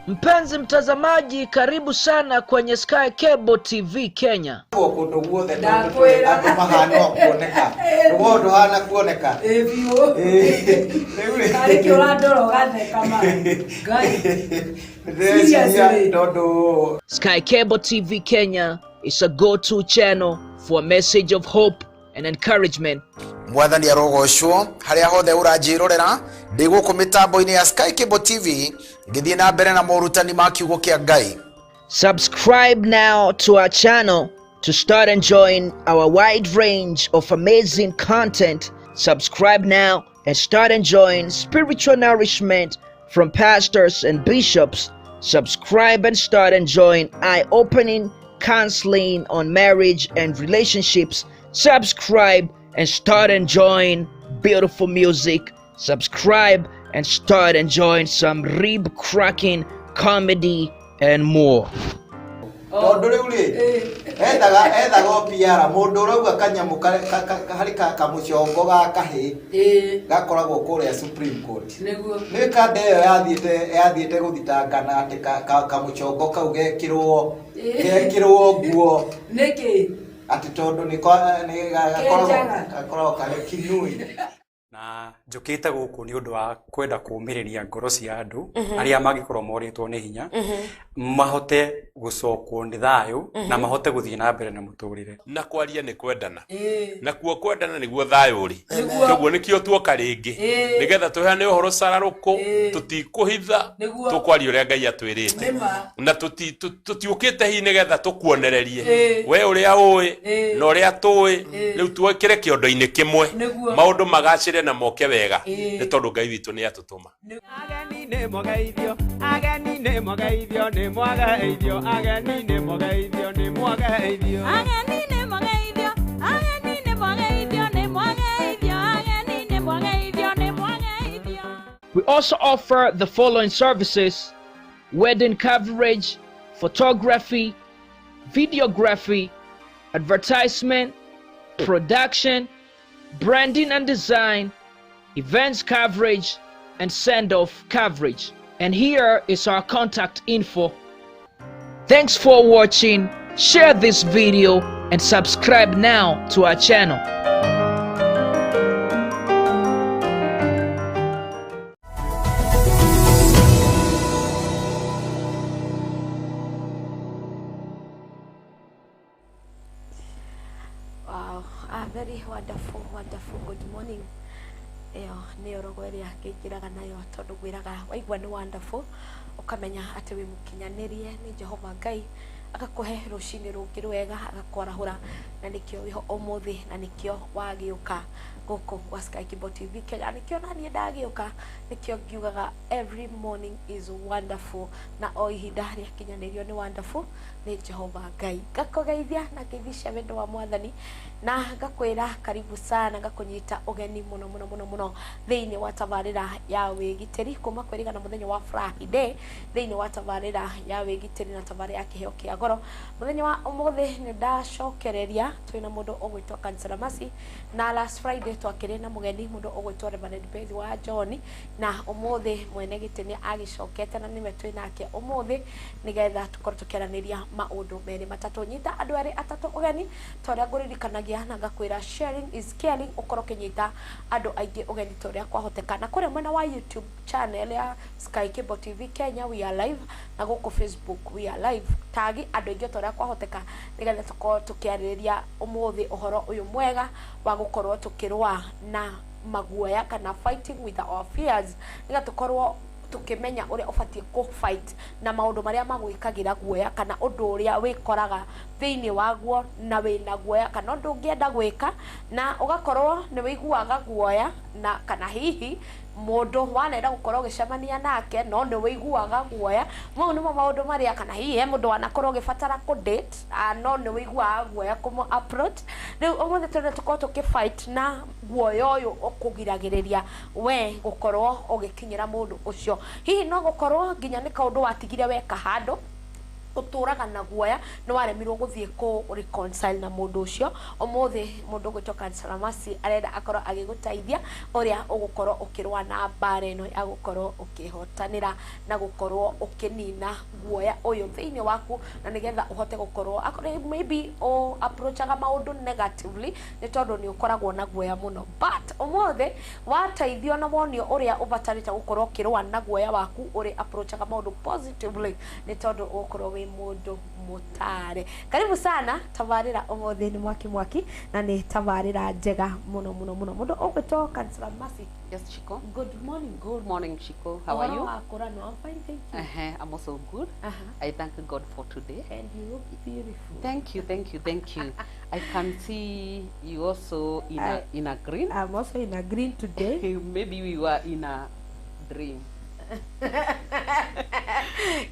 Mpenzi mtazamaji, karibu sana kwenye Sky Cable TV Kenya. Kũndũ guothe tondũ andũ mahana o kuoneka rũgongo ndũhana kuoneka. Ĩ biũ. Rĩu rĩ Karĩ kĩ ũrandora ũgatheka ma Ngai. Ndĩreciria Seriously. tondũ Sky Cable TV Kenya is a go-to channel for a message of hope and encouragement. Mwathani arogocwo harĩa hothe ũranjĩrorera ndĩ gũkũ mĩtambo-inĩ ya Sky Cable TV ngĩthiĩ na mbere na morutani ma kiugo kĩa Ngai. Subscribe now to our channel to start enjoying our wide range of amazing content. Subscribe now and start enjoying spiritual nourishment from pastors and bishops. Subscribe and start enjoying eye-opening counseling on marriage and relationships. Subscribe and start enjoying beautiful music. Subscribe and start enjoying some rib-cracking comedy and more. Tondũ rĩu rĩ ethaga ethaga o PR mũndũ ũrauga kanyamũ harĩ kamũcongo ga kahĩ Ĩ gakoragwo kũrĩa Supreme Court. Nĩguo. Nĩ kanda ĩyo yathiĩte yathiĩte gũthitangana atĩ kamũcongo kau gekĩrwo gekĩrwo nguo Nĩkĩ? Atĩ tondũ nĩ nĩ gakoragwo Kenjaga. Gakoragwo karĩ kinui. Na njũkĩte gũkũ nĩ ũndũ wa kwenda kũũmĩrĩria ngoro cia andũ arĩa mangĩkorwo morĩtwo nĩ hinya mahote gũcokwo nĩ thayũ na mahote gũthiĩ na mbere na mũtũrĩre. Na kwaria nĩ kwendana. Ĩ Nakuo kwendana nĩguo thayũ ũrĩ. Nĩguo. Koguo nĩkĩo tuoka rĩngĩ Ĩĩ. nĩgetha tũheane ũhoro cararũkũ. Ĩĩ. Tũtikũhitha. Nĩguo. Tũkwaria ũrĩa Ngai atwĩrĩte. Nĩma. Na tũtiũkĩte hihi nĩgetha tũkuonererie Ĩĩ. we ũrĩa ũĩ Ĩĩ. na ũrĩa tũĩ. Ĩĩ. Rĩu tuokĩre kĩondo-inĩ kĩmwe. Nĩguo. Maũndũ magacĩre na moke wega. Ĩĩ. Nĩ tondũ Ngai witũ nĩ atũtũma. Ageni nĩ mũgeithio, ageni nĩ mũgeithio, nĩ mwageithio, ageni nĩ mũgeithio, nĩ mwageithio. Ageni nĩ mũgeithio, ageni nĩ mũgeithio, nĩ mwageithio, ageni nĩ mũgeithio, nĩ mwageithio. We also offer the following services: wedding coverage, photography, videography, advertisement, production, branding and design, events coverage, and send-off coverage. And here is our contact info. Thanks for watching. Share this video and subscribe now to our channel. Wow, a very wonderful, wonderful good morning. Ĩyo nĩyo rogo ĩrĩa ngĩingĩraga nayo tondũ ngwĩraga waigua nĩ wonderful ũkamenya atĩ wĩ mũkinyanĩrie nĩ Jehova Ngai agakũhe rũcinĩ rũngĩ rwega agakwarahũra na nĩkĩo wĩho ũmũthĩ na nĩkĩo wagĩũka gũkũ gwa Sky Cable TV Kenya, nĩkĩo naniĩ ndagĩũka, nĩkĩo ngiugaga every morning is wonderful na o ihinda rĩakinyanĩrio nĩ wonderful nĩ Jehova Ngai. Ngakũgeithia na ngeithi cia wendo wa Mwathani na ngakwĩra karibu sana, ngakũnyita ũgeni mũno mũno mũno mũno thĩinĩ wa tabarĩra ya wĩgitĩri kuma kwĩrĩgana mũthenya wa Friday thĩinĩ wa tabarĩra ya wĩgitĩri na tabarĩra ya kĩheo kĩa goro. Mũthenya wa ũmũthĩ nĩ ndacokereria twĩna mũndũ ũgwĩtwo Kansela Mercy na last Friday twakĩrĩ na mũgeni mũndũ ũgwĩtwo Reverend Beth wa John na ũmũthĩ mwene gĩtĩ nĩ agĩcokete na nĩwe twĩ nake ũmũthĩ nĩgetha tũkorwo tũkĩaranĩria maũndũ merĩ matatũ. Nyita andũ erĩ atatũ ũgeni ta ũrĩa ngũririkanagia na ngakwĩra sharing is caring, ũkorwo ũkĩnyita andũ aingĩ ũgeni ta ũrĩa kwahoteka. Na kũrĩa mwena wa YouTube channel ya Sky Cable TV Kenya we are live, na gũkũ Facebook we are live. Tagi andũ aingĩ ta ũrĩa kwahoteka nĩgetha tũkorwo tũkĩarĩrĩria ũmũthĩ ũhoro ũyũ mwega wa gũkorwo tũkĩrũa na maguoya kana fighting with our fears, nĩgetha tũkorwo tukimenya uria ubatie ku fight na maundu maria magwikagira guoya kana undu uria wikoraga thiini waguo na wina guoya kana undu ungienda gwika na ugakorwo ni wiguaga guoya na kana hihi mundu wanenda gukorwo ugicemania nake no ni wiguaga guoya. Mau nimo maundu maria kana hihi he mundu wanakorwo ugibatara ku date no ni wiguaga guoya kumu approach. Riu umuthi twende tukorwo tuki fight na guoya uyu ukugiragiriria we gukorwo ugikinyira mundu ucio. Hihi no gukorwo nginya ni kaundu watigire weka handu Ũtũraga na guoya nĩ waremirwo gũthiĩ kũ reconcile na mũndũ ũcio. Ũmũthĩ mũndũ ũgwĩtwo Counselor Mercy arenda akorwo agĩgũteithia ũrĩa ũgũkorwo ũkĩrũa na mbara ĩno ya gũkorwo ũkĩhotanĩra na gũkorwo ũkĩnina guoya ũyũ thĩinĩ waku, na nĩgetha ũhote gũkorwo akorwo maybe ũ approachaga maũndũ negatively nĩ tondũ nĩ ũkoragwo na guoya mũno. But ũmũthĩ wateithio na wonio ũrĩa ũbatarĩte gũkorwo ũkĩrũa na guoya waku, ũrĩ approachaga maũndũ positively nĩ tondũ ũgũkorwo wĩ mũndũ mũtare. Karibu sana tabarĩra ũmũthĩ nĩ mwaki mwaki na nĩ tabarĩra njega mũno mũno mũno. Mũndũ ũgwĩtwo Counselor Mercy. Yes, Shiko. Good morning. Good morning, Shiko. How are you? Wakũra no, I'm fine, thank you. I'm also good. I thank God for today. And you look beautiful. Thank you, thank you, thank you. I can see you also in a in a green. I'm also in a green today. Maybe we were in a dream.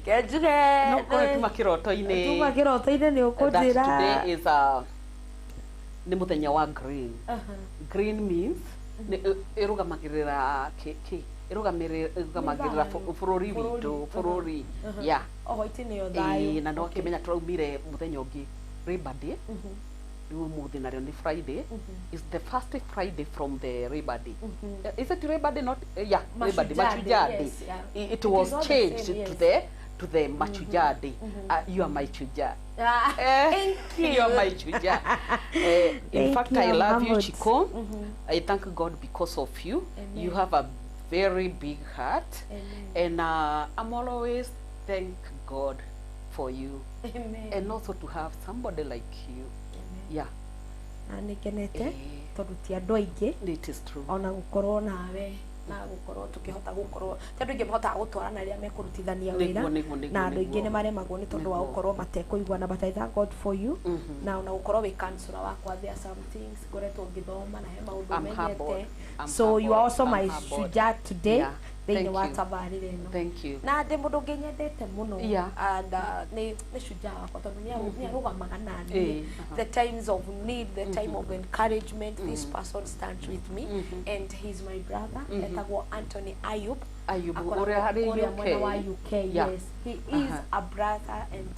Kenjuge. No, korwo tuma kiroto-inĩ. Tuma kĩroto-inĩ nĩ That ũkũnjĩra. today is a nĩ mũthenya wa green. Green means nĩ ĩrũgamagĩrĩra kĩ ĩrũgamagĩrĩra bũrũri witũ, bũrũri, yeah. O white nĩyo thayũ. Ĩĩ, na no akĩmenya tũraumire mũthenya ũngĩ Labor Day. Rĩu ũmũthĩ narĩo nĩ Friday. Is the first Friday from the Labor Day. Is it Labor Day? Not yeah, Labor Day. Mashujaa Day, Mashujaa Day. yes, yeah. It It was is all the changed same, to yes. the Mashujaa Day. You are my shujaa. Ah, thank you. You are my shujaa. In Thank fact, you, I I'm love you, humbled. Chiko. I thank God because of you. Amen. You have a very big heart. Amen. And I'm always thank God for you. Amen. And also to have somebody like you. Yeah. Na nĩ ngenete tondũ ti andũ aingĩ. It is true. Ona gũkorwo nawe na gũkorwo tũkĩhota gũkorwo ti andũ aingĩ mahotaga gũtwarana rĩrĩa mekũrutithania wĩra, na andũ aingĩ nĩ maremagwo nĩ tondũ wa gũkorwo matekũiguana, but I thank God for you. Na ona gũkorwo wĩ counselor wakwa, there are some things ngoretwo ngĩthoma na he maũndũ I'm humbled. menyete. I'm So you are also humbled. my I'm humbled. shujaa today thĩinĩ Thank wa you. tabarĩra ĩno. Thank you. Na ndĩ mũndũ ũngĩ nyendete mũno and nĩ shujaa wakwa tondũ nĩ arũgamaga naniĩ the times of need, the time of encouragement. This person stands with me and he's my brother, etagwo Anthony Ayub. Ayub, Akoragwo ũrĩa harĩ kũrĩa mwena wa UK. UK. Yes, he is a brother and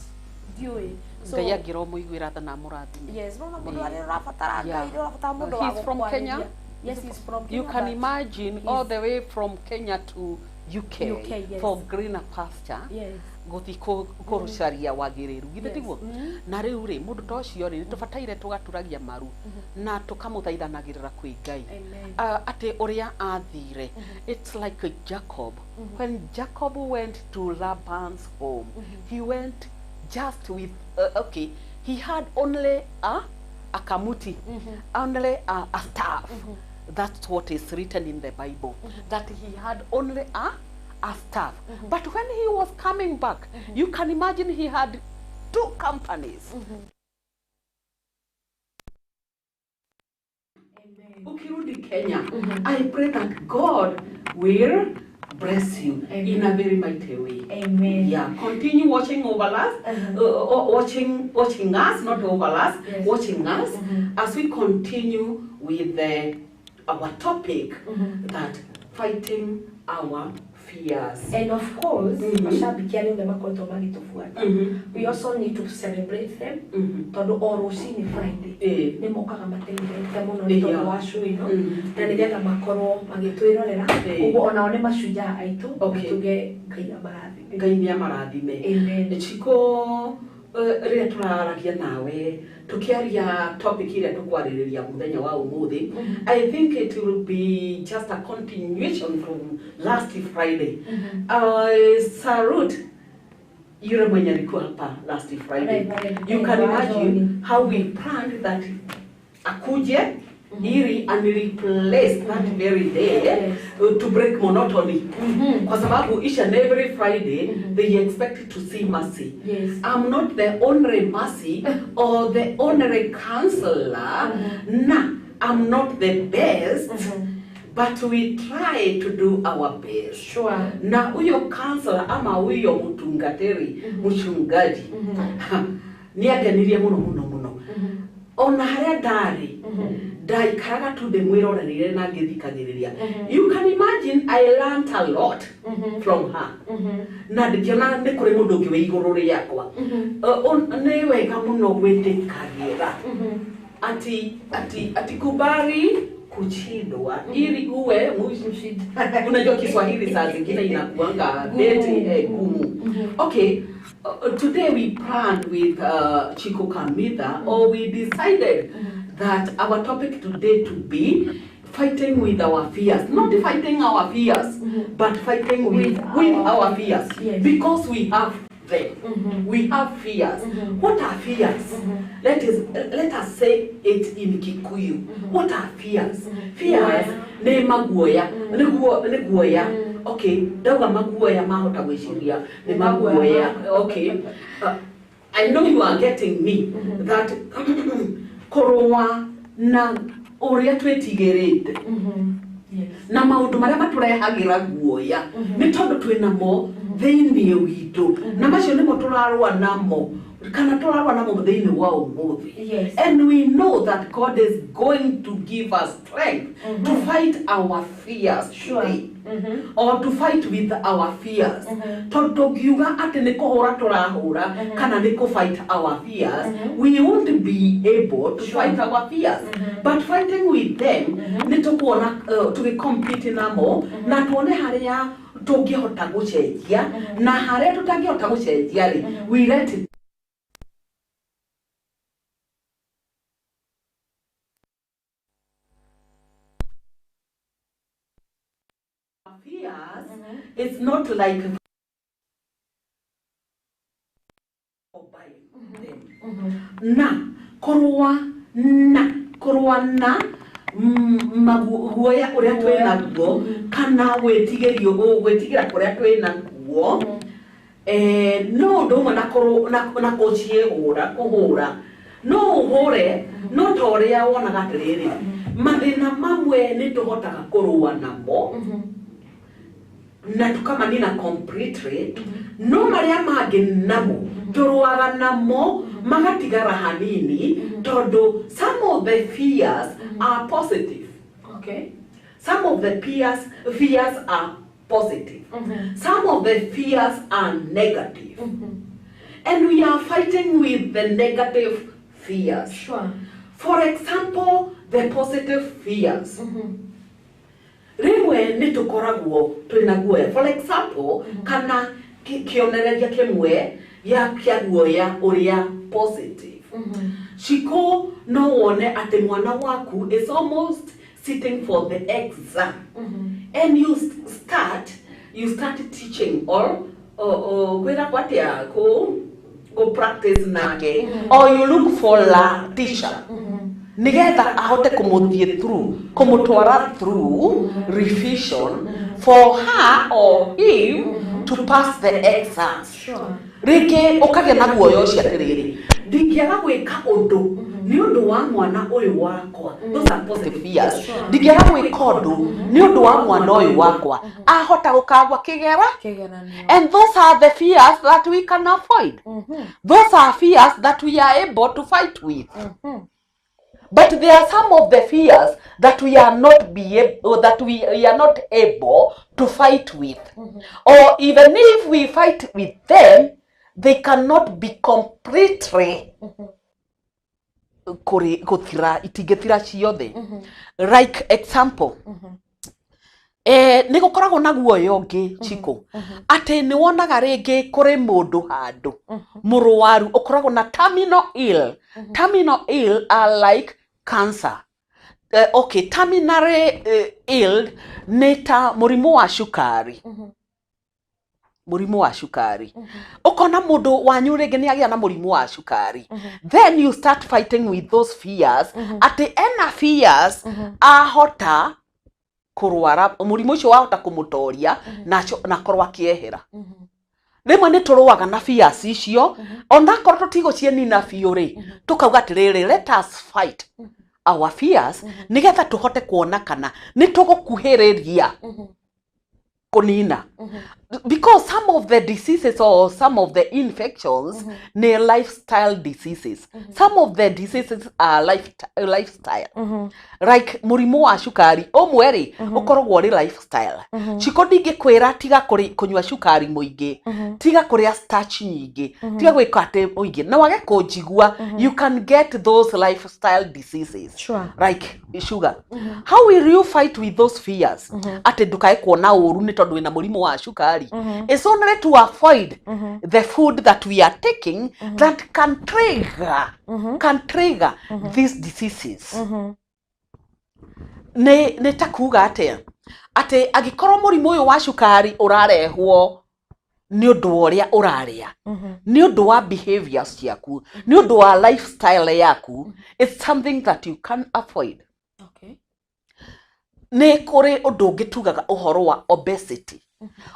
ndiũĩ. So Ngai angĩromũiguĩra tha na amũrathime. Yes, no mũndũ arĩa ũrabatara Ngai, ũrabatara mũndũ wa He's from Kenya. gũkwarĩria. Yes, he's from Kenya. You can but imagine all the way from Kenya to UK, UK, yes. for greener pasture. Gũthiĩ kũcaria wagĩrĩru, githĩ tiguo? Na rĩu rĩ, mũndũ ta ũcio rĩ, nĩ tũbataire tũgaturagia maru na tũkamũthaithanagĩrĩra kwĩ Ngai. Amen. Atĩ ũrĩa athire, it's like a Jacob. When Jacob went to Laban's home, he went just with okay, he had only a kamuti, only a staff. That's what is written in the Bible, that he had only a staff. But when he was coming back, you can imagine he had two companies. Ukirudi Kenya, I pray that God will bless you in a very mighty way. Amen. Yeah, continue watching over us, watching us, not over us, watching us as we continue with our topic, that fighting our fears. And of course, mashabiki arĩa othe makoretwo magĩtũbuata, we also need to celebrate them tondũ o rũcinĩ Friday nĩ mokaga mateithĩte mũno nĩ tondũ wa show ĩno na nĩgetha makorwo magĩtwĩrorera. Ũguo onao nĩ mashujaa aitũ na tuge Ngai amarathime. Ngai nĩ amarathime. Amen. Chiko, rĩrĩa tũraragia nawe tukiaria topic ĩrĩa tũkwarĩrĩria mũthenya wa ũmũthĩ, I think it will be just a continuation from last Friday. Salute yule mwenye alikuwa hapa last Friday. You can imagine how we planned that akuje ili anireplace that very day to break monotony, kwa sababu each and every Friday they expect to see Mercy. I'm not the only Mercy or the only counselor. Na I'm not the best, but we try to do our best. Na huyo counselor ama huyo mtungateri, mchungaji, nĩ angenirie mũno mũno mũno. Ona harĩa ndarĩ Ndaikaraga tu ndĩmwĩroreire na ngĩthikagĩrĩria. You can imagine I learnt a lot from her, na ndĩkĩona nĩ kũrĩ mũndũ ũngĩ wĩ igũrũ rĩakwa. Nĩ wega mũno gwĩtĩkagĩra ati kubali kushindwa ili uwe mshindi. Unajua Kiswahili saa zingine inakuanga beti gumu. Okay, today we planned with Chico Kamitha, or we decided that our topic today to be fighting with our fears, not fighting our fears, but fighting with our fears, because we have them. We have fears. What are fears? Let us say it in Kikuyu. What are fears? Fears nĩ maguoya, nĩ guoya. Okay, ndauga maguoya mahota gwĩciria nĩ maguoya. Okay. I know you are getting me that kũrũa na ũrĩa twĩtigĩrĩte na maũndũ marĩa matũrehagĩra guoya nĩ tondũ twĩnamo thĩinĩ witũ, na macio nĩmo tũrarũa namo kana tũrarũa namo thĩinĩ wa ũmũthĩ. And we know that God is going to give us strength to fight our fears today, or to fight with our fears, tondũ tũngiuga atĩ nĩ kũhũra tũrahũra kana nĩ kũ fight our fears, we won't be able to fight our fears, but fighting with them nĩ tũkuona tũgĩ-compete namo na tuone harĩa tũngĩhota gũcenjia na harĩa tũtangĩhota gũcenjia rĩ, we let it. Fears, it's not like by them na kũrũa na maguoya ũrĩa twĩ naguo kana gwĩtigĩrio gwĩtigĩra kũrĩa twĩ naguo, no ũndũ ũmwe na kũciĩhũra kũhũra, no ũhũre, no ta ũrĩa wonaga atĩrĩrĩ, mathĩna mamwe nĩ tũhotaga kũrũa namo na tukamanina completely, no marĩa mangĩ namo tũrũaga namo magatigara hanini, tondũ some of the fears are positive. Some of the fears are positive, some of the fears are negative, and we are fighting with the negative fears. For example, the positive fears, rĩmwe nĩ tũkoragwo twĩna guoya, for example, kana kĩonereria kĩmwe gĩa kĩa guoya ũrĩa positive, Shiko, no wone atĩ mwana waku is almost sitting for the exam and you start teaching or kwĩra atĩa go practice nake, or you look for la teacher nigetha ahote kũmũthiĩ through, kũmũtwara through revision for her or him to pass the exams. Rĩngĩ ũkagĩa na guoya ũcio atĩrĩrĩ, ndingĩaga gwĩka ũndũ nĩ ũndũ wa mwana ũyũ wakwa. Those are positive fears. Ndingĩaga gwĩka ũndũ nĩ ũndũ wa mwana ũyũ wakwa, ahota gũkagwa kĩgera. Kĩgeranio. And those are the fears that we can avoid. Those are fears that we are able to fight with. But there are some of the fears that we are not be able, that we are not able to fight with. Or even if we fight with them, they cannot be completely kũrĩ gũthira, itingĩthira ciothe. Like example, nĩ gũkoragwo na guoya ũngĩ, Chiko, atĩ nĩ wonaga rĩngĩ kũrĩ mũndũ handũ mũrwaru ũkoragwo na terminal ill. Terminal ill are like cancer. Okay, terminally ill nĩ ta mũrimũ wa cukari. Mũrimũ wa cukari, ũkona mũndũ wanyu rĩngĩ nĩ agĩa na mũrimũ wa cukari, then you start fighting with those fears atĩ ena fears ahota kũrwara mũrimũ ũcio, wahota kũmũtoria na akorwo akĩehera. Rĩmwe nĩ tũrũaga na fears icio, onakorwo tũtigũcienina biũ rĩ, tũkauga atĩrĩrĩ, let us fight our fears nĩgetha tũhote kuona kana nĩ tũgũkuhĩrĩria kũnina. Because some of the diseases or some of the infections nĩ lifestyle diseases. Some of the diseases are lifestyle, like mũrimũ wa cukari ũmwe rĩ, ũkoragwo ũrĩ lifestyle. Ciko ndingĩkwĩra tiga kũnyua cukari mũingĩ, tiga kũrĩa starch nyingĩ, tiga gwĩka atĩ mũingĩ, na wage kũnjigua, you can get those lifestyle diseases. Like sugar, how will you fight with those fears atĩ ndũkae kuona ũru nĩ tondũ wĩna mũrimũ wa cukari? It's only to avoid the food that we are taking that can trigger these diseases. Nĩ ta kuga atĩa, atĩ angĩkorwo mũrimũ ũyũ wa cukari ũrarehwo nĩ ũndũ wa ũrĩa ũrarĩa, nĩ ũndũ wa behaviors ciaku, nĩ ũndũ wa lifestyle yaku, it's something that you can avoid. Nĩ kũrĩ ũndũ ũngĩ tugaga ũhoro wa obesity.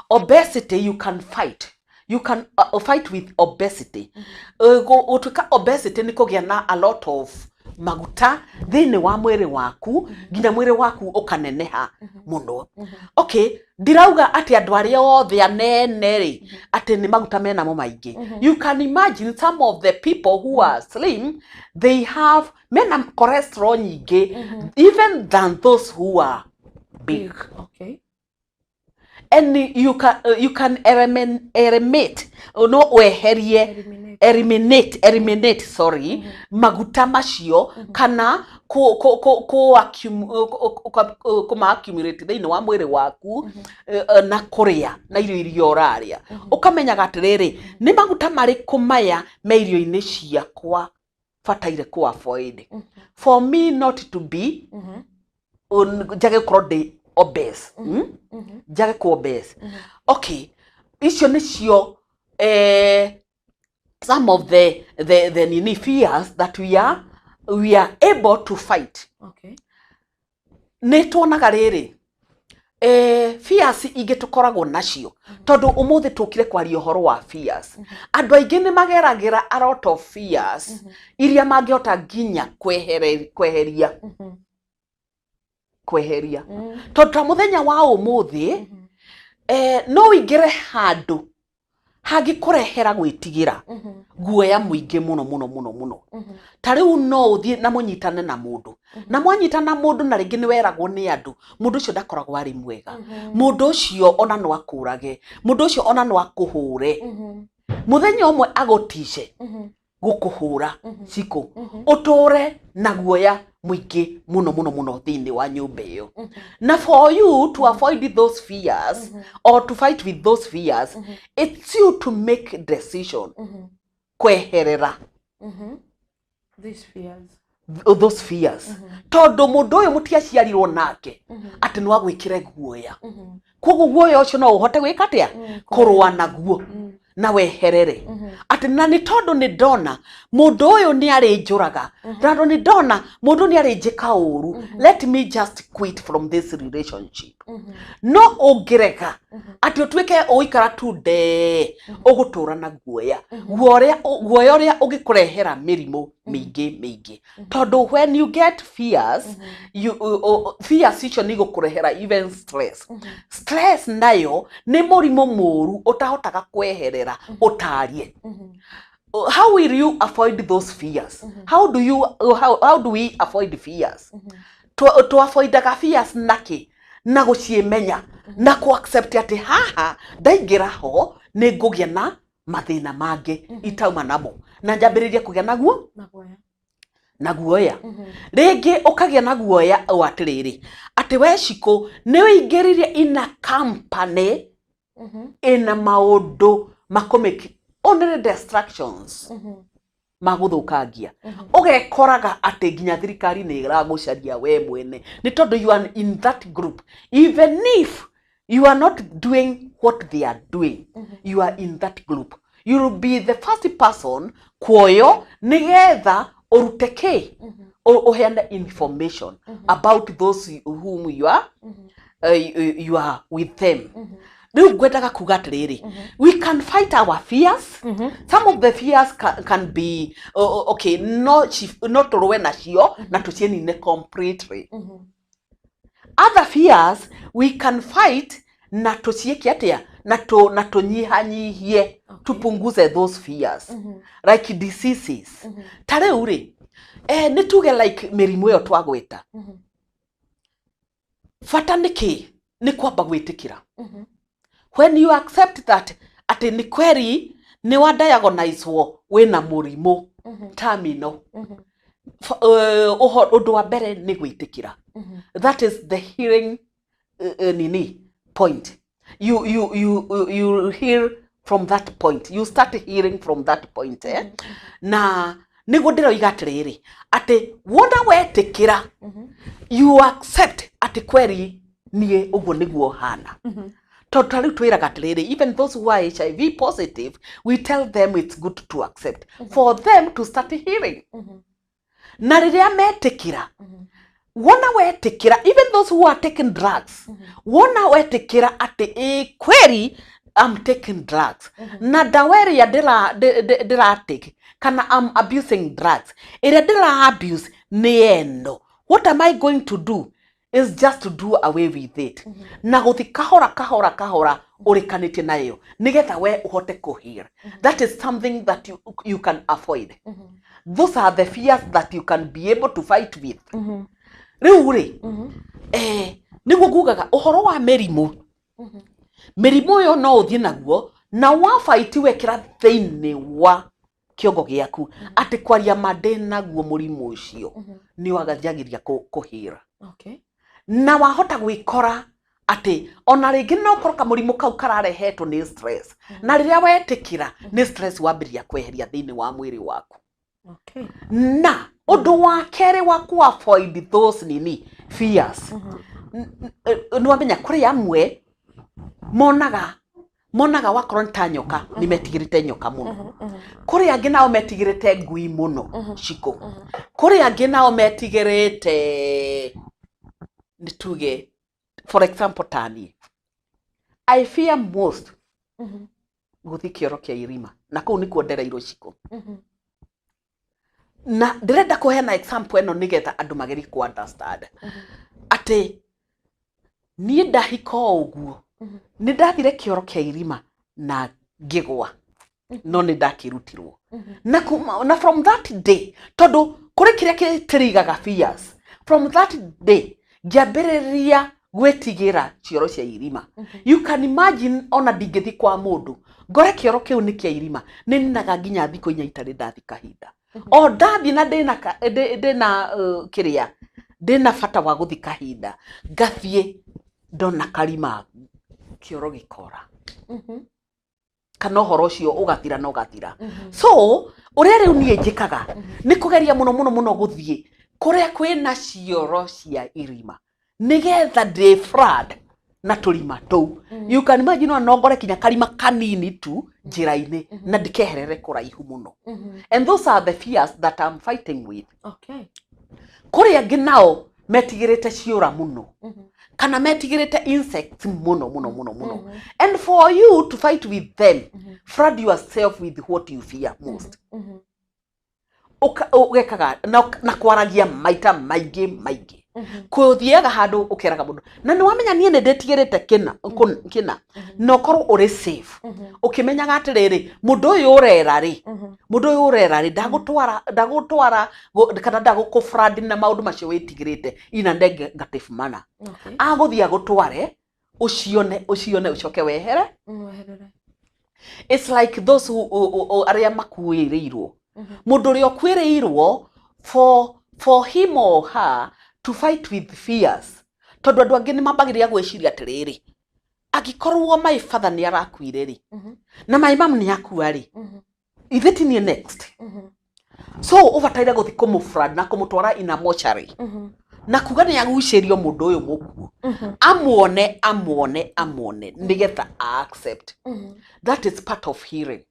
Obesity, you can fight, you can fight with obesity. Gũtuĩka obesity nĩ kũgĩa na a lot of maguta thĩinĩ wa mwĩrĩ waku, nginya mwĩrĩ waku ũkaneneha mũno. Okay, ndirauga atĩ andũ arĩa othe anene rĩ, atĩ nĩ maguta menamo maingĩ. You can imagine some of the people who are slim, they have mena cholesterol nyingĩ even than those who are big. And you can eliminate, no weherie, Eliminate. eliminate, sorry, maguta macio kana kũ accumulate thĩinĩ wa mwĩrĩ waku na kũrĩa na irio iria ũrarĩa, ũkamenyaga atĩrĩrĩ, nĩ maguta marĩkũ maya me irio-inĩ ciakwa bataire kũ avoid for me not to be njage gũkorwo ndĩ obese, Njage ku obese. Okay, icio nĩcio some of the nini fears that we are able to fight. Nĩ tuonaga rĩrĩ, fears ingĩ tũkoragwo nacio, tondũ ũmũthĩ tũkire kwaria ũhoro wa fears. Andũ aingĩ nĩ mageragĩra a lot of fears iria mangĩhota nginya kweheria, tondũ ta mũthenya wa ũmũthĩ no ũingĩre handũ hangĩkũrehera gwĩtigĩra, guoya mũingĩ mũno mũno mũno mũno. Ta rĩu no ũthiĩ na mũnyitane na mũndũ, na mwanyitana na mũndũ, na rĩngĩ nĩ weragwo nĩ andũ mũndũ ũcio ndakoragwo arĩ mwega, mũndũ ũcio ona no akũrage, mũndũ ũcio ona no akũhũre, mũthenya ũmwe agũtice gũkũhũra cikũ, ũtũre na guoya mũingĩ mũno mũno mũno thĩinĩ wa nyũmba ĩyo. Na for you to avoid those fears or to fight with those fears, it's you to make decision kweherera These fears. Those fears, tondũ mũndũ ũyũ mũtiaciarirwo nake atĩ nĩ wagwĩkĩre guoya. Koguo guoya ũcio no ũhote gwĩka atĩa? Kũrũa naguo na weherere atĩ na nĩ tondũ nĩ ndona mũndũ ũyũ nĩ arĩ njũraga, tondũ nĩ ndona mũndũ nĩ arĩ njĩka ũru, let me just quit from this relationship. No ũngĩrega atĩ ũtuĩke ũikara tu ndee, ũgũtũra na guoya, guoya ũrĩa ũngĩkũrehera mĩrimũ mĩingĩ mĩingĩ, tondũ when you get fears, fears icio nĩ igũkũrehera even stress. Stress nayo nĩ mũrimũ mũru ũtahotaga kweherera ũtarie. How will you avoid those fears? How do we avoid fears? Tu avoidaga fears naki? Na gũciĩmenya na kũ accept atĩ haha ndaingĩra ho nĩ ngũgĩa na mathĩna mangĩ itauma namo, na njambĩrĩrie kũgĩa naguo Na guoya. Na guoya. Rĩngĩ ũkagĩa na guoya o atĩrĩrĩ, atĩ we Cikũ nĩ ũingĩrire ina company ĩna maũndũ makũmĩki only distractions magũthũkangia, ũgekoraga atĩ nginya thirikari nĩ ĩragũcaria we mwene, nĩ tondũ you are in that group. Even if you are not doing what they are doing, you are in that group. You will be the first person kuoyo nĩgetha ũrute kĩ, ũheane information about those whom you are with them. Rĩu ngwendaga kuga atĩrĩrĩ, we can fight our fears. Some of the fears can be okay, no tũrũe nacio na tũcienine completely. Other fears we can fight na tũciĩke atĩa? Na tu na tunyihanyihie, tupunguze those fears like diseases. Ta rĩu rĩ, nĩ tuge like mĩrimũ ĩyo twagweta, bata nĩ kĩ? Nĩ kwamba gwĩtĩkĩra. When you accept that atĩ nĩ kweri nĩ wa diagnosed wĩna mũrimũ terminal, ũndũ wa mbere nĩ gwĩtĩkĩra. That is the healing nini point. You heal from that point, you start healing from that point, eh? Na nĩguo ndĩroiga atĩrĩrĩ, atĩ wona wetĩkĩra, you accept atĩ kweri niĩ ũguo nĩguo hana, tondũ ta rĩu twĩraga atĩrĩrĩ, even those who are HIV positive, we tell them it's good to accept for them to start healing. Na rĩrĩa metĩkĩra, wona wetĩkĩra, even those who are taking drugs, wona wetĩkĩra atĩ ĩ kweri I'm taking drugs na ndawa ĩrĩa ndĩra take kana I'm abusing drugs, ĩrĩa ndĩra abuse nĩ eno, what am I going to do is just to do away with it na gũthi kahora kahora kahora ũrĩkanĩtie nayo nĩgetha we ũhote kũheal. That is something that you can avoid. Those are the fears that you can be able to fight with. Rĩu rĩ, nĩguo ngugaga ũhoro wa mĩrimũ. Mĩrimũ ĩyo no ũthiĩ naguo na wa fight, wekĩra thĩinĩ wa kĩongo gĩaku atĩ kwaria ma ndĩ naguo mũrimũ ũcio, nĩ wagathiagĩria kũhĩra. Na wahota gwĩkora atĩ ona rĩngĩ no korwo kamũrimũ kau kararehetwo nĩ stress, na rĩrĩa wetĩkĩra nĩ stress, wambĩrĩria kweheria thĩinĩ wa mwĩrĩ waku. Na ũndũ wa kerĩ wa ku avoid those nini fears, nĩ wamenya kũrĩ amwe monaga wakorwo nĩ ta nyoka, nĩ metigĩrĩte nyoka mũno. Kũrĩ angĩ nao metigĩrĩte ngui mũno, cikũ. Kũrĩ angĩ nao metigĩrĩte, nĩ tuge for example ta niĩ, I fear most gũthiĩ kĩoro kĩa irima, na kũu nĩkuo ndereirwo, cikũ. Na ndĩrenda kũheana example ĩno nĩgetha andũ magerie ku understand atĩ niĩ ndahika o ũguo nĩ ndathire kĩoro kĩa irima na ngĩgwa, no nĩ ndakĩrutirwo na kuma, na from that day, tondũ kũrĩ kĩrĩa kĩtĩrigaga fears, from that day ngĩambĩrĩria gwĩtigĩra cioro cia irima. You can imagine, ona ndingĩthi kwa mũndũ ngore kĩoro kĩu nĩ kĩa irima, nĩ ninaga nginya thikũ 4 itarĩ ndathi kahinda o ndathiĩ na ndĩna ndĩna kĩrĩa ndĩna bata wa gũthi kahinda, ngathiĩ ndona karima kĩoro gĩkora kana ũhoro ũcio ũgathira na ũgathira. So ũrĩa rĩu niĩ njĩkaga nĩ kũgeria mũno mũno mũno gũthiĩ kũrĩa kwĩna cioro cia irima nĩgetha ndĩ flood na tũrima tũu. You can imagine, ona no ngore kinya karima kanini tu njĩra-inĩ na ndikeherere kũraihu mũno, and those are the fears that I'm fighting with. Kũrĩ angĩ nao metigĩrĩte ciũra mũno kana metigĩrĩte insects mũno mũno mũno mũno, and for you to fight with them, flood yourself with what you fear most. Ũgekaga na kwaragia maita maingĩ maingĩ, kũthiaga handũ ũkeraga mũndũ na nĩ wamenya niĩ nĩ ndĩtigĩrĩte kĩna kĩna, na ũkorwo ũrĩ safe ũkĩmenyaga atĩrĩrĩ, mũndũ ũyũ ũrera rĩ, mũndũ ũyũ ũrera rĩ, ndagũtwara ndagũtwara kana ndagũkũfrad na maũndũ macio wĩtigĩrĩte in a negative manner. Agũthiĩ agũtware ũcione ũcione ũcoke wehere. Weherere. It's like those who arĩa makuĩrĩirwo, mũndũ ũrĩa ũkuĩrĩirwo, for him or her to fight with fears, tondũ andũ angĩ nĩ mambagĩrĩria gwĩciria atĩrĩrĩ, angĩkorwo my father nĩ arakuire rĩ, na my mom nĩ akua rĩ, ithe ti niĩ next? So ũbataire gũthiĩ kũmũfrad na kũmũtwara in a mortuary na kuga nĩ agucĩrio mũndũ ũyũ mũkuũ, amuone amuone amuone nĩgetha a accept. That is part of healing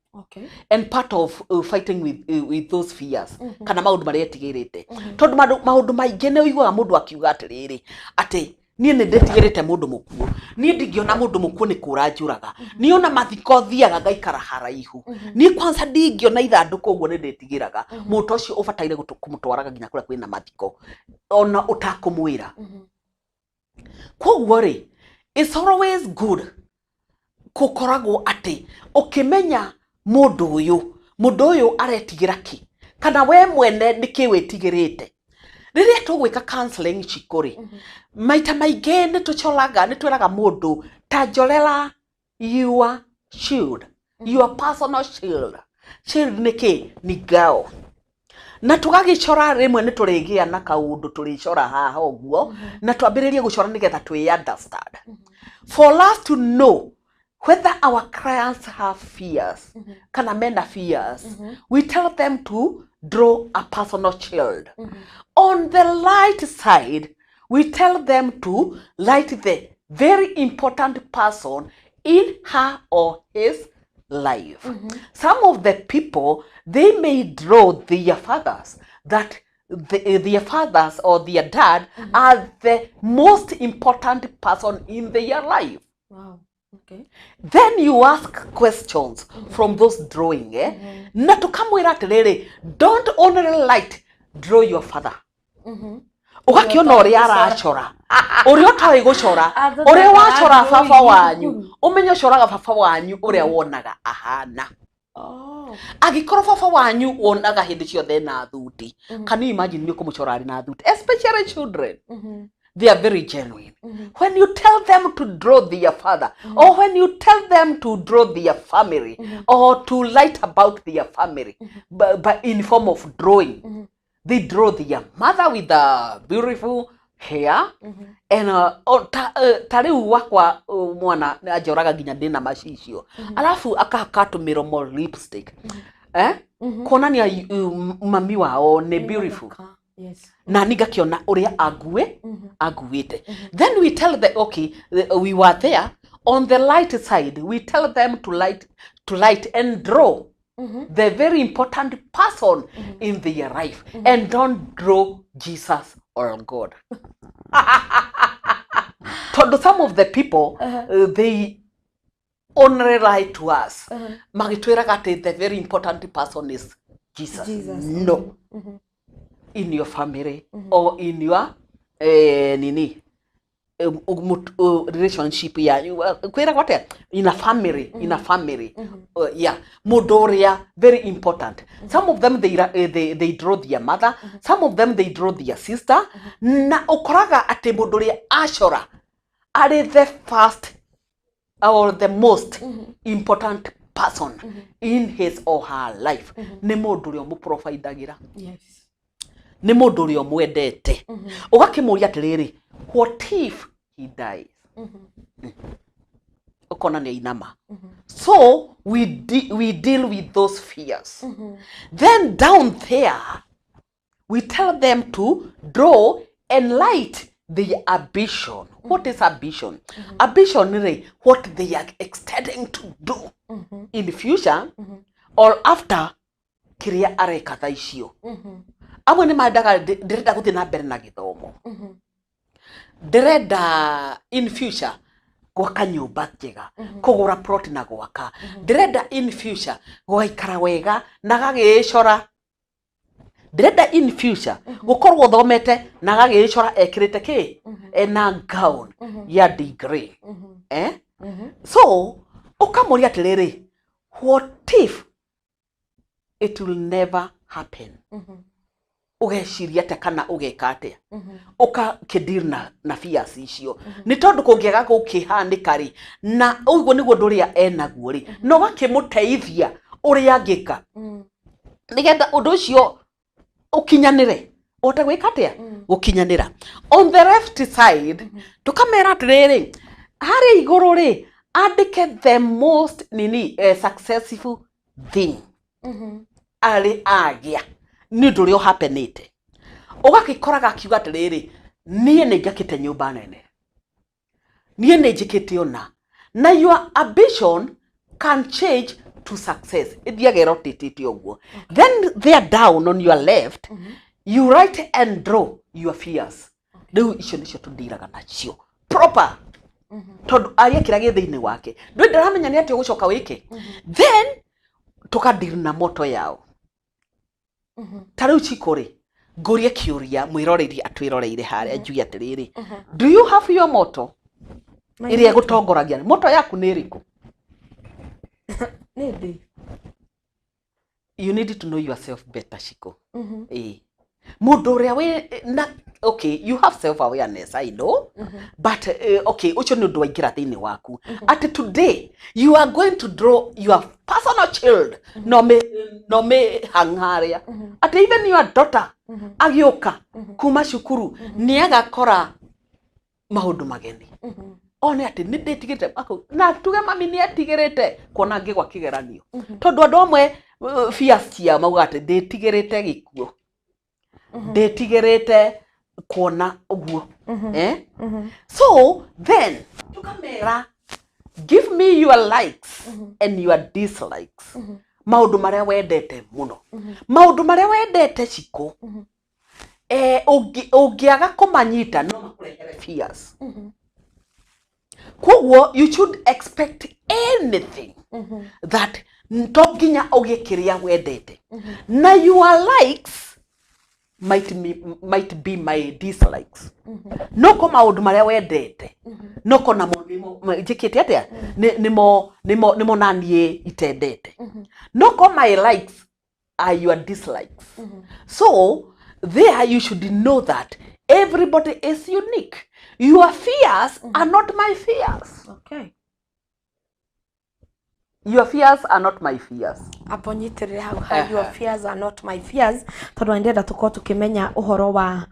and part of fighting with those fears kana maũndũ marĩa etigĩrĩte, tondũ maũndũ maingĩ nĩ ũiguaga mũndũ akiuga atĩrĩrĩ, atĩ niĩ nĩ ndĩtigĩrĩte mũndũ mũkuũ, niĩ ndingĩona mũndũ mũkuũ nĩ kũra njũraga, niĩ ona mathiko thiaga ngaikara haraihu, niĩ kwanza ndingĩona ithandũkũ ũguo nĩ ndĩtigĩraga. Mũndũ ũcio ũbataire kũmũtwaraga nginya kũrĩa kwĩna mathiko ona ũtakũmwĩra. Koguo rĩ, it's always good Gũkoragwo atĩ ũkĩmenya mũndũ ũyũ aretigĩra kĩ, kana we mwene nĩkĩ wĩtigĩrĩte. Rĩrĩa tũgwĩka counseling, Cikũ rĩ, maita maingĩ nĩ tũcoraga, nĩ twĩraga mũndũ ta njorera your shield, your personal shield. Shield nĩ kĩ? Nĩ ngao. Na tũgagĩcora, rĩmwe nĩ tũrĩgĩa na kaũndũ tũrĩcora haha ũguo, na twambĩrĩrie gũcora nĩgetha twĩ understand, for us to know whether our clients have fears kana mena fears. We tell them to draw a personal shield. On the right side, we tell them to write the very important person in her or his life. Some of the people, they may draw their fathers, that their fathers or their dad are the most important person in their life. Then you ask questions from those drawing, eh? Na tukamwĩra atĩrĩrĩ, don't only light draw your father. Ũgakĩona ũrĩa aracora, ũrĩa ũtoĩ gũcora, ũrĩa wacora baba wanyu, ũmenye ũcoraga baba wanyu ũrĩa wonaga ahana. Angĩkorwo baba wanyu wonaga hĩndĩ ciothe na thuti, can you imagine nĩ ũkũmũcora arĩ na thuti? Especially children, they are very genuine. When you tell them to draw their father, or when you tell them to draw their family, or to write about their family, but in form of drawing, they draw their mother with a beautiful hair and oh, ta rĩu wakwa mwana anjoraga nginya ndĩna macicio, alafu akahaka tũmĩromo lipstick, eh? Kuonania mami wao nĩ beautiful. Na ni ngakiona ũrĩa angue anguĩte. Then we tell the okay, we were there on the light side, we tell them to light and draw the very important person in their life, and don't draw Jesus or God, tondũ some of the people, they only lie to us magĩtwĩraga atĩ the very important person is Jesus. Jesus. No, in your family or in your nini, relationship yanyu, kwĩragwo atĩa, in a family, yeah, mũndũ ũrĩa very important. Some of them, they draw their mother, some of them, they draw their sister, na ũkoraga atĩ mũndũ ũrĩa acora arĩ the first or the most important person in his or her life nĩ mũndũ ũrĩa ũmũprovidagĩra, nĩ mũndũ ũrĩa ũmwendete. Ũgakĩmũria atĩrĩrĩ, what if he dies? Ũkona nĩ ainama. So we deal with those fears. Then down there we tell them to draw and light their ambition. What is ambition? Ambition rĩ, what they are extending to do in the future or after kĩrĩa areka thaa icio. Amwe nĩ mendaga, ndĩrenda gũthiĩ na mbere na gĩthomo, ndĩrenda in future gwaka nyũmba njega, kũgũra plot na gwaka, ndĩrenda in future gũgaikara wega na gagĩĩcora, ndĩrenda in future gũkorwo thomete, na gagĩĩcora ekĩrĩte kĩ, ena gown ya degree, eh? So ũkamũria atĩrĩrĩ, what if it will never happen? Ũgeciria atĩa kana ũgeka atĩa? Ũgakĩdeal na fears icio, nĩ tondũ kũngĩaga gũkĩhanĩka rĩ, na ũguo nĩguo ũndũ ũrĩa enaguo rĩ, na ũgakĩmũteithia ũrĩa angĩka nĩgetha ũndũ ũcio ũkinyanĩre, ũhote gwĩka atĩa, gũkinyanĩra. On the left side, tũkamera atĩrĩrĩ, harĩa igũrũ rĩ, andĩke the most nini, successful thing arĩ agĩa nĩ ũndũ ũrĩa ũhapenĩte. Ũgagĩkoraga akiuga atĩrĩrĩ, niĩ nĩ njakĩte nyũmba nene, niĩ nĩ njĩkĩte ũna. Na your ambition can change to success, ĩthiaga ĩrotatĩte ũguo. Then there down on your left, you write and draw your fears. Rĩu icio nĩcio tũndiraga nacio proper, tondũ aria kĩrĩa gĩ thĩinĩ wake, ndũĩ ndaramenya nĩ atĩa ũgũcoka wĩke. Then tũkadeal na motto yao. Ta rĩu, Chiko rĩ, ngũrie kĩũria mwĩroreiri atwĩroreire harĩa, njuge atĩrĩrĩ, do you have your motto ĩrĩa ĩgũtongoragia? Motto yaku nĩ ĩrĩkũ? Nĩ ndĩ. You need to know yourself better, Shiko. Eh, mundu uria wi na, okay, you have self awareness, I know, but okay, ucio ni undu waingira thiini waku ati today you are going to draw your personal child, no me hang haria ati even your daughter agĩũka kuma cukuru nĩ agakora maũndũ mageni one atĩ nĩ ndĩtigĩrĩte na tuge mami nĩ etigĩrĩte kuona ngĩgwa kĩgeranio, tondũ andũ amwe fears ciao mauga atĩ ndĩtigĩrĩte gĩkuũ, ndĩtigĩrĩte kuona ũguo, eh? So then tukamera, "Give me your likes and your dislikes," maũndũ marĩa wendete mũno, maũndũ marĩa wendete, Cikũ, ũngĩaga kũmanyita no makũrehere fears. Koguo you should expect anything that to nginya ũgĩe kĩrĩa wendete, na your likes might be my dislikes. No ko maũndũ marĩa wendete no ko namo nĩmo njĩkĩte atĩa, nĩmo naniĩ itendete. No ko my likes are your dislikes. So there you should know that everybody is unique. Your fears are not my fears. Your fears are not my fears. Abo nyitĩrĩre hau ha "your fears are not my fears", tondũ nĩ ndĩrenda tũkorwo tũkĩmenya ũhoro wa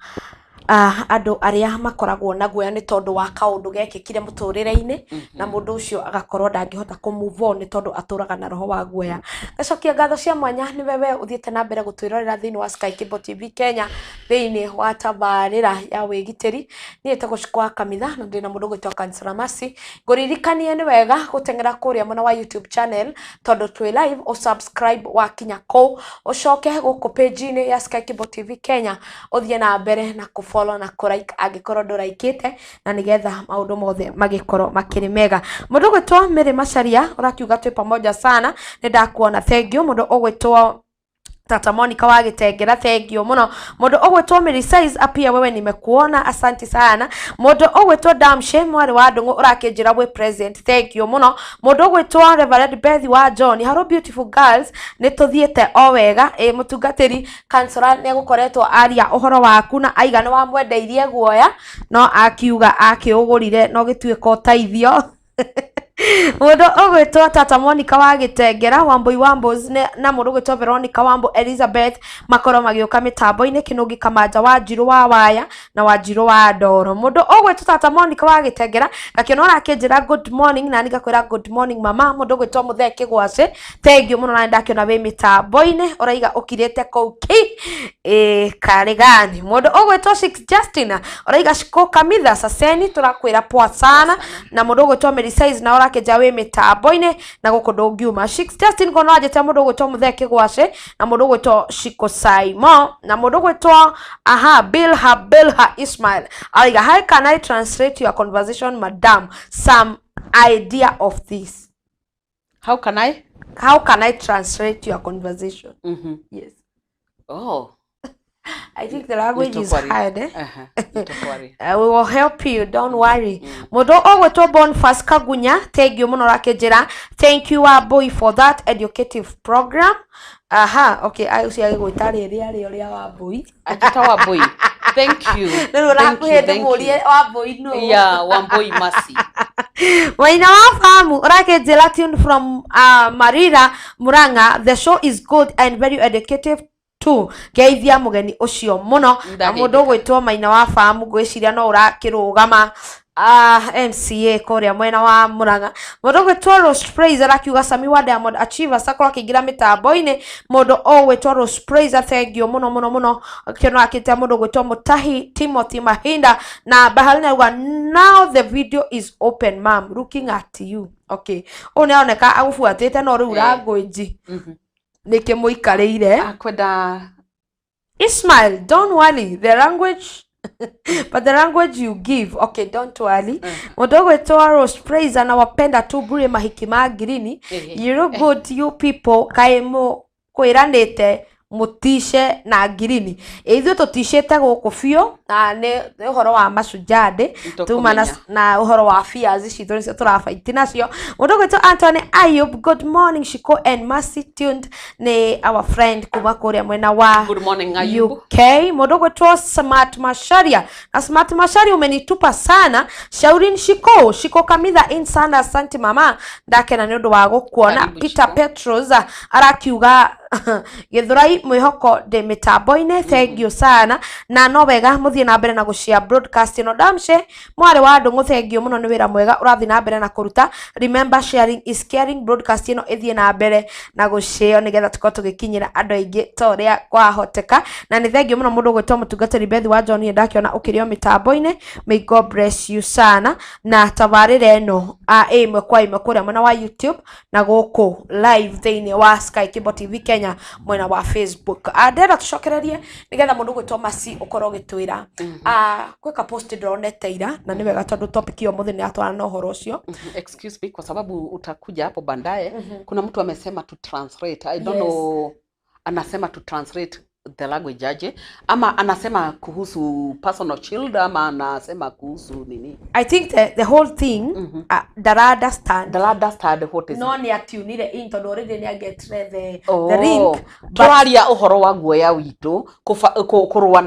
andũ arĩa makoragwo na guoya nĩ tondũ wa kaũndũ gekĩkire mũtũrĩre-inĩ, na mũndũ ũcio agakorwo ndangĩhota kũ move on nĩ tondũ atũraga na roho wa guoya. Ngacokia ngatho cia mwanya nĩwe we ũthiĩte na mbere gũtwĩrorera thĩinĩ wa Sky Cable TV Kenya, thĩinĩ wa tabarĩra ya wĩgitĩri. Niĩ ĩtagwo Shiko wa Kamitha na ndĩna mũndũ ũgwĩtwo Kansela Mercy. Ngũririkanie nĩ wega gũteng'era kũrĩa mwena wa YouTube channel tondũ twĩ live, ũsubscribe wakinya kũu, ũcoke gũkũ page-inĩ ya Sky Cable TV Kenya ũthiĩ na mbere na kũfollow na kũlike angĩkorwo ndũraikĩte, na nĩgetha maũndũ mothe magĩkorwo makĩrĩ mega. Mũndũ ũgwĩtwo Mary Macharia ũrakiuga twĩ pamoja sana, nĩ ndakuona, thank you. Mũndũ ũgwĩtwo Tata Monica wa Gĩtengera, thank you mũno. Mũndũ ũgwĩtwo Mary Size, pia wewe nimekuona, asante sana. Mũndũ ũgwĩtwo Damshe mwarĩ wa Ndũng'ũ ũrakĩnjĩra wĩ present, thank you mũno. Mũndũ ũgwĩtwo Reverend Beth wa John, hello beautiful girls, nĩ tũthiĩte o wega. Ĩ mũtungatĩri kansora nĩ egũkoretwo aria ũhoro waku na aiga nĩ wamwendeirie guoya, no akiuga akĩũgũrire no gĩtuĩka ũteithio. Mũndũ ũgwĩtwo Tata Monica wa Gĩtengera, Wambui Wambos na mũndũ ũgwĩtwo Veronica Wambo Elizabeth makorwo magĩũka mĩtambo-inĩ. Kĩnũngi Kamanja wa Njirũ wa Waya na Wanjirũ wa Ndoro. Mũndũ ũgwĩtwo Tata Monica wa Gĩtengera ngakĩona ũrakĩnjĩra good morning, na ngakwĩra good morning mama. Mũndũ ũgwĩtwo Mũthee Kĩgwacĩ, thank you mũno, na ndakĩona wĩ mĩtambo-inĩ, ũraiga ũkirĩte kũu ki ĩ karĩ gani. Mũndũ ũgwĩtwo Six Justin ũraiga Shiko Kamitha Saseni, tũrakwĩra poa sana. Na mũndũ ũgwĩtwo Mary Size na ũrakĩnja wĩ mĩtambo-inĩ na gũkũ ndũngiuma. Six Justin kono anjĩte mũndũ ũgwĩtwo Mũthee Kĩgwacĩ na mũndũ ũgwĩtwo Shiko Saimo na mũndũ ũgwĩtwo aha Bilha Bilha Ismail araiga, "How can I translate your conversation, madam? Some idea of this." How can I? How can I translate your conversation? Yes. Oh. I think the language is Nĩtũkwaria. hard, eh? Aha, nĩtũkwaria. We will help you, don't worry. Mũndũ ũgwĩtwo Boniface Kagunya, thank you mũno, ũrakĩnjĩra thank you Wambui for that educative program. Aha, okay, ai ũcio agĩgwĩta rĩrĩa rĩo rĩa Wambui. Akĩta Wambui. Thank you. Rĩu Thank you, ũrakuhĩ thank you. ndĩmũrie Wambui nũ. Yeah, Wambui Mercy. Waina wa famu ũrakĩnjĩra tune from Marira Murang'a, the show is good and very educative too, ngeithia mũgeni ũcio mũno. Na mũndũ ũgwĩtwo Maina wa famu, ngwĩciria no ũrakĩrũgama MCA kũrĩa mwena wa Murang'a. Mũndũ ũgwĩtwo Rose Praise arakiuga Sami wa Diamond Achievers akorwo akĩingĩra mĩtambo-inĩ. Mũndũ ũgwĩtwo Rose Praise, thank you mũno mũno mũno. Kĩono akĩte mũndũ ũgwĩtwo Mutahi Timothy Mahinda na Bahari auga, "Now the video is open, ma'am, looking at you." Okay, ũyũ nĩ aroneka agũbuatĩte, no rĩu language nĩkĩ mũikarĩire. Akwenda. Ismail, don't worry, the language, but the language you give, okay, don't worry. Mũndũ ũgwĩtwo Rose Praise, anawapenda tu bure, mahiki ma ngirini. You look good, you people. Kaĩ mũkwĩranĩte mũtice na ngirini? Ĩ ithuĩ tũticĩte gũkũ biũ. Na nĩ ũhoro wa Mashujaa Day tuma na, Nĩtũkũmenya. na ũhoro wa fears citũ nĩcio tũrabaiti nacio. Mũndũ ũgwĩtwo Anthony Ayub, good morning Shiko and Mercy, tuned nĩ our friend kuma kũrĩa mwena wa Good morning, Ayub. UK. Mũndũ ũgwĩtwo Smart Masharia, na Smart Masharia umenitupa sana. Shaurin Shiko, Shiko Kamitha in sana, asante mama, ndakena nĩ ũndũ wa gũkuona. Karibu, Peter Shiko. Petros arakiuga Githurai mwĩhoko ndĩ mĩtambo-inĩ, thank you sana, na no wega mũthiĩ na mbere na gũshare broadcast ĩno. Ndamshe mwarĩ wa Ndũng'ũ, thank you mũno nĩ wĩra mwega ũrathiĩ na mbere na kũruta. Remember, sharing is caring. Broadcast ĩno ĩthiĩ na mbere na gũshare nĩgetha tũkorwo tũgĩkinyĩra andũ aingĩ ta ũrĩa kwahoteka. Na nĩ thank you mũno mũndũ ũgwĩtwo mũtungatĩri Beth wa John, nĩ ndakĩona ũkĩrĩ o mĩtambo-inĩ, may God bless you sana. Na tabarĩra ĩno ĩmwe kwa ĩmwe kũrĩa mwena wa YouTube na gũkũ live thĩinĩ wa Sky Cable TV Kenya mwena wa Facebook. Ndĩrenda tũcokererie nĩgetha mũndũ ũgwĩtwo Mercy ũkorwo ũgĩtwĩra gwĩka post ndĩronete ira, na nĩ wega tondũ topic ĩyo mũthĩ nĩ yatwarana na ũhoro ũcio. Excuse me, kwa sababu utakuja hapo baadaye. Kuna mtu amesema to translate. I don't Yes. know, anasema to translate the language aje, ama anasema kuhusu personal shield, ama anasema kuhusu nini? I think the whole thing ndara understand. The understand what is no nĩ atiunire in tondũ already nĩ agetire the, Oh. the link but Tũraria ũhoro wa guoya witũ, kũrũa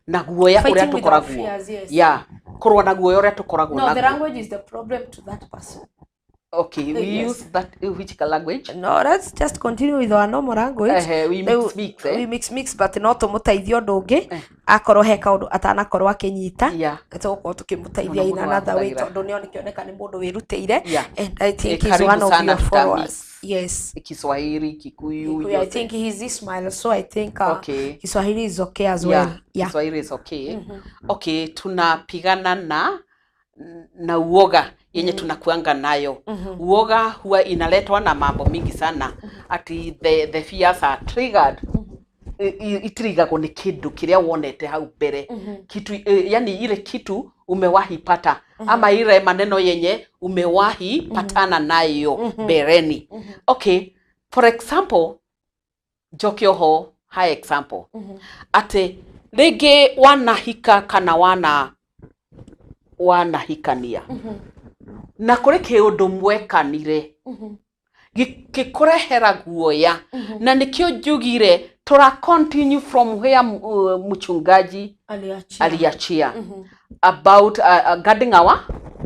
na guoya ũrĩa Fighting with our tũkoragwo. fears, yes. Yeah, kũrũa na guoya ũrĩa tũkoragwo No, the naguo. language is the problem to that person. Okay, we Yes. use that which language? No, let's just continue with our normal language. Ehe, we mix, Rĩu, mix, eh? We mix mix, but no tũmũteithie ũndũ ũngĩ akorwo he kaũndũ atanakorwo akĩnyita, Yeah. tũgũkorwo tũkĩmũteithia Mũno in mũno another way ahũthagĩra. tondũ nĩ onekĩoneka nĩ mũndũ wĩrutĩire, Yeah. and I think Eh, he's karibu one of sana, your tuta followers. mix. Yes. Kiswahili, Kikuyu, Kikuyu, I yote. think he's Ismail, so I think Okay. Kiswahili is okay as Yeah, well. Yeah. Kiswahili is okay. Okay, tunapigana na uoga yenye tunakuanga nayo. Uoga huwa inaletwa na mambo mingi sana. Ati the fears are triggered. Itrigagwo nĩ kĩndũ kĩrĩa wonete hau mbere, kitu yani ile kitu umewahi pata, ama ile maneno yenye umewahi patana nayo mbeleni. Okay, for example, njoke oho high example atĩ rĩngĩ wanahika kana wanahikania na kũrĩ kĩũndũ mwekanire gĩkũrehera guoya, na nĩkĩo njugire tũra continue from where mchungaji Aliachia. aliachia about guarding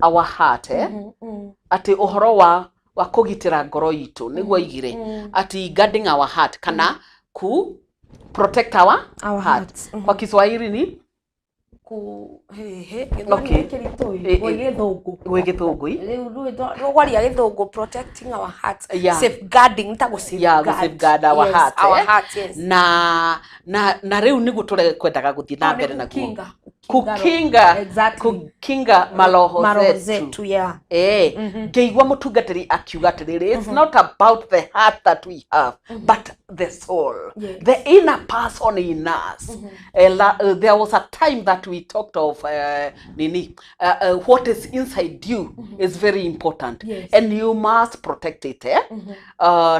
our heart, eh? Atĩ ũhoro wa kũgitĩra ngoro itũ nĩguo aigire atĩ guarding our heart kana ku protect our Our heart. hearts. Kwa Kiswahili ni Ku he Okay. gĩthũngũ. Eh, eh. Gwĩ Gĩthũngũ i? Rĩu rũgwaria Gĩthũngũ, protecting our hearts, Yeah. safeguarding, ta gũ Yeah, gũ safeguard our yes, heart, our eh? hearts, yes. Na rĩu nĩguo tũrekwendaga gũthiĩ na No, nĩ mbere naguo. kukinga, Kukinga. Exactly. Kukinga maroho Maroho zetu. zetu, yeah. Eh, ngĩigua mũtungatĩri akiuga atĩrĩrĩ, it's not about the heart that we have, but the soul. Yes. The inner person in us. There was a time that we talked of nini, what is inside you is very important. Yes. And you must protect it, eh?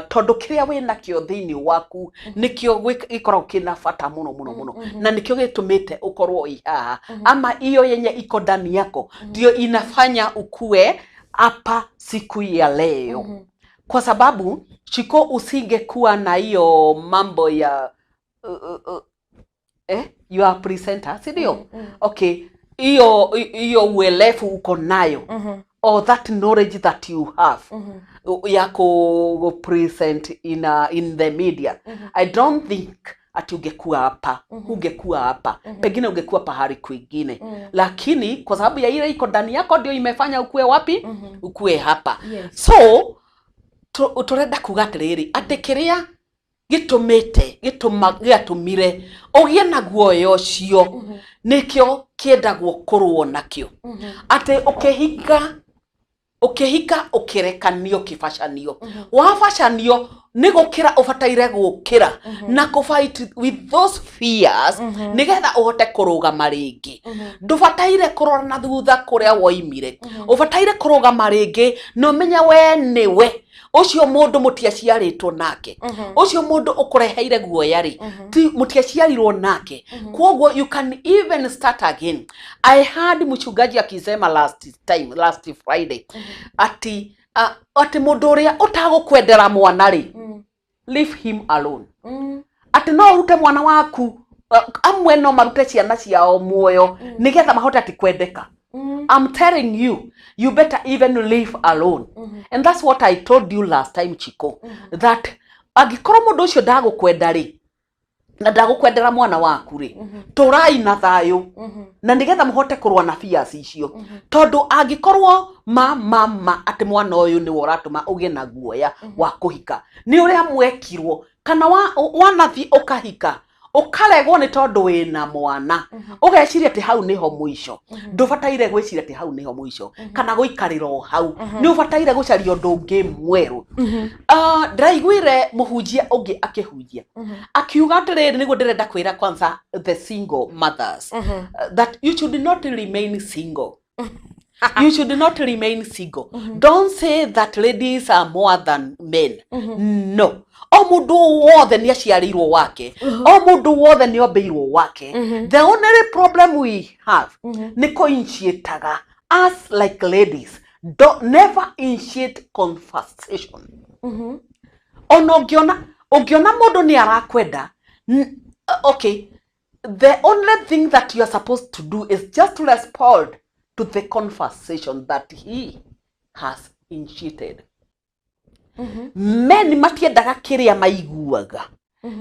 Tondũ kĩrĩa wĩ nakĩo thĩinĩ waku nĩkĩo gĩkoragwo kĩna bata mũno mũno mũno, na nĩkĩo gĩtũmĩte ũkorwo ĩ haha, ama iyo yenye iko ndani yako ndio inafanya ukue hapa siku ya leo, kwa sababu Shiko, usingekuwa na hiyo mambo ya you are presenter, si ndio? Okay, hiyo uelefu uko nayo or that knowledge that you have ya ku present in the media, I don't think ati ungekuwa hapa. Ungekuwa hapa, pengine ungekuwa pahali kwingine, lakini kwa sababu ya ile iko ndani yako ndio imefanya ukue wapi, ukue hapa. Yes. So tũrenda kuga atĩrĩrĩ, atĩ kĩrĩa gĩtũmĩte gĩtũma gĩatũmire ũgĩe na guoya ũcio nĩkĩo kĩendagwo kũrũo nakĩo, atĩ ũkĩhika ũkĩhika ũkĩrekanio ũkĩbacanio wabacanio. Nĩ gũkĩra ũbataire gũkĩra na kũ fight with those fears nĩgetha ũhote kũrũgama rĩngĩ. Ndũbataire kũrora na thutha kũrĩa woimire, ũbataire kũrũgama rĩngĩ na ũmenye we nĩwe ũcio mũndũ mũtiaciarĩtwo nake, ũcio mũndũ ũkũreheire guoya rĩ, ti mũtiaciarirwo nake. Kwoguo you can even start again. I heard mchungaji akisema last time, last Friday, ati atĩ mũndũ ũrĩa ũtagũkwendera mwana rĩ, leave him alone. Atĩ no ũrute mwana waku, amwe no marute ciana ciao muoyo nĩgetha mahote atĩ kwendeka. I'm telling you, you better even leave alone. And that's what I told you last time, Chico, that angĩkorwo mũndũ ũcio ndagũkwenda rĩ, na ndagũkwendera mwana waku rĩ, tũrai na thayũ na nĩgetha mũhote kũrũa na fears icio, tondũ angĩkorwo ma ma ma atĩ mwana ũyũ nĩwe ũratũma ũgĩe na guoya wa kũhika, nĩ ũrĩa mwekirwo kana wanathiĩ ũkahika ũkaregwo nĩ tondũ wĩna mwana, ũgeciria atĩ hau nĩho mũico. Ndũbataire gwĩciria atĩ hau nĩho mũico kana gũikarĩra o hau. Nĩ ũbataire gũcaria ũndũ ũngĩ mwerũ. Ndĩraiguire mũhunjia ũngĩ akĩhunjia akiuga atĩrĩrĩ, nĩguo ndĩrenda kwĩra kwanza the single mothers that you should not remain single. You should not remain single. Don't say that ladies are more than men. No, o mũndũ wothe nĩ aciarĩirwo wake, o mũndũ wothe nĩ ombĩirwo wake. The only problem we have nĩ kũ-initiataga. Us like ladies, don't never initiate conversation. Ona ũngĩona mũndũ nĩ arakwenda, okay, the only thing that you are supposed to do is just to respond to the conversation that he has initiated. Men matiendaga kĩrĩa maiguaga,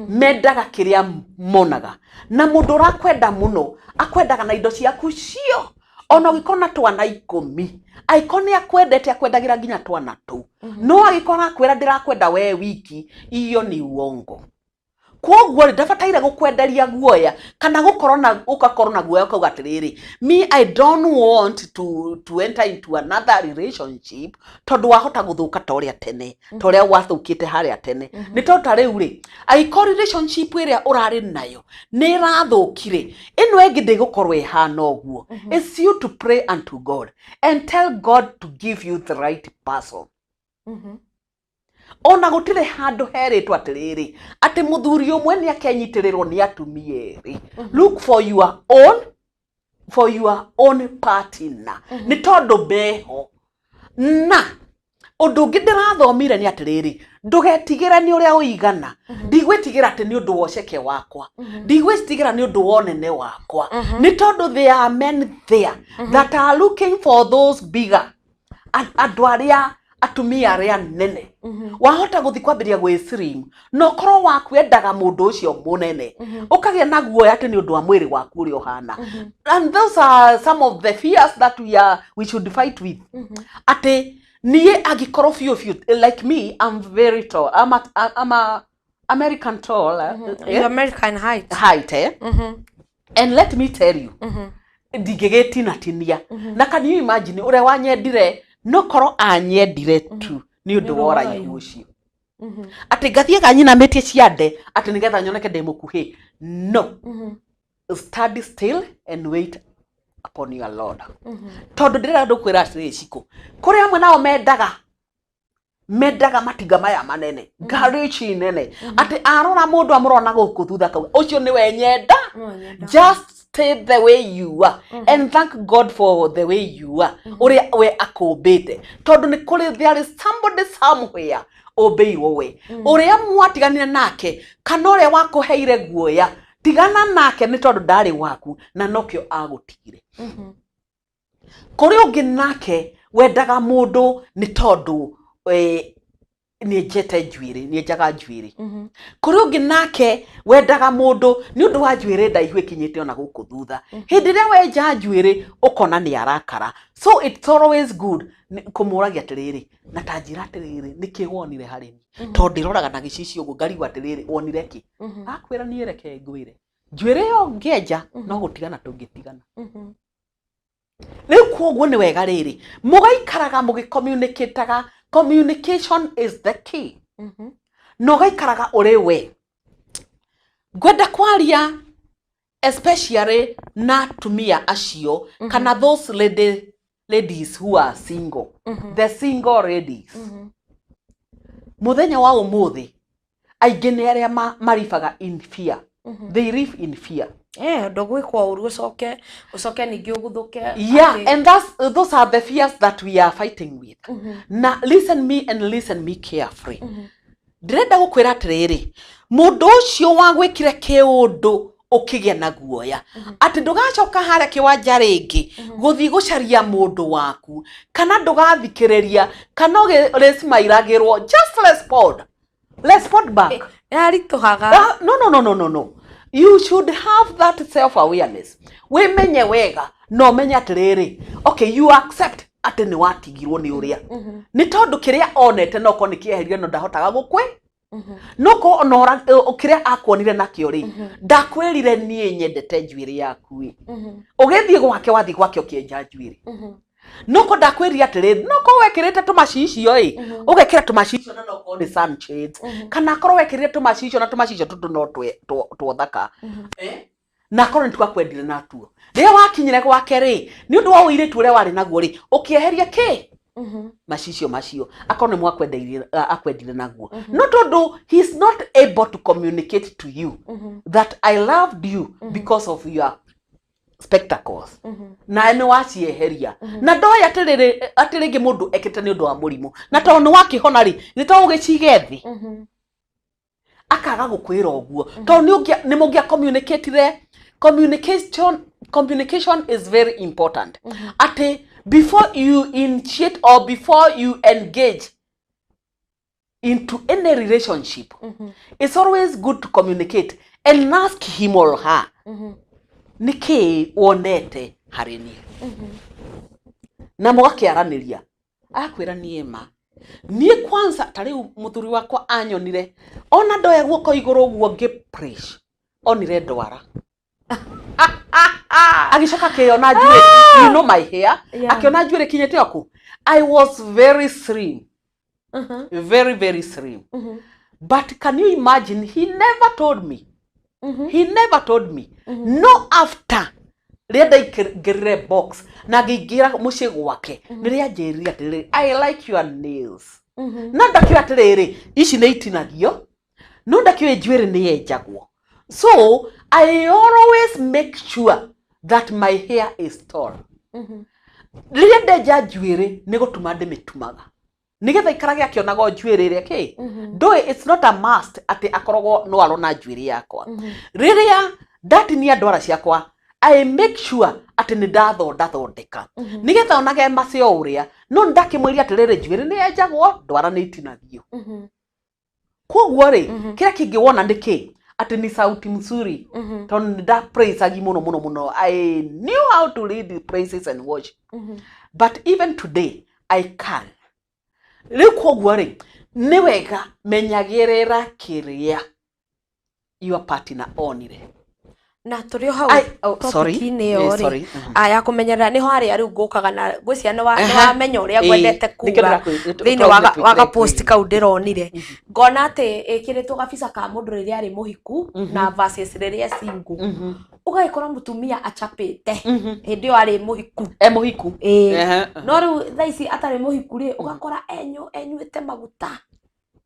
mendaga kĩrĩa monaga. Na mũndũ ũrakwenda mũno akwendaga na indo ciaku cio, ona ũngĩkorwo na twana 10, angĩkorwo nĩ akwendete akwendagĩra nginya twana tũu. No angĩkorwo arakwĩra ndĩrakwenda we wiki, iyo nĩ uongo. Kwoguo rĩ, ndabataire gũkwenderia guoya kana gũkorwo na ũgakorwo na guoya ũkauga atĩrĩrĩ, me I don't want to enter into another relationship, tondũ wahota gũthũka ta ũrĩa tene, ta ũrĩa wathũkĩte harĩa tene. Nĩ tondũ ta rĩu rĩ, angĩkorwo relationship ĩrĩa ũrarĩ nayo nĩ ĩrathũkire, ĩno ĩngĩ ndĩgũkorwo ĩhana ũguo. It's you to pray unto God and tell God to give you the right person. Ona gũtirĩ handũ herĩtwo atĩrĩrĩ atĩ mũthuri ũmwe nĩ akenyitĩrĩrwo nĩ atumia erĩ. Look for your own partner, nĩ tondũ meho. Na ũndũ ũngĩ ndĩrathomire nĩ atĩrĩrĩ, ndũgetigĩre nĩ ũrĩa ũigana. Ndigwĩtigĩra atĩ nĩ ũndũ wa ũceke wakwa, ndigwĩtigĩra nĩ ũndũ wa ũnene wakwa, nĩ tondũ there are men there that are looking for those bigger, andũ arĩa atumia arĩa nene. Wahota gũthiĩ kwambĩrĩria gwĩ slim na ũkorwo waku endaga mũndũ ũcio mũnene, ũkagĩa na guoya atĩ nĩ ũndũ wa mwĩrĩ waku ũrĩa ũhana. And those are some of the fears that we should fight with, atĩ niĩ angĩkorwo biũ biũ, like me, I'm very tall. I'm a American tall, You're American height. Height, eh? And let me tell you, ndingĩgĩtinatinia. Na can you imagine ũrĩa wanyendire no korwo anyendire tu nĩ ũndũ wa ũraihu ũcio, atĩ ngathiĩ ganyinamĩtie ciande atĩ nĩgetha nyoneke ndĩ mũkuhĩ? No, stand still and wait upon your Lord, tondũ ndĩrenda ndũkwĩra atĩrĩrĩ, Cikũ, kũrĩ amwe nao mendaga matinga maya manene, ngari ici nene, atĩ arora mũndũ amũrona gũkũ thutha kau ũcio nĩwe nyenda. Just stay the way you are and thank God for the way you are, ũrĩa we akũmbĩte, tondũ nĩ kũrĩ, there is somebody somewhere ũmbĩirwo we. Ũrĩa mwatiganire nake kana ũrĩa wakũheire guoya, tigana nake, nĩ tondũ ndarĩ waku na nokĩo agũtigire. Kũrĩ ũngĩ nake wendaga mũndũ nĩ tondũ nĩ enjete njuĩrĩ, nĩ enjaga njuĩrĩ. Kũrĩ ũngĩ nake wendaga mũndũ nĩ ũndũ wa njuĩrĩ ndaihu ĩkinyĩte ona gũkũ thutha. Hĩndĩ ĩrĩa wenja njuĩrĩ ũkona nĩ arakara. So it's always good kũmũragia atĩrĩrĩ, na ta njĩra atĩrĩrĩ, nĩkĩ wonire harĩ niĩ? Tondũ ndĩroraga na gĩcicio ũguo ngarigwo atĩrĩrĩ, wonire kĩ? Akwĩra niĩ reke ngwĩre, njuĩrĩ ĩyo ngĩenja no gũtigana tũngĩtigana rĩu. Kwoguo nĩ wega rĩrĩ mũgaikaraga mũgĩcommunicataga. Communication is the key. Na ũgaikaraga ũrĩ we. Ngwenda kwaria especially na atumia acio kana those ladies who are single, the single ladies. Muthenya wa umuthi aingĩ nĩ arĩa maribaga in fear. They live in fear. Ndũgwĩkwo ũru ũcoke ũcoke ningĩ ũguthũke. Yeah, and those are the fears that we are fighting with. Na listen me and listen me carefully. Ndĩrenda gũkwĩra atĩrĩrĩ, mũndũ ũcio wagwĩkire kĩũndũ ũkĩgĩa na guoya atĩ ndũgacoka harĩa kĩwanja rĩngĩ gũthiĩ gũcaria mũndũ waku, kana ndũgathikĩrĩria, kana ũrĩcimairagĩrwo, just respond back. Yaritũhaga. No, no, no, no, no, no, you should have that self awareness. Wĩmenye wega na ũmenye atĩrĩrĩ, okay, you accept atĩ nĩ watigirwo nĩ ũrĩa, nĩ tondũ kĩrĩa onete no korwo nĩ kĩeherio, no ndahotaga gũkwĩ no korwo ona kĩrĩa akuonire nakĩo rĩ, ndakwĩrire niĩ nyendete njuĩrĩ yaku ĩ, ũgĩthiĩ gwake, wathiĩ gwake ũkĩenja njuĩrĩ, no ko ndakwĩrire atĩrĩrĩ, no korwo wekĩrĩte tũmacicio ĩ, ũgekĩra tũmacicio na no korwo nĩ sunshades, kana akorwo wekĩrire tũmacicio na tũmacicio tũtũ no twothaka, na akorwo nĩ twakwendire natuo, rĩrĩa wakinyire gwake rĩ, nĩ ũndũ wa ũirĩtu ũrĩa warĩ naguo rĩ, ũkĩeheria kĩ macicio macio, akorwo nĩ mwakwendire, akwendire naguo, no tondũ he is not able to communicate to you that I loved you because of your spectacles, na nĩ wacieheria, na ndoĩ atĩrĩrĩ atĩ rĩngĩ mũndũ ekĩte nĩ ũndũ wa mũrimũ, na tondũ nĩ wakĩhona rĩ, nĩ to ũgĩcige thĩ, akaga gũkwĩra ũguo tondũ nĩ mũngĩa communicatire. Communication is very important, atĩ before you initiate or before you engage into any relationship, it's always good to communicate and ask him or her, nĩ kĩĩ wonete harĩ niĩ? Na mũgakĩaranĩria, agakwĩra niĩ ma niĩ kwanza ta rĩu mũthuri wakwa anyonire ona ndoya guoko igũrũ ũguo ngĩ preach, onire ndwara, agĩcoka akĩona njuĩrĩ, you know my hair. Akĩona njuĩrĩ kinyĩte oku. I was very slim, very very slim, but can you imagine, he never told me. He never told me. No after rĩrĩa ndaingĩrire box na ngĩingĩra mũciĩ gwake, nĩrĩa anjĩrire atĩrĩrĩ, "I like your nails." Na ndakĩũĩ atĩrĩrĩ, ici nĩ itinagio, no ndakĩũĩ njuĩrĩ nĩ yenjagwo. So I always make sure that my hair is tall. Rĩrĩa ndenja njuĩrĩ, nĩ gũtuma ndĩmĩtumaga nĩgetha ikarage akĩonaga o njuĩrĩ ĩrĩa kĩ ndũĩ. It's not a must atĩ akoragwo no arona njuĩrĩ yakwa. Rĩrĩa ndatinia ndwara ciakwa, I make sure atĩ nĩ ndathondathondeka nĩgetha onage macio ũrĩa, no nĩ ndakĩmwĩria atĩrĩrĩ, njuĩrĩ nĩ yenjagwo, ndwara nĩ itinagio. Koguo rĩ, kĩrĩa kĩngĩ wona nĩ kĩ atĩ ni sauti mzuri, tondũ nĩ ndapraisagi mũno mũno mũno. I knew how to lead the praises and worship, but even today I can. Rĩu koguo rĩ, nĩ wega menyagĩrĩra kĩrĩa your partner onire. Na tũrĩ o hau Oh, sorry. topic-inĩ ĩyo rĩ, Sorry. Ya kũmenyerera nĩho harĩa rĩu ngũkaga na ngwĩciria nĩ wamenya ũrĩa ngwendete Nĩkĩo kuga thĩinĩ wa wa gapost kau ndĩronire, ngona atĩ ĩkĩrĩtwo gabica ka mũndũ rĩrĩa arĩ mũhiku na versus rĩrĩa e single, ũgagĩkora mũtumia acapĩte hĩndĩ ĩyo arĩ mũhiku. E mũhiku. Ĩĩ. No rĩu thaa ici atarĩ mũhiku rĩ, ũgakora enyuĩte maguta,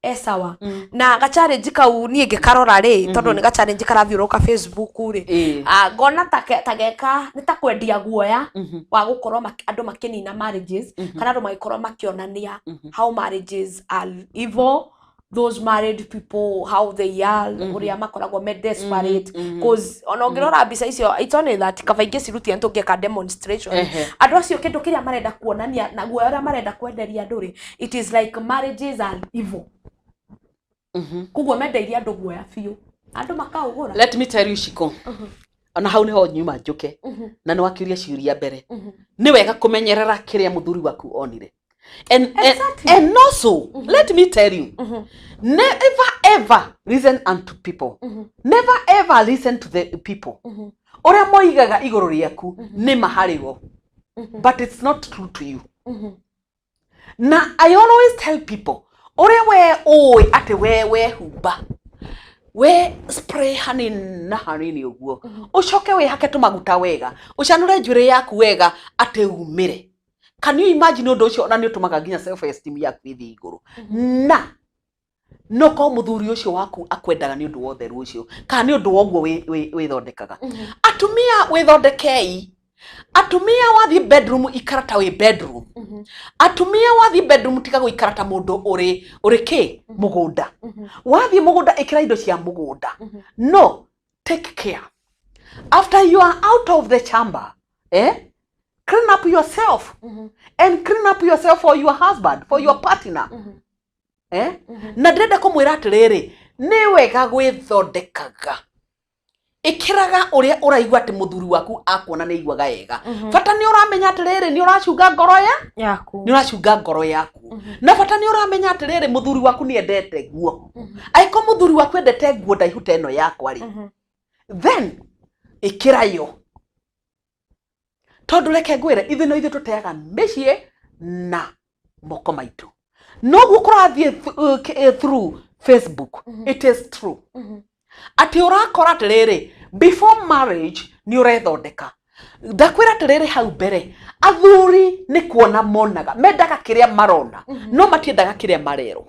e sawa. Na ga-challenge kau niĩ ngĩkarora rĩ, tondũ nĩ ga-challenge karathiũrũrũka Facebook rĩ, ngona ta geka nĩ ta kwendia guoya wa gũkorwo andũ makĩnina marriages, kana andũ magĩkorwo makĩonania how marriages are evil, those married people, how they are, ũrĩa makoragwo me desperate, cause ona ũngĩrora mbica icio, it's only that kaba ingĩcirutia nĩtũngĩka demonstration. Andũ acio kĩndũ kĩrĩa marenda kuonania na guoya ũrĩa marenda kwenderia andũ rĩ, it is like marriages are evil. Koguo mendeirie andũ guoya biũ, andũ makaũgũra. Let me tell you, Shiko, ona hau niho nyuma njuke na nĩ wakĩũria ciũria mbere, nĩ wega kũmenyerera kĩrĩa mũthuri waku onire. And also, let me tell you, never ever listen unto people. Never ever listen to the people ũrĩa moigaga igũrũ rĩaku. Nĩ ma harĩ o, but it's not true to you. Na I always tell people, Ũrĩa we ũĩ atĩ we wehumba we spray hanini na hanini ũguo, ũcoke wĩhake tũmaguta wega, ũcanũre njuĩrĩ yaku wega atĩ umĩre. Can you imagine ũndũ ũcio? Ona nĩ ũtũmaga nginya self esteem yaku ĩthiĩ igũrũ. Na no korwo mũthuri ũcio waku akwendaga nĩ ũndũ wa ũtheru ũcio kana nĩ ũndũ wa ũguo wĩthondekaga. Atumia, wĩthondekei. Atumia, wathiĩ bedroom, ikara ta wĩ bedroom. Atumia, wathiĩ bedroom, tiga gũikara ta mũndũ ũrĩ kĩ mũgũnda. Wathiĩ mũgũnda, ĩkĩra indo cia mũgũnda. No take care after you are out of the chamber, eh? Clean up yourself and clean up yourself for your husband, for your partner, eh? Na ndĩrenda kũmwĩra atĩrĩrĩ, nĩ wega gwĩthondekaga. Ĩkĩraga ũrĩa ũraigua atĩ mũthuri waku akuona nĩ aiguaga wega. Bata nĩ ũramenya atĩrĩrĩ, nĩ ũracunga ngoro ya yaku. Nĩ ũracunga ngoro yaku, na bata nĩ ũramenya atĩrĩrĩ, mũthuri waku nĩ endete nguo. Angĩkorwo mũthuri waku endete nguo ndaihu ta ĩno yakwa rĩ, then ĩkĩra yo, tondũ reke ngwĩre, ithuĩ no ithuĩ tũteaga mĩciĩ na moko maitũ. Noguo kũrathiĩ through Facebook, it is true atĩ ũrakora atĩrĩrĩ, before marriage nĩ ũrethondeka. Ndakwĩra atĩrĩrĩ, hau mbere athuri nĩ kuona monaga, mendaga kĩrĩa marona, no matiendaga kĩrĩa marerwo.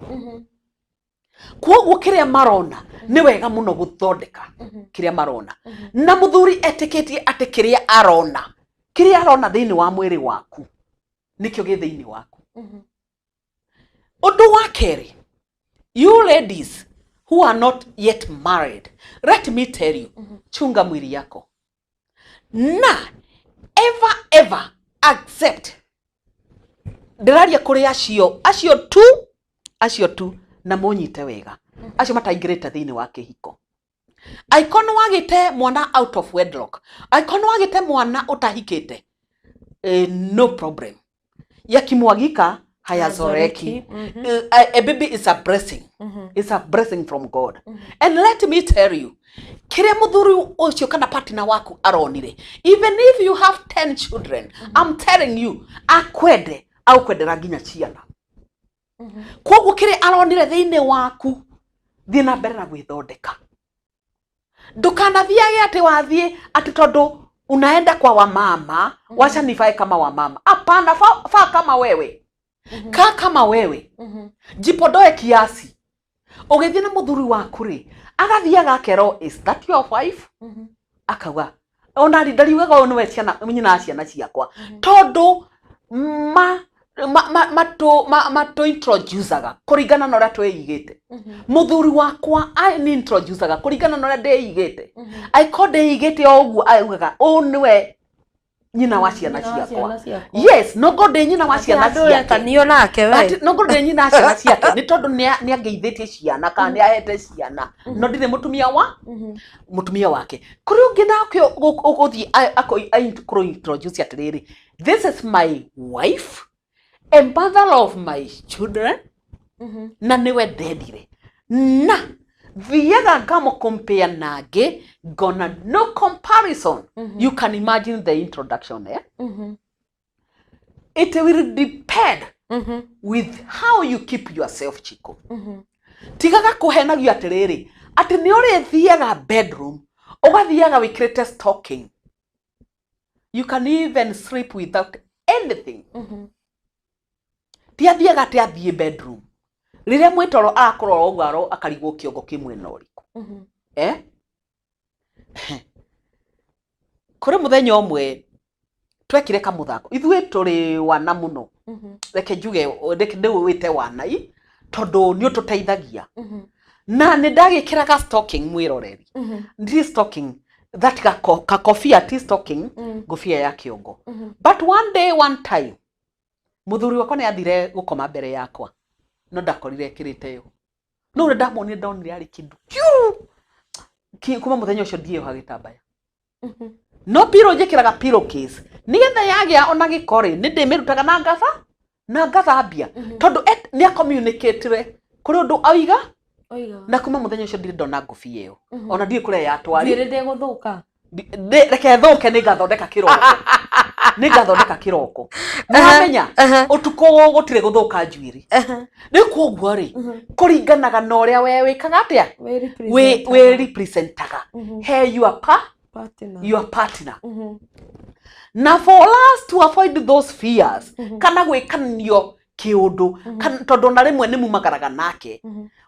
Koguo kĩrĩa marona, nĩ wega mũno gũthondeka kĩrĩa marona. Na mũthuri etĩkĩtie atĩ kĩrĩa arona thĩinĩ wa mwĩrĩ waku nĩkĩo gĩ thĩinĩ waku. Ũndũ wa kerĩ, you ladies who are not yet married, let me tell you, chunga mwili yako na ever ever accept. Ndĩraria kũrĩ acio tu, acio tu, na mũnyite wega, acio mataingĩrĩte thĩinĩ wa kĩhiko. Angĩkorwo nĩ wagĩte mwana out of wedlock, angĩkorwo nĩ wagĩte mwana ũtahikĩte, no problem, yakimwagika hayazoreki. A baby is a blessing, it's a blessing from God. And let me tell you, kĩrĩa mũthuri ũcio kana partner waku aronire, even if you have 10 children, I'm telling you, akwende agũkwendera nginya ciana. Koguo kĩrĩa aronire thĩinĩ waku, thiĩ na mbere na gwĩthondeka. Ndũkanathiage atĩ wathiĩ atĩ tondũ unaenda kwa wamama, wacha nivae kama wamama. Hapana, vaa kama wewe, kaa kama wewe, jipodoe kiasi. Ũgĩthiĩ na mũthuri waku rĩ, agathiaga akerwo, "Is that your wife?" Akauga ona ndariugaga ũyũ nĩwe ciana, nyina wa ciana ciakwa, tondũ ma ma ma matũ ma matũ introducaga kũringana na ũrĩa twĩigĩte. Mũthuri wakwa ni introducaga kũringana na ũrĩa ndĩigĩte. Angĩkorwo ndĩigĩte o ũguo, augaga ũũ nĩwe nyina wa ciana Nyina wa ciakwa. ciana ciakwa. Yes, no ngorwo ndĩ nyina wa ciana Andũ ciake. ũretanio nake we. Atĩ no ngorwo ndĩ nyina wa ciana ciake nĩ tondũ nĩ angeithĩtie ciana kana nĩ ahete ciana, no ndirĩ mũtumia wake. Kũrĩ ũngĩ nake ũgũthiĩ kũrũ introduce atĩrĩrĩ, "This is my wife, a mother of my children," na nĩwe ndendire, na thiaga ngamũcompare nangĩ, ngona no comparison. You can imagine the introduction, eh? It will depend with how you keep yourself, Chico. Tigaga kũhenagio atĩrĩrĩ, atĩ nĩ ũrĩthiaga bedroom ũgathiaga wĩkĩrĩte stocking. You can even sleep without anything. Ti athiaga atĩ athiĩ bedroom rĩrĩa mwĩtoro arakũrora ũguo akarigwo kĩongo kĩ mwena ũrĩkũ, eh? Kũrĩ mũthenya ũmwe twekire kamũthako, ithuĩ tũrĩ wana mũno. Reke njuge, reke ndĩwĩte wana i tondũ nĩ ũtũteithagia. Na nĩ ndagĩkĩraga stocking, mwĩroreri, ndi stocking that kakobia, ti stocking, ngũbia ya kĩongo. But one day, one time, mũthuri wakwa nĩ athire gũkoma mbere yakwa, no ndakorire ekĩrĩte yo. No ũrĩa ndamuonire, ndonire arĩ kĩndũ kĩũru. Kuma mũthenya ũcio ndiĩyoha gĩtambaya, no pillow njĩkĩraga pillow case nĩgetha yagĩa ona gĩko rĩ, nĩ ndĩmĩrutaga na ngatha na ngathambia, tondũ nĩ acommunicatire kũrĩ ũndũ oiga. Oiga. Na kuma mũthenya ũcio ndirĩ ndona ngũbia ĩyo, ona ndiũĩ kũrĩa yatwari. Njuĩrĩ ndĩgũthũka. Reke thũke, nĩ ngathondeka kĩroko. Nĩ ngathondeka kĩroko. Nĩwamenya ũtukũ gũtirĩ gũthũka njuĩrĩ. Rĩu koguo rĩ, kũringanaga na ũrĩa we wĩkaga atĩa, wĩ representaga he your your partner. Na for us to avoid those fears kana gwĩkanio kĩũndũ, tondũ ona rĩmwe nĩ mumagaraga nake,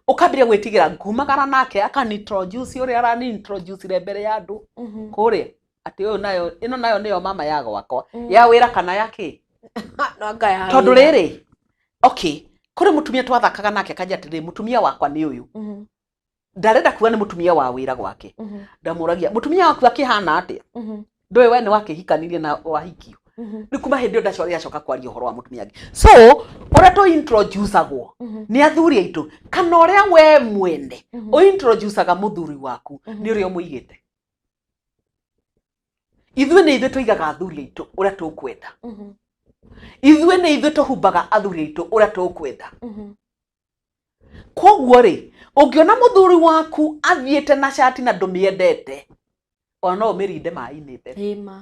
ũkambĩrĩria gwĩtigĩra ngumagara nake akani-introduce ũrĩa arani-introducire mbere ya andũ kũrĩa atĩ ũyũ nayo ĩno nayo nĩyo mama ya gwakwa ya wĩra kana ya kĩ. No anga ya Tondũ wĩra. Rĩrĩ, okay, kũrĩ mũtumia twathakaga nake akanja atĩrĩrĩ, mũtumia wakwa nĩ ũyũ. Ndarenda kuga nĩ mũtumia wa wĩra gwake. Ndamũragia, mũtumia waku akĩhana atĩa? Ndũĩ we nĩ wakĩhikanirie na wahikio. Rĩu kuma hĩndĩ ĩyo ndacoka kwaria ũhoro wa mũtumia angĩ. So ũrĩa tũ introducagwo nĩ athuri aitũ kana ũrĩa we mwene ũ introducaga mũthuri waku nĩ ũrĩa ũmũigĩte. Ithuĩ nĩ ithuĩ tũigaga athuri aitũ ũrĩa tũkwenda. Ithuĩ nĩ ithuĩ tũhumbaga athuri aitũ ũrĩa tũkwenda. Koguo rĩ, ũngĩona mũthuri waku athiĩte na cati na ndũmĩendete, ona no ũmĩrinde maĩ-inĩ mbere. Ĩma.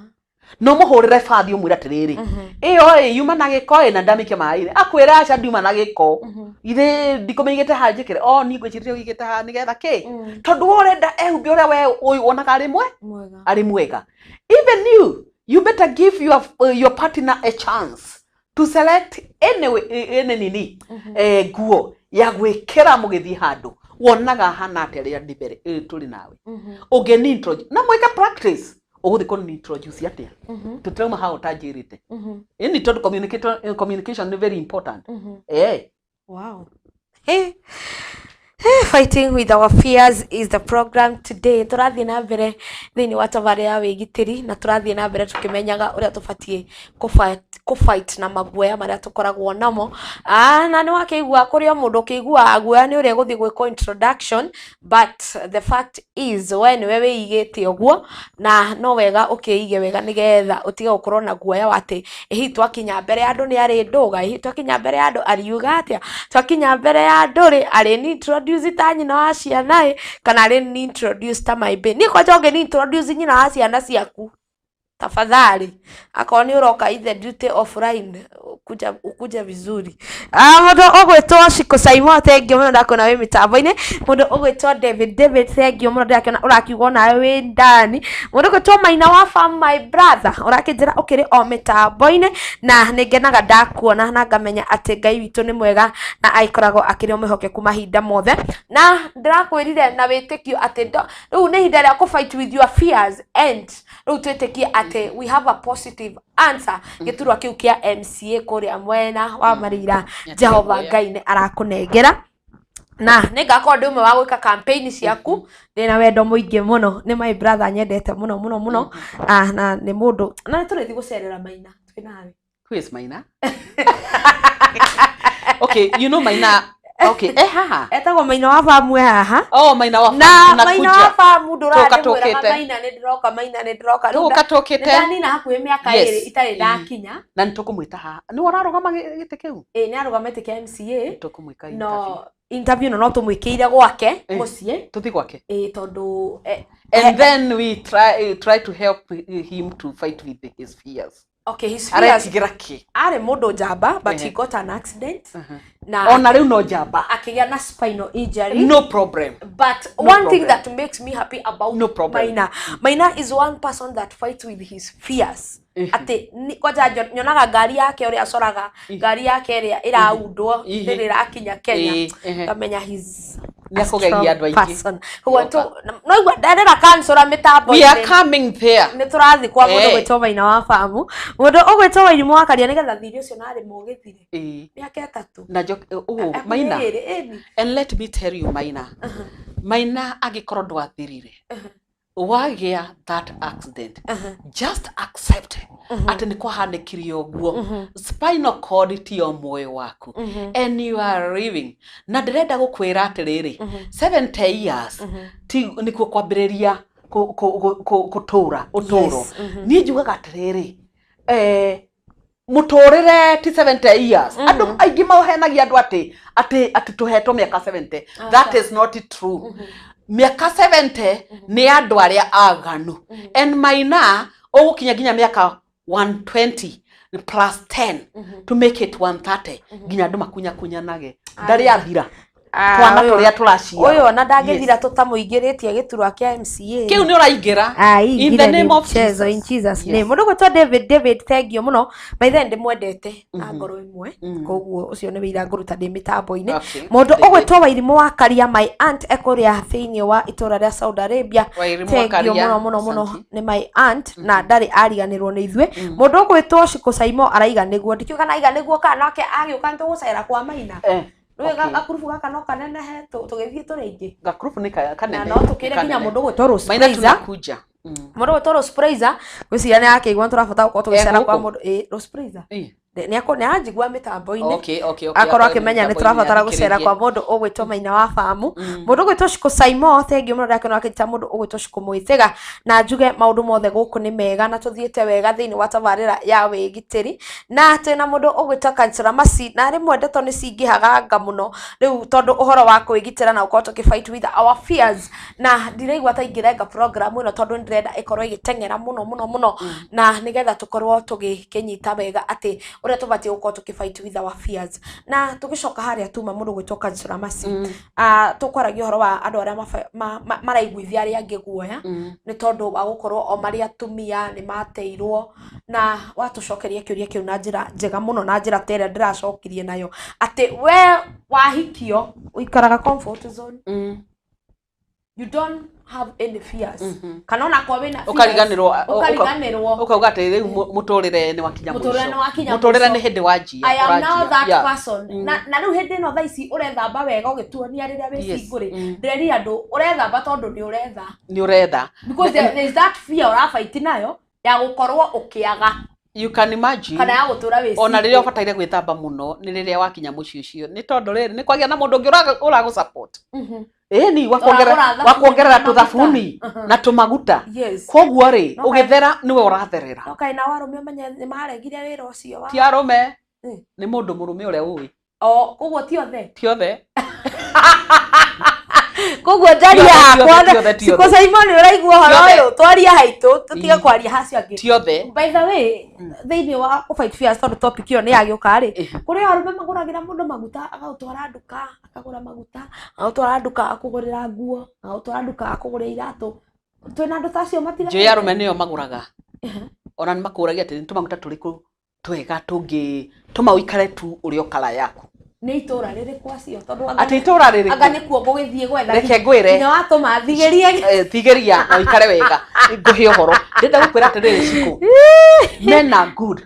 No mũhũrĩre bathi ũmwĩre atĩrĩrĩ, ĩyo ĩ yuma na gĩko ĩ na ndamĩikia maĩ-inĩ. Akwĩre aca ndiuma na gĩko, ithe ndikũmĩigĩte haha njĩkĩre o niĩ ngwĩcirĩtie ũigĩte haha nĩgetha kĩ, tondũ we ũrenda ehumbe ũrĩa we ũyũ wonaga arĩ mwe Mwega. Arĩ mwega. Even you better give your partner a chance to select any nini nguo ya gwĩkĩra mũgĩthiĩ handũ. Wonaga hana atĩa rĩrĩa ndĩ mbere tũrĩ nawe ũngĩni introduce na mwĩke practice ũgũthiĩ kũni introduce atĩa? Tũtirauma haha ũtanjĩrĩte. Ĩni tondũ communication nĩ very important. Wow. Hey. Hey, fighting with our fears is the program today. Tũrathiĩ na mbere thĩinĩ wa tabarĩra ya wĩgitĩri na tũrathiĩ na mbere tũkĩmenyaga ũrĩa tũbatiĩ kũ-fight na maguoya marĩa tũkoragwo namo. Na nĩ wakĩigua kũrĩ o mũndũ ũkĩiguaga guoya nĩ ũrĩa gũthiĩ gwĩkwo introduction, but the fact is we nĩwe wĩigĩte ũguo na no wega ũkĩige wega nĩgetha ũtige gũkorwo na guoya wa atĩ ĩhi twakinya mbere ya andũ nĩ arĩ ndũga, ĩhi twakinya mbere ya andũ ariuga atĩa, twakinya mbere ya andũ rĩ arĩ ni introduce ta nyina wa ciana ĩ kana arĩ ni introduce ta my babe. Niĩ kwanja ũngĩ ni introduce nyina wa ciana ciaku, tafadhali akorwo nĩ ũroka in the duty of line, ukuja ukuja vizuri. Mũndũ ũgwĩtwo Shiko Saimo, thank you mũno, ndakuona wĩ mĩtambo-inĩ. Mũndũ ũgwĩtwo David David, thank you mũno, ndĩrakĩona ũrakiuga onawe wĩ ndani. Mũndũ ũgwĩtwo Maina wa Farm, my brother, ũrakĩnjĩra ũkĩrĩ o mĩtambo-inĩ na nĩ ngenaga ndakuona na ngamenya atĩ Ngai witũ nĩ mwega na aikoragwo akĩrĩ o mwĩhokeku mahinda mothe. Na ndĩrakwĩrire na wĩtĩkio atĩ rĩu nĩ ihinda rĩa kũ fight with your fears and rĩu twĩtĩkie atĩ we have a positive answer. Gĩturwa kĩu kĩa MCA kũrĩa mwena wa Marira, Jehova Ngai nĩ arakũnengera na nĩ ngakorwo ndĩ ũmwe wa gwĩka campaign ciaku. Ndĩna wendo mũingĩ mũno, nĩ my brother nyendete mũno mũno mũno. Na nĩ mũndũ na nĩ tũrĩthiĩ gũcerera Maina twĩ nawe. Who is Maina? Okay, you know Maina. Okay, haha. Etagwo Maina wa Famu haha. Oh, Maina wa na Famu. Maina wa Famu Tũka ndũrandĩmwĩraga. tũkĩte. Maina nĩ ndĩroka, Maina nĩ ndĩroka. Rĩu Tũka tũkĩte. nĩndanina hakuhĩ mĩaka 2 itarĩ ndakinya. Na nĩ tũkũmwĩta haha. Nĩ ũrarũgama gĩtĩ kĩu? Ĩ, nĩ arũgamĩte kĩa MCA. Tũkũmwĩka interview. No interview no tũmwĩkĩire gwake mũciĩ. Tũthiĩ gwake. Ĩ, tondũ And then we try to help him to fight with his fears. Okay, his fears. Aretigĩra kĩ? Arĩ mũndũ njamba, but he got an accident na Ona rĩu no njamba. Akĩgĩa na spinal injury. No problem. But No one thing problem. that makes me happy about No problem. Maina, Maina is one person that fights with his fears. Atĩ kwanja nyonaga ngari yake ũrĩa acoraga ngari yake ĩrĩa ĩraundwo rĩrĩa ĩrakinya Kenya, ngamenya he's Nĩ akũgegia andũ aingĩ. person. Koguo no igua nderera kansora mĩtambo. We are coming there. Nĩ tũrathiĩ kwa mũndũ gwĩtwo Maina wa Famu, mũndũ ũgwĩtwo Wairimũ wa Karia, nĩgetha thirĩ ũcio narĩ mũgĩthire mĩaka 3. Na oh, Maina. Ĩrĩ, ĩni. And let me tell you, Maina. Maina angĩkorwo ndwathirire wagĩa that accident, just accept atĩ nĩ kwahanĩkire ũguo. Spinal cord tiyo muoyo waku and you are living. Na ndĩrenda gũkwĩra atĩrĩrĩ, 70 years ti nĩkuo kwambĩrĩria gũtũra ũtũro. Niĩ njugaga atĩrĩrĩ, mũtũrĩre ti 70 years. Andũ aingĩ mahenagia andũ atĩ tũhetwo mĩaka 70. That is not true. Mĩaka 70 nĩ andũ arĩa aganu and Maina ũgũkinya nginya mĩaka 120 plus 10 to make it 130, nginya andũ makunyakunyanage, ndarĩ athira twana tũrĩa tũraciarwo. Ũyũ ona ndangĩthira tũtamũingĩrĩtie gĩturwa kĩa MCA. Kĩu nĩ ũraingĩra. Ai, In the name of Jesus. Jesus. In Jesus Yes. name. Mũndũ gwĩtwo David, David, thank you mũno. By then ndĩmwendete na ngoro ĩmwe. Koguo ũcio nĩ wĩira ngũruta ndĩ mĩtambo-inĩ. Okay. Mũndũ David. ũgwĩtwo Wairimũ wa Karia, my aunt ekũrĩa thĩinĩ wa itũra rĩa Saudi Arabia. Wairimũ wa Thank you Karia, mũno mũno mũno, asante. nĩ my aunt na ndarĩ ariganĩrwo nĩ ithuĩ. Mũndũ ũgwĩtwo Shiko Saimo araiga nĩguo, ndikiuga kana aiga nĩguo kana nake agĩũka nĩtũgũcera kwa Maina. Rĩu gakurubu gaka no kanenehe tũgĩthiĩ tũrĩ aingĩ. Gakurubu nĩ kanene. Na no tũkĩre nginya mũndũ ũgwĩtwo Rose Maina Praiser. tunakuja. Mũndũ ũgwĩtwo Rose Praiser, ngwĩciria nĩ akĩigua nĩ tũrabatara gũkorwo tũgĩcera Eh, kwa gũkũ? mũndũ, ĩ Rose Praiser. Ĩ. Nĩ aranjigua mĩtambo-inĩ. Okay. Akorwo Akorwo akĩmenya nĩ mĩtambo-inĩ tũrabatara gũcera athikĩrĩrie. kwa mũndũ ũgwĩtwo Maina wa Bamu. Mũndũ ũgwĩtwo Shiko Saimo, thengiũ mũno, ndakĩona akĩnjĩta mũndũ ũgwĩtwo Shiko Mwĩtĩga, na njuge maũndũ mothe gũkũ nĩ mega na tũthiĩte wega thĩinĩ wa tabarĩra ya wĩgitĩri, na twĩna mũndũ ũgwĩtwo Kansela Masi, na rĩmwe ndeto nĩ cingĩhaga nga mũno rĩu tondũ ũhoro wa kwĩgitĩra na gũkorwo tũkĩ fight with our fears, na ndiraigua ta ingĩrenga program ĩno tondũ nĩ ndĩrenda ĩkorwo ĩgĩteng'era mũno mũno mũno, na nĩgetha tũkorwo tũgĩkĩnyita wega atĩ ũrĩa tũbatiĩ gũkorwo tũkĩ fight with our fears. Na tũgĩcoka harĩa tuma mũndũ gwĩtwo Kansela Masi, tũkwaragia ũhoro wa andũ arĩa maraiguithia arĩa angĩ guoya nĩ tondũ wa gũkorwo o marĩ atumia nĩ mateirwo, na watũcokeria kĩũria kĩu na njĩra njega mũno, na njĩra ta ĩrĩa ndĩracokirie nayo, atĩ we wahikio ũikaraga comfort zone, you don't have any fears, kana ona korwo wĩna fears, Ũkariganĩrwo. Ũkariganĩrwo. Ũkauga atĩ rĩu mũtũrĩre nĩ wakinya Mũtũrĩre nĩ wakinya mũtũrĩre mũico. nĩ hĩndĩ wanjia. I am now ũranjia. that person. Na rĩu hĩndĩ ĩno thaa ici ũrethamba wega ũgĩtuonia rĩrĩa wĩ single rĩ, ndĩrerira andũ ũrethamba tondũ nĩ ũretha, Nĩ ũretha. because there is that fear ũrabaiti nayo ya gũkorwo ũkĩaga You can imagine. kana ya gũtũra wĩ Ona single. rĩrĩa ũbataire gwĩthamba mũno nĩ rĩrĩa wakinya mũciĩ ũcio, nĩ tondũ rĩrĩ nĩ kwagĩa na mũndũ ũngĩ ũragũ support, ĩni wakuongerera Ũragũra thabuni wakuongerera na tũthabuni na tũmaguta. Koguo rĩ, ũgĩthera nĩwe ũratherera. No kaĩ nao arũme ũmenye nĩ maregire wĩra ũcio wa Ti arũme, nĩ mũndũ mũrũme ũrĩa ũĩ. O koguo ti othe. Ti othe. Koguo njaria Ti othe, yakwa ti othe, ti Shiko othe. Simon, nĩ ũraigua ũhoro Ti othe. ũyũ twaria haitũ, tũtige kwaria hacio angĩ. Ti othe. By the way, thĩinĩ wa kũ fight fears, tondũ topic ĩyo nĩ yagĩũka rĩ, kũrĩ arũme magũragĩra mũndũ maguta, agaũtwara nduka akagũra maguta, agaũtwara nduka akũgũrĩra nguo, agaũtwara nduka akũgũrĩra iratũ. Twĩna andũ ta acio matiganĩte. Njũĩ arũme nĩo magũraga, ona nĩ makũragia atĩ nĩ tũmaguta tũrĩkũ twega tũngĩ tũma ũikare tu ũrĩa ũkara yaku. Nĩ itũra rĩrĩkũ acio? Tondũ Atĩ itũra rĩrĩkũ? Anga nĩkuo ngũgĩthiĩ gwetha. Reke ngwĩre. Nginya watũma thigĩrie. Thigĩria na ũikare wega, ngũhe ũhoro. Ndĩrenda gũkwĩra atĩrĩrĩ Shiko, men are good,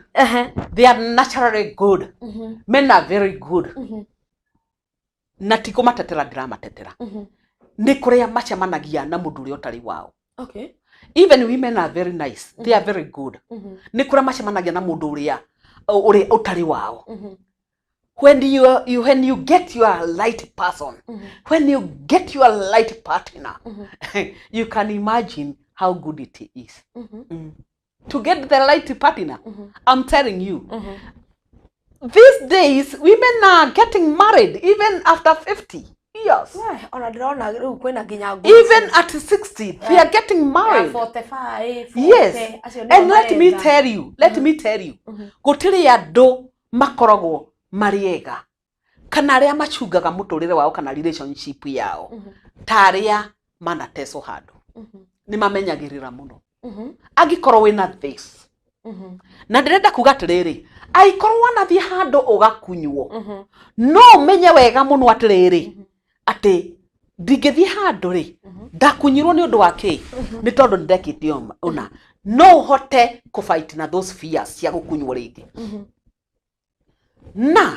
they are naturally good, men are very good, na ti kũmatetera ndĩramatetera, nĩ kũrĩa macemanagia na mũndũ ũrĩa ũtarĩ wao. Even women are very nice, they are very good, nĩ kũrĩa macemanagia na mũndũ ũrĩa ũtarĩ wao. When you get your right person, when you get your right partner, you can imagine how good it is to get the right partner. I'm telling you, these days women are getting married even after 50 years. We, ona ndĩrona rĩu kwĩna nginya nguo Even at 60 they are getting ya married. 45, 40, Yes. acio nĩo And let me maretha. tell you, let me tell you, gũtirĩ andũ makoragwo marĩ ega kana arĩa macungaga mũtũrĩre wao kana relationship yao ta arĩa manatecwo handũ, nĩ mamenyagĩrĩra mũno. Angĩkorwo wĩna this, na ndĩrenda kuga atĩrĩrĩ, angĩkorwo wanathiĩ handũ ũgakunywo, no ũmenye wega mũno atĩrĩrĩ, atĩ ndingĩthiĩ handũ rĩ ndakunyirwo nĩ ũndũ wa kĩ, nĩ tondũ nĩ ndekĩte ũna. No ũhote kũ fight na those fears cia gũkunywo rĩngĩ, na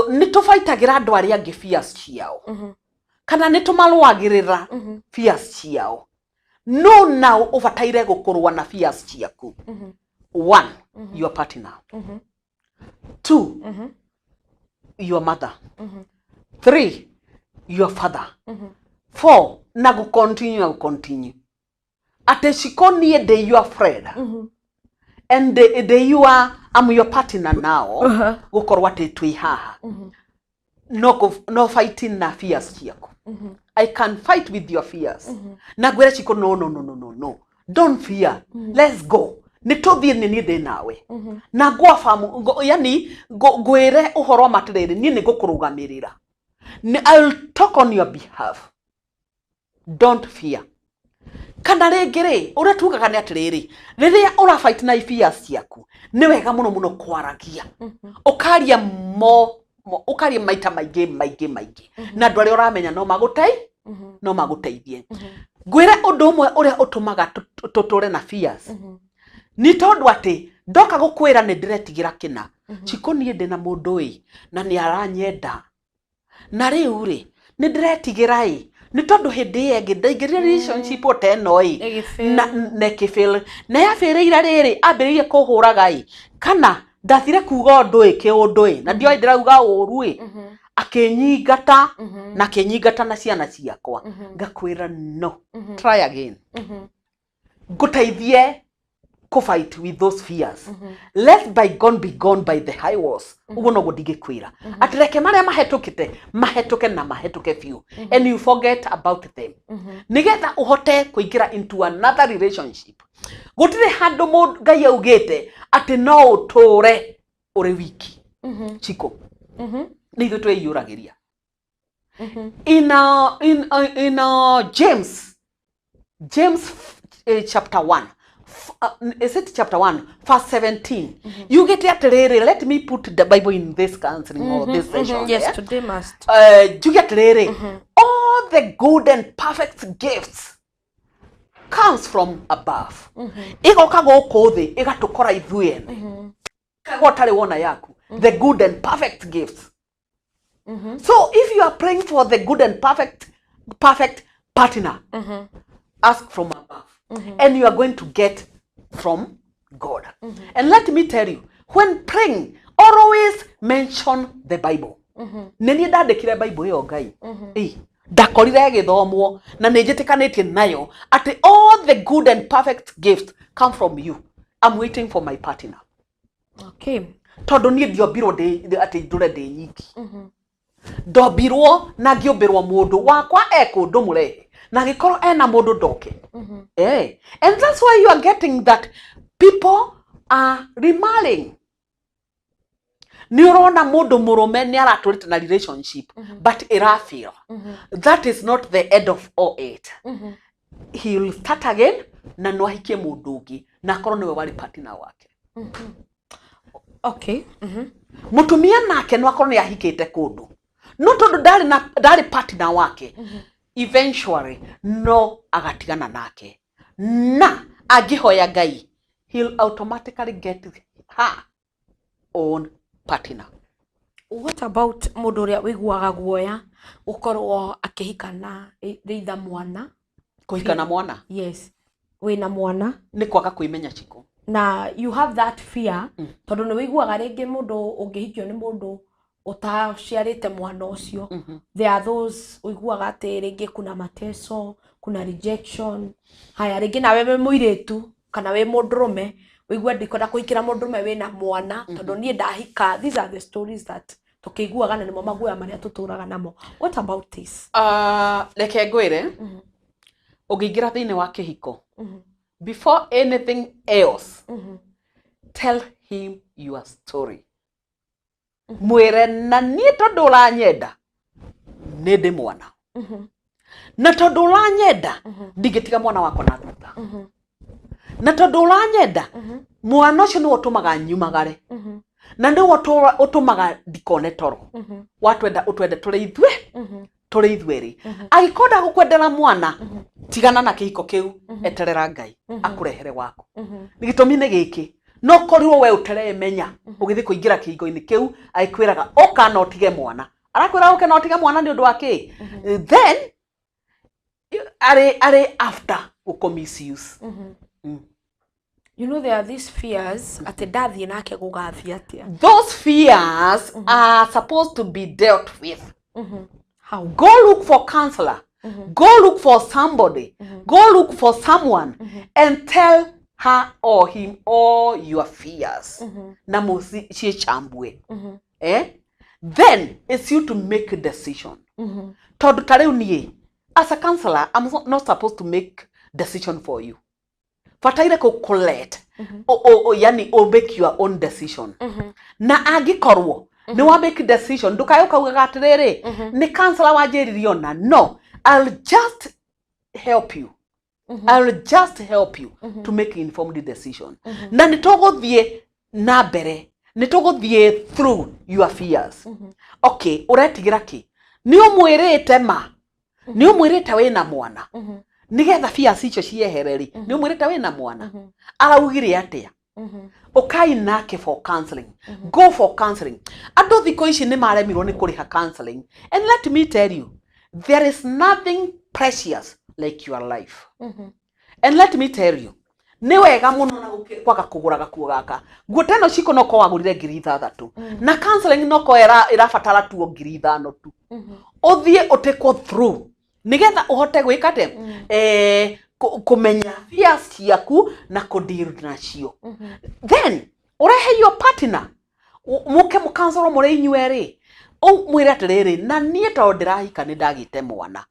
nĩ tũbaitagĩra andũ arĩa angĩ fears ciao, kana nĩ tũmarũagĩrĩra fears ciao, no now ũbataire gũkũrũa na fears ciaku. One, your partner. Two, your mother. Three, your father. Four, na gũ continue na gũ continue atĩ Shiko, niĩ ndĩ your friend and the you are, I'm your partner now, gũkorwo atĩ twĩ haha, no fighting na fears ciaku. I can fight with your fears na ngwĩre, "Shiko, no, no, no, no, no, no, don't fear, let's go." Nĩ tũthiĩ, nĩ niĩ ndĩ nawe na ngwabamu, yani ngwĩre ũhoro wa matĩrĩrĩ, niĩ nĩ ngũkũrũgamĩrĩra. I will talk on your behalf, don't fear. Kana rĩngĩ rĩ, ũrĩa tugaga nĩ atĩrĩrĩ, rĩrĩa ũra fight na fears ciaku, nĩ wega mũno mũno kwaragia, ũkaria mo ũkaria maita maingĩ maingĩ maingĩ na andũ arĩa ũramenya no magũteithie. Ngwĩre ũndũ ũmwe ũrĩa ũtũmaga tũtũre na fears nĩ tondũ atĩ ndoka gũkwĩra nĩ ndĩretigĩra kĩna. Chiko, niĩ ndĩ na mũndũ ĩ na nĩ aranyenda, na rĩu rĩ, nĩ ndĩretigĩra ĩ nĩ tondũ hĩndĩ ĩyo ĩngĩ ndaingĩrire relationship o ta ĩno ĩ Ĩgĩfail. Na ĩkĩfail, na yabĩrĩire rĩrĩ, ambĩrĩirie kũhũraga ĩ, kana ndathire kuga ũndũ ĩ, kĩũndũ ĩ, na ndioĩ ndĩrauga ũru ĩ, akĩnyingata na akĩnyingata na ciana ciakwa. Ngakwĩra no try again, ngũteithie kũ fight with those fears. Let bygone be gone by the high walls. Ũguo noguo ndingĩkwĩra atĩ reke marĩa mahetũkĩte mahetũke na mahetũke biũ and you forget about them, nĩgetha ũhote kũingĩra into another relationship. Gũtirĩ handũ Ngai augĩte atĩ no ũtũre ũrĩ wiki. Chiko, nĩ ithuĩ twĩiyũragĩria. In James chapter 1, is it chapter 1 verse 17, yugĩte atĩrĩrĩ, let me put the Bible in this counseling or this session. Yes. Yeah? Today must. Njuge atĩrĩrĩ, all the good and perfect gifts comes from above, igoka gũkũ thĩ ĩgatũkora ithuĩ ene. Kagwo ũtarĩ wona yaku, the good and perfect gifts. So if you are praying for the good and perfect partner, ask from above and you are going to get from God. And let me tell you, when praying, always mention the Bible. Nĩ niĩ ndandĩkire Bible ĩyo, Ngai Ĩ, ndakorire ĩgĩthomwo na nĩ njĩtĩkanĩtie nayo atĩ all the good and perfect gifts come from you. I'm waiting for my partner. Tondũ niĩ ndiombirwo atĩ ndũre ndĩ nyiki. Ndombirwo na ngĩũmbĩrwo mũndũ wakwa e kũndũ mũrehe na angĩkorwo ena mũndũ ndoke. And that's why you are getting that people are remarrying. Nĩ ũrona mũndũ mũrũme nĩ aratũrĩte na relationship but ĩrafail. That is not the end of all it. He will start again na no ahikie mũndũ ũngĩ na akorwo nĩwe warĩ partner wake. Mũtumia nake no akorwo nĩ ahikĩte kũndũ, no tondũ ndarĩ na ndarĩ partner wake, eventually no agatigana nake, na angĩhoya Ngai, he'll automatically get her own partner. What about mũndũ ũrĩa ũiguaga guoya gũkorwo akĩhika na either mwana? Kũhika na mwana? Yes, wĩna mwana. Nĩ kwaga kwĩmenya, Chiko. Na you have that fear tondũ nĩ wĩiguaga rĩngĩ mũndũ ũngĩhikio nĩ mũndũ ũtaciarĩte mwana ũcio, there are those ũiguaga atĩ rĩngĩ kuna mateso, kuna rejection. Haya, rĩngĩ nawe wĩ mũirĩtu kana wĩ mũndũrũme, ũigue ndikwenda kũhikĩra mũndũrũme wĩna mwana tondũ niĩ ndahika. These are the stories that tũkĩiguaga na nĩmo maguoya marĩa tũtũraga namo. What about this? Reke ngwĩre, ũngĩingĩra thĩinĩ wa kĩhiko, before anything else, tell him your story. Mwĩre, na niĩ tondũ ũranyenda nĩ ndĩ mwana, na tondũ ũranyenda ndingĩtiga mwana wakwa na thutha, na tondũ ũranyenda mwana ũcio nĩwe ũtũmaga nyumagare na nĩwe ũtũmaga ndikone toro. Watwenda ũtwende tũrĩ ithuerĩ. Angĩkorwo ndagũkwendera mwana, tigana na kĩhiko kĩu, eterera Ngai akũrehere waku. Gĩtũmi nĩ gĩkĩ, no korirwo we ũteremenya ũgĩthiĩ kũingĩra kĩhiko-inĩ kĩu, agĩkwĩraga ũka na ũtige mwana, arakwĩra ũke na ũtige mwana nĩ ũndũ wa kĩ? Then arĩ after gũkũ misuse. You know there are these fears atĩ ndathiĩ nake gũgathiĩ atĩa? Those fears are supposed to be dealt with. How? Go look for counselor, go look for somebody, go look for someone and tell her or him all your fears na mũciĩchambue. Then it's you to make a decision, tondũ ta rĩu niĩ as a counselor, I'm not supposed to make decision for you. Bataire kũ collect Yani o make your own decision. Na angĩkorwo nĩ wa make decision, ndũkae ũkaugaga atĩrĩrĩ, nĩ counselor wanjĩrire ona. No, I'll just help you, I'll just help you to make informed decision. Na nĩ tũgũthiĩ na mbere, nĩ tũgũthiĩ through your fears. Okay, ũretigĩra kĩ? Nĩ ũmwĩrĩte ma? Nĩ ũmwĩrĩte wĩna mwana? Nĩgetha fears icio ciehere rĩ, nĩ ũmwĩrĩte wĩna mwana? Araugire atĩa? Ũkai nake for counseling. Go for counseling. Andũ thikũ ici nĩ maremirwo nĩ kũrĩha counseling, and let me tell you, there is nothing precious like your life. And let me tell you, nĩ wega mũno na kwaga kũgũra gakuo gaka. Nguo ta ĩno ciko no korwo wagũrire 6,000, na counseling no korwo ĩrabatara tuo 5,000 tu. Ũthiĩ ũtĩkwo through nĩgetha ũhote gwĩka atĩa? Kũmenya fears ciaku na kũdeal nacio. Then ũrehe your partner, mũke mũkancorwo mũrĩ inyuerĩ, mwĩre atĩrĩrĩ, na niĩ tondũ ndĩrahika nĩ ndagĩte mwana,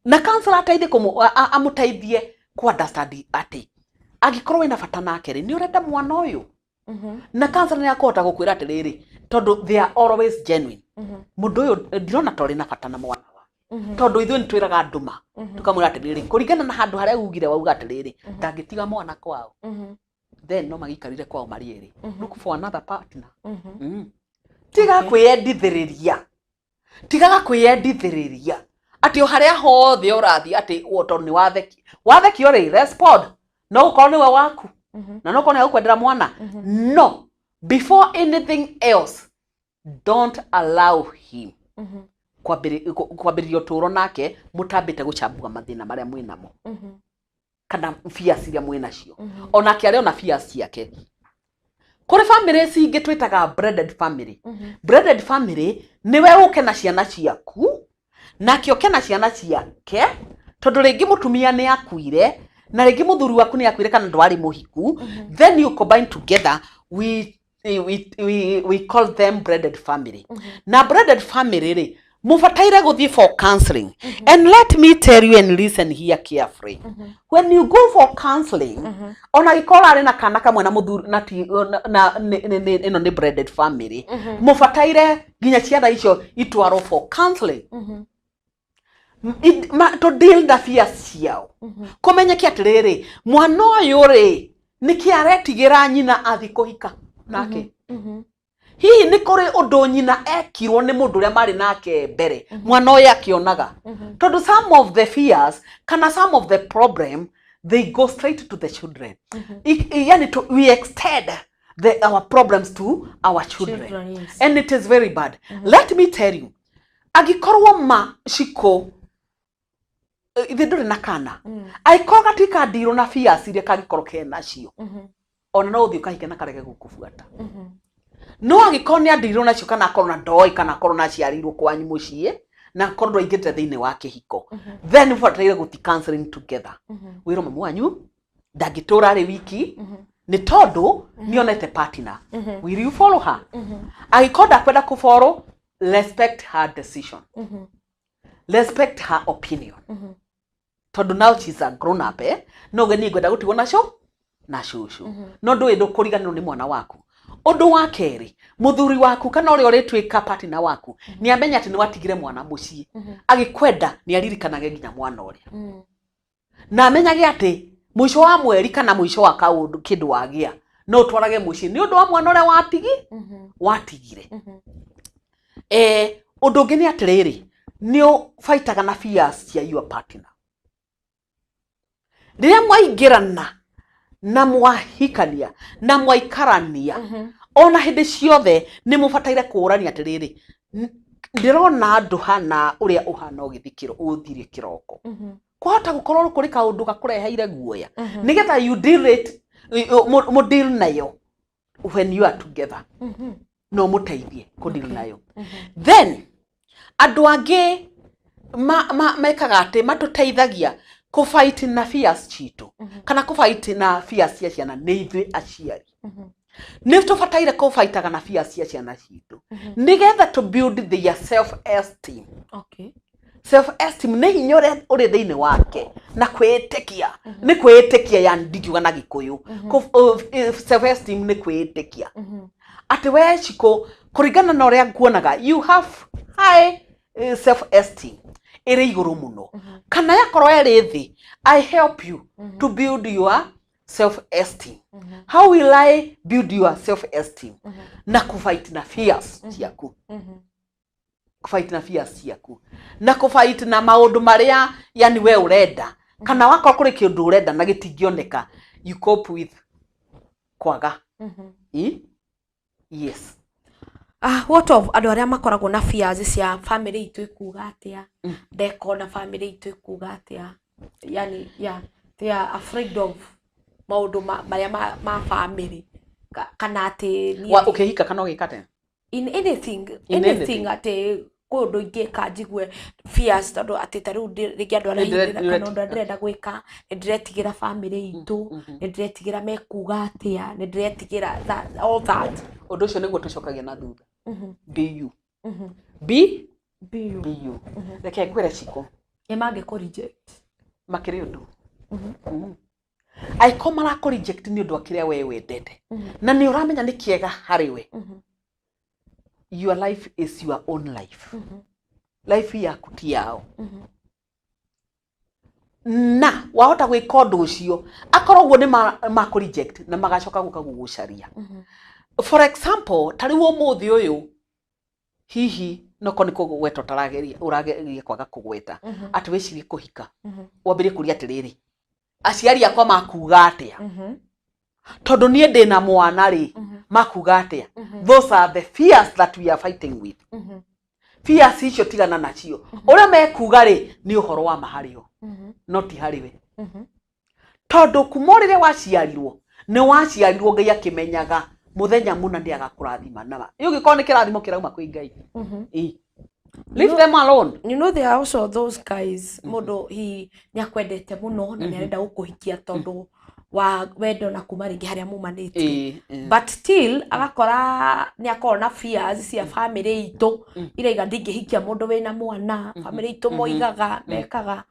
na counselor ateithie amũteithie ku understand atĩ angĩkorwo wĩna bata nake rĩ, nĩ ũrenda mwana ũyũ. Na counselor nĩ akũhota gũkwĩra atĩrĩrĩ, tondũ they are always genuine, mũndũ ũyũ ndirona ta ũrĩ na bata na mwana wake. Tondũ ithuĩ nĩ twĩraga andũ ma, tũkamwĩra atĩrĩrĩ, kũringana na handũ harĩa ugire, wauga atĩrĩrĩ, ndangĩtiga mwana kwao, then no magĩikarire kwao marĩ erĩ. Look for another partner. Tiga kwĩyendithĩrĩria, tigaga kwĩyendithĩrĩria atĩ o harĩa hothe ũrathiĩ atĩ o tondũ nĩ watheki wathekio rĩ, respond. No gũkorwo nĩwe waku na no korwo nĩ agũkwendera mwana. No before anything else, don't allow him kwambĩrĩria ũtũũro nake mũtambĩte gũcambua mathĩna marĩa mwĩnamo kana fears iria mwĩnacio. Onake arĩ ona fears ciake. Kũrĩ family cingĩ twĩtaga blended family. Blended family nĩwe ũke na ciana ciaku, nake oke na ciana ciake, tondũ rĩngĩ mũtumia nĩ akuire na rĩngĩ mũthuri waku nĩ akuire kana ndwarĩ mũhiku. Then you combine together, we call them blended family. Na blended family rĩ, mũbataire gũthiĩ for counseling. And let me tell you, and listen here carefully, when you go for counseling, ona gĩkorwo arĩ na kana kamwe na mũthuri na ti na ĩno nĩ blended family, mũbataire nginya ciana icio itwarwo for counseling to deal na fears ciao, kũmenyeke atĩrĩrĩ, mwana ũyũ rĩ, nĩkĩ aretigĩra nyina athi kũhika nake? Hihi nĩ kũrĩ ũndũ nyina ekirwo nĩ mũndũ ũrĩa marĩ nake mbere mwana ũyũ akĩonaga? Tondũ some of the fears kana some of the problem, they go straight to the children. Yani we extend our problems to our children. Children, yes. And it is very bad. Let me tell you, angĩkorwo ma ciko ithe ndũrĩ na kana, angĩkorwo gatikandirwo na fears iria kangĩkorwo kenacio, ona no ũthiĩ ũkahike na karege gũkũbuata. No angĩkorwo nĩ andirwo nacio, kana akorwo na ndoĩ, kana akorwo na aciarĩirwo kwanyu mũciĩ na akorwo ndwaingĩrĩte thĩinĩ wa kĩhiko, then ũbataire gũthi counseling together. Wĩrwo mamu wanyu ndangĩtũra arĩ wiki nĩ tondũ nĩonete partner. Will you follow her? Angĩkorwo ndakwenda kũfollow, respect her decision, respect her opinion, tondũ now she's a grown up. No ge niĩ ngwenda gũtigwo nacio na cũcũ, no ndũĩ ndũkũriganĩrwo nĩ mwana waku. Ũndũ wa kerĩ, mũthuri waku kana ũrĩa ũrĩtuĩka partner waku nĩ amenya atĩ nĩ watigire mwana mũciĩ, agĩkwenda nĩ aririkanage nginya mwana ũrĩa, na amenyage atĩ mũico wa mweri kana mũico wa kaũndũ kĩndũ wagĩa no ũtwarage mũciĩ nĩ ũndũ wa mwana ũrĩa watigire. Ũndũ ũngĩ nĩ atĩrĩrĩ, nĩ ũbaitaga na fears cia your partner. Rĩrĩa mwaingĩrana na mwahikania na mwaikarania, ona hĩndĩ ciothe nĩ mũbataire kũũrania atĩrĩrĩ, "Ndĩrona ndũhana ũrĩa ũhana ũgĩthiĩ ũthire kĩroko. Kwahota gũkorwo kũrĩ kaũndũ gakũreheire guoya." Nĩgetha you deal it, mũ deal nayo when you are together, no mũteithie kũ deal nayo. Then andũ angĩ mekaga atĩ matũteithagia kũfight na fears citũ kana kũfight na fears cia ciana nĩ ithuĩ aciari. Nĩ tũbataire kũbaitaga na fears cia ciana citũ nĩgetha to build their self esteem. Self esteem nĩ hinya ũrĩa ũrĩ thĩinĩ wake. Na kwĩĩtĩkia nĩ kwĩĩtĩkia, yani ndingiuga na Gĩkũyũ. Self esteem nĩ kwĩĩtĩkia atĩ we Cikũ, kũringana na ũrĩa nguonaga, you have high self esteem ĩrĩ igũrũ mũno, kana yakorwo ĩrĩ thĩ, I help you to build your self esteem. How will I build your self esteem? Na kũfight na fears ciaku, kũfight na fears ciaku na kũfight na maũndũ marĩa yani we ũrenda, kana wakorwo kũrĩ kĩũndũ ũrenda na gĩtingĩoneka, you cope with kwaga. Yes. Ah, what of andũ arĩa makoragwo na fears cia family itũ ĩkuga atĩa, ndekona family itũ ĩkuga atĩa? Yani yeah, they are afraid of maũndũ marĩa ma family, kana atĩ Ũkĩhika kana ũgĩka atĩa? In anything. In anything. Anything. Atĩ kwĩ ũndũ ingĩka njigue fears, tondũ atĩ ta rĩu rĩngĩ andũ arĩa kana ũndũ ndĩrenda gwĩka, nĩ ndĩretigĩra family itũ, nĩ ndĩretigĩra mekuga atĩa, nĩ ndĩretigĩra all that. Ũndũ ũcio nĩguo tũcokagia na thutha. Be you. Be Be you. Be you. Reke ngwĩre, Ciko. Nĩ mangĩkũ reject. Makĩrĩ ũndũ angĩkorwo marakũ reject nĩ ũndũ wa kĩrĩa we wendete na nĩ ũramenya nĩ kĩega harĩ we. Your life is your own life. Life yaku ti yao, na wahota gwĩka ũndũ ũcio akorwo ũguo nĩ makũ reject na magacoka gũka gũgũcaria. For example, ta rĩu ũmũthĩ ũyũ hihi nokorwo nĩ kũgweta ũtarageria, ũrageria kwaga kũgweta atĩ wĩcirie kũhika, wambĩrĩrie kũria atĩrĩrĩ, aciari akwa makuga atĩa tondũ niĩ ndĩna mwana rĩ, makuga atĩa? Those are the fears that we are fighting with. Fears icio tigana nacio. Ũrĩa mekuga rĩ, nĩ ũhoro wa ma harĩ o, no ti harĩ we, tondũ kuma rĩrĩa waciarirwo, nĩ waciarirwo Ngai akĩmenyaga mũthenya mũna nĩ agakũrathima, na ĩ ũngĩkorwo nĩ kĩrathimo kĩrauma kwĩ Ngai. Ĩ. Leave them alone. You know there are also those guys, mũndũ he nĩ akwendete mũno na nĩ arenda gũkũhikia tondũ wa wendo na kuma rĩngĩ harĩa mumanĩtie, but still agakora nĩ akorwo na fears cia family itũ iraiga ndingĩhikia mũndũ wĩna mwana, family itũ moigaga mekaga.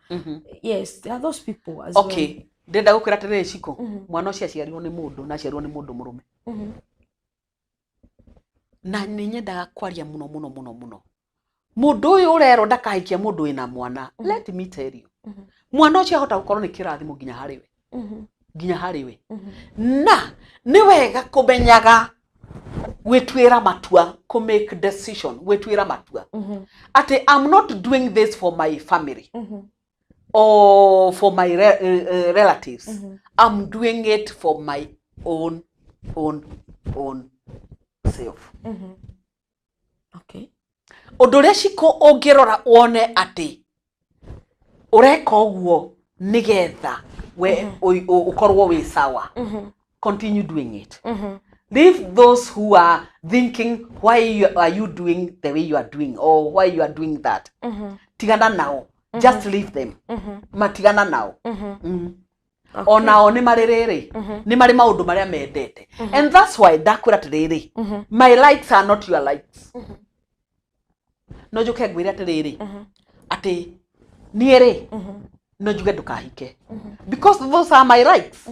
Yes, there are those people as Okay, ndĩrenda gũkwĩra atĩrĩrĩ, Ciko, mwana ũcio aciarirwo nĩ mũndũ na aciarirwo nĩ mũndũ mũrũme, well. Na nĩ nyendaga kwaria mũno mũno mũno mũno. Mũndũ ũyũ ũrerwo ndakahikia mũndũ wĩna mwana, let me tell you, mwana ũcio ahota gũkorwo nĩ kĩrathimo nginya harĩ we, nginya harĩ we. Na nĩ wega kũmenyaga gwĩtuĩra matua, kũ make decision, gwĩtuĩra matua atĩ I'm not doing this for my family or for my relatives. I'm doing it for my own self. Ũndũ ũrĩa, Ciko, ũngĩrora wone atĩ ũreka ũguo nĩgetha we ũkorwo wĩ sawa, continue doing it. Leave those who are thinking, why are you doing the way you are doing or why you are doing that? Tigana nao, just leave them. Matigana nao. Onao nĩ marĩ rĩrĩ, nĩ marĩ maũndũ marĩa mendete, and that's why ndakwĩra atĩrĩrĩ, my likes are not your likes. No njũke ngwĩre atĩrĩrĩ, atĩ niĩ rĩ, no njuge ndũkahike because those are my likes,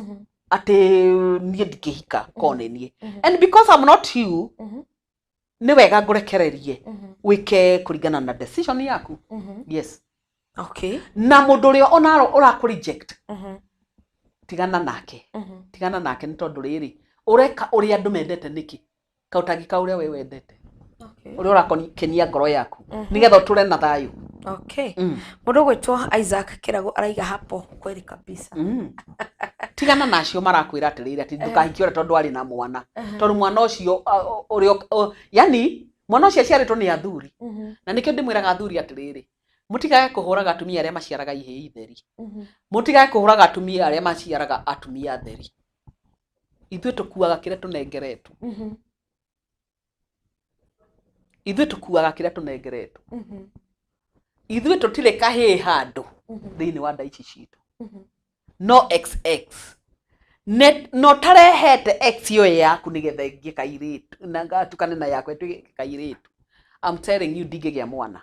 atĩ niĩ ndingĩhika korwo nĩ niĩ, and because I'm not you, nĩ wega ngũrekererie wĩke kũringana na decision yaku. Yes. Na mũndũ ũrĩa ona ũrakũ reject, tigana nake, tigana nake, nĩ tondũ rĩrĩ, ũreka ũrĩa andũ mendete nĩkĩ kaũtangĩka ũrĩa we wendete, ũrĩa ũrakenia ngoro yaku, nĩgetha ũtũre na thayũ. Okay. Mũndũ ũgwĩtwo Isaac Kĩrago araiga hapo kweli kabisa. Tigana nacio marakwĩra atĩrĩrĩ, atĩ ndũkahikie ũrĩa tondũ arĩ na mwana, tondũ mwana ũcio ũrĩa yani mwana ũcio aciarĩtwo nĩ athuri. Na nĩkĩo ndĩmwĩraga athuri atĩrĩrĩ, mũtigage kũhũraga atumia arĩa maciaraga ihĩĩ itheri, mũtigage kũhũraga atumia arĩa maciaraga atumia atheri. Ithuĩ tũkuaga kĩrĩa tũnengeretwo. Ithuĩ tũkuaga kĩrĩa tũnengeretwo. Ithuĩ tũtirĩ kahĩĩ handũ thĩinĩ wa nda ici citũ, no xx. No tarehete x ĩyo yaku nĩgetha ĩngĩ kairĩtu na ngatukane na yakwa ĩtuĩke kairĩtu, I'm telling you, ndingĩgĩa mwana.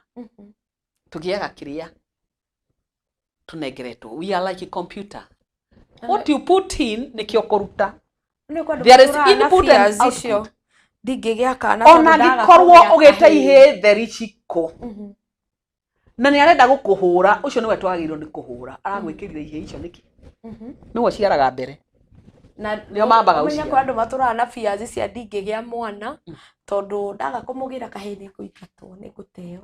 Tũgĩaga kĩrĩa Tũnengeretwo, we are like a computer. What you put in nĩkĩo kũruta. Nĩ kwandũ There is matũraga na input and fears icio. output. Ndingĩgĩa kana Ona tondũ ndaga angĩkorwo kũgĩa ũgĩte kahĩĩ. ihĩĩ theri cikũ na nĩ arenda gũkũhũra, ũcio nĩwe twagĩrĩirwo nĩ kũhũra. Aragwĩkĩrire ihĩĩ icio nĩkĩ? Nĩwe ũciaraga mbere. Na Nĩo mambaga ũmenye gũciara. kwa andũ matũraga na fears cia ndingĩgĩa mwana tondũ ndaga kũmũgĩra kahĩĩ nĩ ngũingatwo, nĩ ngũteo.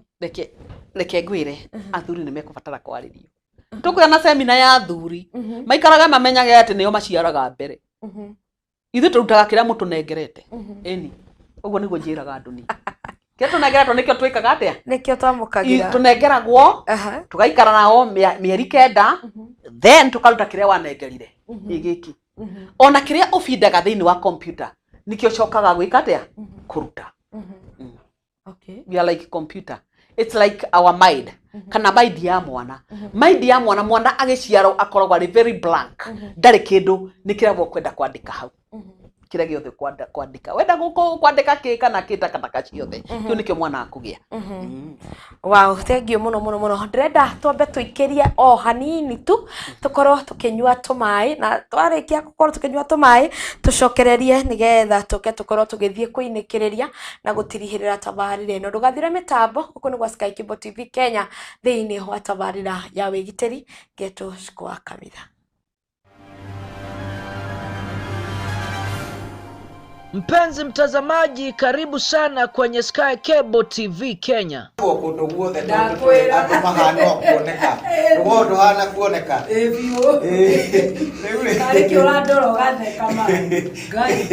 Reke ngwĩre, athuri nĩ mekũbatara kwarĩrio. Tũkwĩra na semina ya athuri maikaraga mamenyage atĩ nĩo maciaraga mbere. Ithuĩ tũrutaga kĩrĩa mũtũnengerete. Ĩni ũguo nĩguo njĩraga andũ niĩ. Kĩrĩa tũnengeretwo nĩkĩo twĩkaga atĩa? Nĩkĩo twamũkagĩra. Tũnengeragwo tũgaikara nao mĩeri 9, then tũkaruta kĩrĩa wanengerire. Ĩ gĩkĩ ona kĩrĩa ũbindaga thĩinĩ wa computer nĩkĩo ũcokaga gwĩka atĩa? Kũruta. Okay. We are like computer. It's like our mind. Kana mind ya mwana. Mind ya mwana, mwana agĩciarwo akoragwo arĩ very blank. Ndarĩ kĩndũ, nĩ kĩrĩa ũkwenda kwandĩka hau. Kĩrĩa gĩothe ũkwenda kwandĩka. Wenda kwandĩka kĩ kana kĩ, takataka ciothe. Kĩu nĩkĩo mwana akũgĩa. Wow, thank you muno muno muno. Ndĩrenda twambe tũikĩrie o hanini tu tũkorwo tũkĩnyua tũmaĩ, na twarĩkia gũkorwo tũkĩnyua tũmaĩ tũcokererie nĩgetha tũke tũkorwo tũgĩthiĩ kũinĩkĩrĩria na gũtirihĩrĩra tabarĩra ĩno. Ndũgathire mĩtambo, gũkũ nĩ gwa Sky Cable TV Kenya thĩinĩ wa tabarĩra ya wĩgitĩri ngetwo Shikwa Kamitha. Mpenzi mtazamaji, karibu sana kwenye Sky Cable TV Kenya. Kũndũ guothe tondũ Ndakwĩra. andũ mahana o kuoneka. Rũgongo ndũhana kuoneka. Ĩ biũ. Rĩu rĩ- Karĩ kĩ ũrandora ũgatheka ma. Ngai.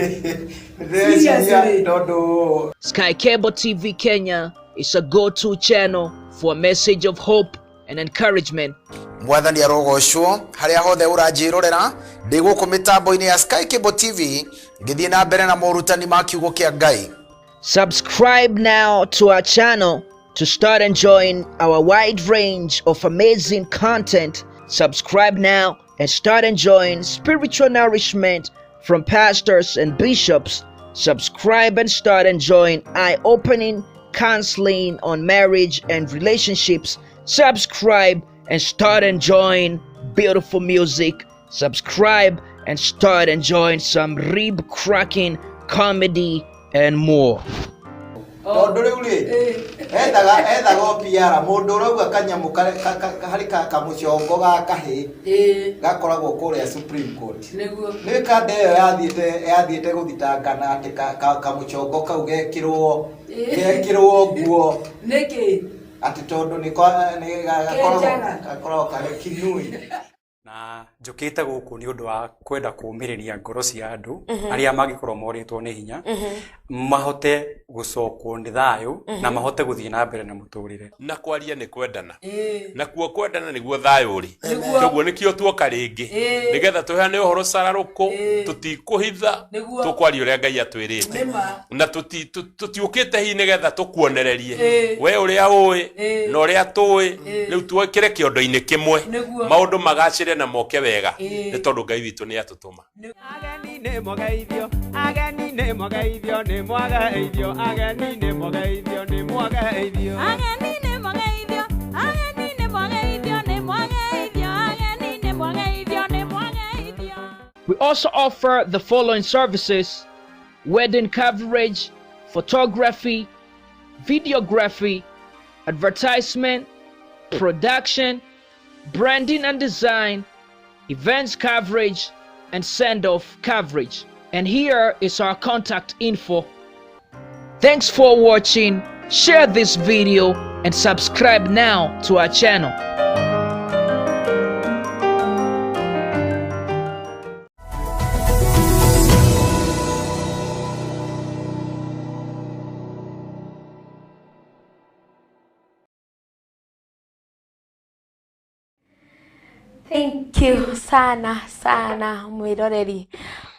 Ndĩreciria Seriously. tondũ Sky Cable TV Kenya is a go-to channel for a message of hope and encouragement. Mwathani arogocwo harĩa hothe ũranjĩrorera. Ndĩ gũkũ mĩtambo-inĩ ya Sky Cable TV ngĩthiĩ na mbere na morutani ma kiugo kĩa Ngai. Subscribe now to our channel to start enjoying our wide range of amazing content. Subscribe now and start enjoying spiritual nourishment from pastors and bishops. Subscribe and start enjoying eye-opening counseling on marriage and relationships. Subscribe and start enjoying beautiful music. Subscribe and start enjoying some rib-cracking comedy and more. Tondũ rĩu rĩ, ethaga o PR mũndũ ũrauga kanyamũ harĩ kamũcongo ga kahĩĩ gakoragwo kũrĩa Supreme Court. Nĩguo. Nĩ kanda ĩyo yathiĩte gũthitangana atĩ kamũcongo kau gekĩrwo nguo. Nĩkĩ? Atĩ tondũ nĩ Kenjaga. gakoragwo karĩ kinui. Na njũkĩte gũkũ nĩ ũndũ wa kwenda kũũmĩrĩria ngoro cia andũ arĩa mangĩkorwo morĩtwo nĩ hinya, mahote gũcokwo nĩ thayũ na mahote gũthiĩ na mbere na mũtũrĩre. Na kwaria nĩ kwendana. Ĩĩ. Nakuo kwendana nĩguo thayũ ũrĩ. Nĩguo. Koguo nĩkĩo tuoka rĩngĩ. Ĩĩ. Nĩgetha tũheane ũhoro cararũkũ, Ĩĩ. tũtikũhitha, Nĩguo. tũkwaria ũrĩa Ngai atwĩrĩte. Nĩma. Na tũtiũkĩte hihi nĩgetha tũkuonererie. Ĩĩ. We ũrĩa ũĩ Ĩĩ. na ũrĩa tũĩ, Ĩĩ. rĩu twĩkĩre kĩondo-inĩ kĩmwe. Nĩguo. Maũndũ magacĩre na moke wega. Ĩĩ. Nĩ tondũ Ngai witũ nĩ atũtũma. Ageni nĩ mwageithio, ageni nĩ mwageithio, nĩ mwageithio, ageni nĩ mwageithio, nĩ mwageithio. Ageni nĩ mwageithio, ageni nĩ mwageithio, nĩ mwageithio, ageni nĩ mwageithio, nĩ mwageithio. We also offer the following services: wedding coverage, photography, videography, advertisement, production, branding and design, events coverage, and send-off coverage. And here is our contact info. Thanks for watching. Share this video and subscribe now to our channel. Thank you sana sana mwiroreri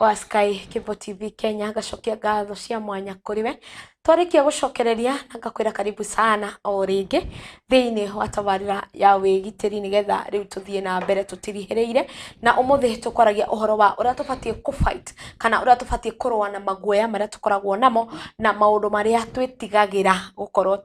wa Sky Cable TV Kenya. Ngacokia ngatho cia mwanya kũrĩ we Twarĩkia gũcokereria na ngakwĩra karibu sana o rĩngĩ thĩinĩ wa tabarĩra ya wĩgitĩri nĩgetha rĩu tũthiĩ na mbere tũtirihĩrĩire. Na ũmũthĩ tũkwaragia ũhoro wa ũrĩa tũbatiĩ kũ fight kana ũrĩa tũbatiĩ kũrũa na maguoya marĩa tũkoragwo namo na maũndũ marĩa twĩtigagĩra gũkorwo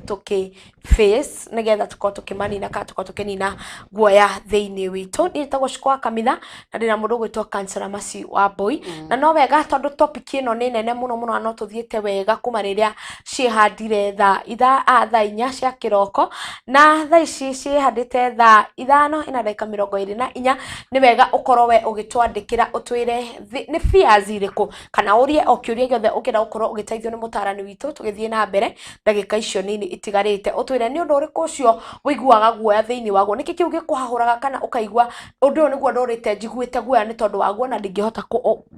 tũkĩ face nĩgetha tũkorwo tũkĩmanina kana tũkorwo tũkĩnina guoya thĩinĩ witũ. Niĩ njĩtagwo Shiko wa Kamitha na ndĩna mũndũ ũgwĩtwo Kansela Mercy Wambui. Na no wega tondũ topic ĩno nĩ nene mũno mũno na no tũthiĩte wega kuma rĩrĩa ciĩhandire thaa 4 cia kĩroko na thaa ici ciĩhandĩte thaa 5 ina ndagĩka 24. Nĩ wega ũkorwo we ũgĩtwandĩkĩra ũtwĩre nĩ fears irĩkũ kana ũrie o kĩũria gĩothe ũngĩenda gũkorwo ũgĩteithio nĩ mũtarani witũ tũgĩthiĩ na mbere ndagĩka icio nini itigarĩte. Ũtwĩre nĩ ũndũ ũrĩkũ ũcio ũiguaga guoya thĩinĩ waguo, nĩkĩ kĩu gĩkũhahũraga kana ũkaigua ũndũ ũyũ nĩguo ndũrĩte njiguĩte guoya nĩ tondũ waguo na ndingĩhota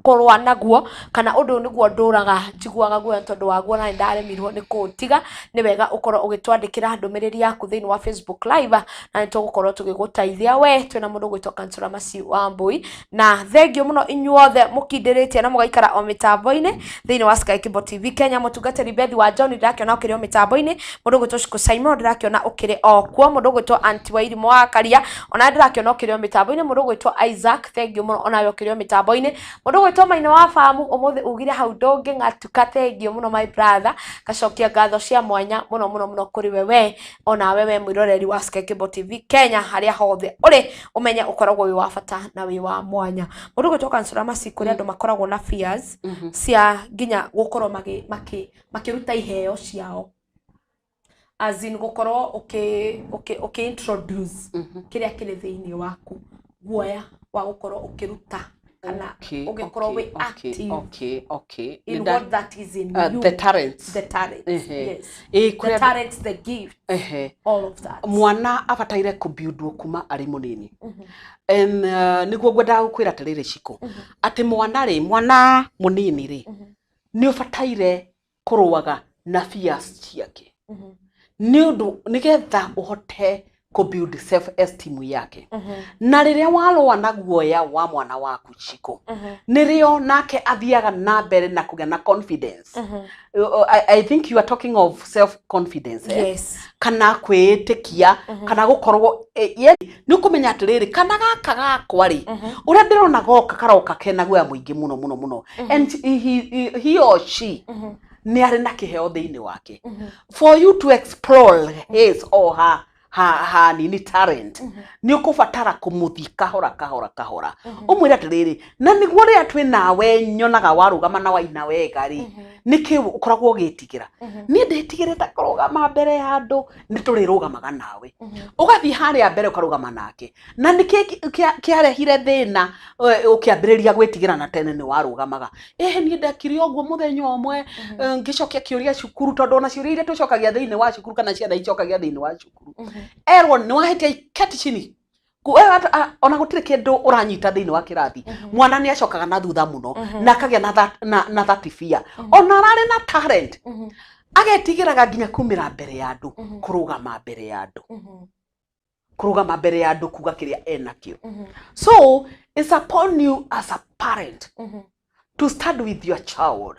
kũrũa naguo, kana ũndũ ũyũ nĩguo ndũraga njiguaga guoya nĩ tondũ waguo na nĩndaremirwo nĩ kũũtiga. Nĩ wega ũkorwo ũgĩtwandĩkĩra ndũmĩrĩri yaku thĩinĩ wa Facebook Live na nĩtũgũkorwo tũgĩgũteithia we. Twĩna mũndũ ũgwĩtwo Kansela Mercy Wambui na thengio mũno inyuothe mũkindĩrĩtie na mũgaikara o mĩtambo-inĩ thĩinĩ wa Sky Cable TV Kenya. Mũtungatĩri Bethi wa John ndĩrakĩona ũkĩrĩ o mĩtambo-inĩ, mũndũ ũgwĩtwo Shiko Simon ndĩrakĩona ũkĩrĩ o kuo, mũndũ ũgwĩtwo Aunty Wairimũ wa Karia ona ndĩrakĩona ũkĩrĩ o mĩtambo-inĩ, mũndũ ũgwĩtwo Isaac thengio mũno onawe ũkĩrĩ o mĩtambo-inĩ, mũndũ ũgwĩtwo Maina wa Famu ũmũthĩ ugire hau ndũngĩng'atuka, thengio mũno my brother. Ngacokia ngatho cia mwanya mũno mũno mũno kũrĩ we onawe we mwĩroreri wa Sky Cable TV Kenya harĩa hothe ũrĩ, ũmenye ũkoragwo wĩ wa bata na wĩ wa mwanya. Mũndũ ũgwĩtwo Kansela Mercy, kũrĩ andũ makoragwo na fears cia nginya gũkorwo makĩruta iheo ciao, as in gũkorwo ũkĩ introduce kĩrĩa kĩrĩ thĩinĩ waku, guoya wa gũkorwo ũkĩruta kana ũgĩkorwo wĩ active in what that is in you, the talents. The talents. Yes. Ĩ, the talents, the gift, all of that. Mwana abataire kũbuildwo kuma arĩ mũnini. And nĩguo ngwendaga gũkwĩra atĩrĩrĩ Shiko, atĩ mwana rĩ, mwana mũnini rĩ, nĩ ũbataire kũrũaga na fears ciake nĩ ũndũ nĩgetha ũhote kũbuild self esteem yake. Na rĩrĩa warũa na guoya wa mwana waku Shiko, nĩrĩo nake athiaga na mbere na kũgĩa na confidence. I think you are talking of self confidence, eh? Yes. Kana kwĩĩtĩkia kana gũkorwo nĩ ũkũmenya atĩrĩrĩ, kana gaka gakwa rĩ, ũrĩa ndĩrona goka karoka kena guoya mũingĩ mũno mũno mũno, and he or she nĩ arĩ na kĩheo thĩinĩ wake. For you to explore his or her ha nini talent, nĩ ũkũbatara kũmũthiĩ kahora kahora kahora, ũmwĩre atĩrĩrĩ, na nĩguo rĩrĩa twĩ nawe nyonaga warũgama na waina wega rĩ, nĩkĩ ũkoragwo ũgĩtigĩra? Niĩ ndĩtigĩrĩte kũrũgama mbere ya andũ. Nĩ tũrĩrũgamaga nawe, ũgathiĩ harĩa mbere ũkarũgama nake. Na nĩkĩ kĩarehire thĩna ũkĩambĩrĩria gwĩtigĩra na tene nĩ warũgamaga? Ĩhĩ, niĩ ndekire ũguo mũthenya ũmwe, ngĩcokia kĩũria cukuru, tondũ ona ciũria iria tũcokagia thĩinĩ wa cukuru kana ciana icokagia thĩinĩ wa cukuru, erwo nĩ wahĩtia, keti chini. Ona gũtirĩ kĩndũ ũranyita thĩinĩ wa kĩrathi. Mwana nĩ acokaga na thutha mũno na akagĩa na that fear. Ona ararĩ na talent, agetigĩraga nginya kumĩra mbere ya andũ, kũrũgama mbere ya andũ, kũrũgama mbere ya andũ kuga kĩrĩa enakĩo. So it's upon you as a parent to stand with your child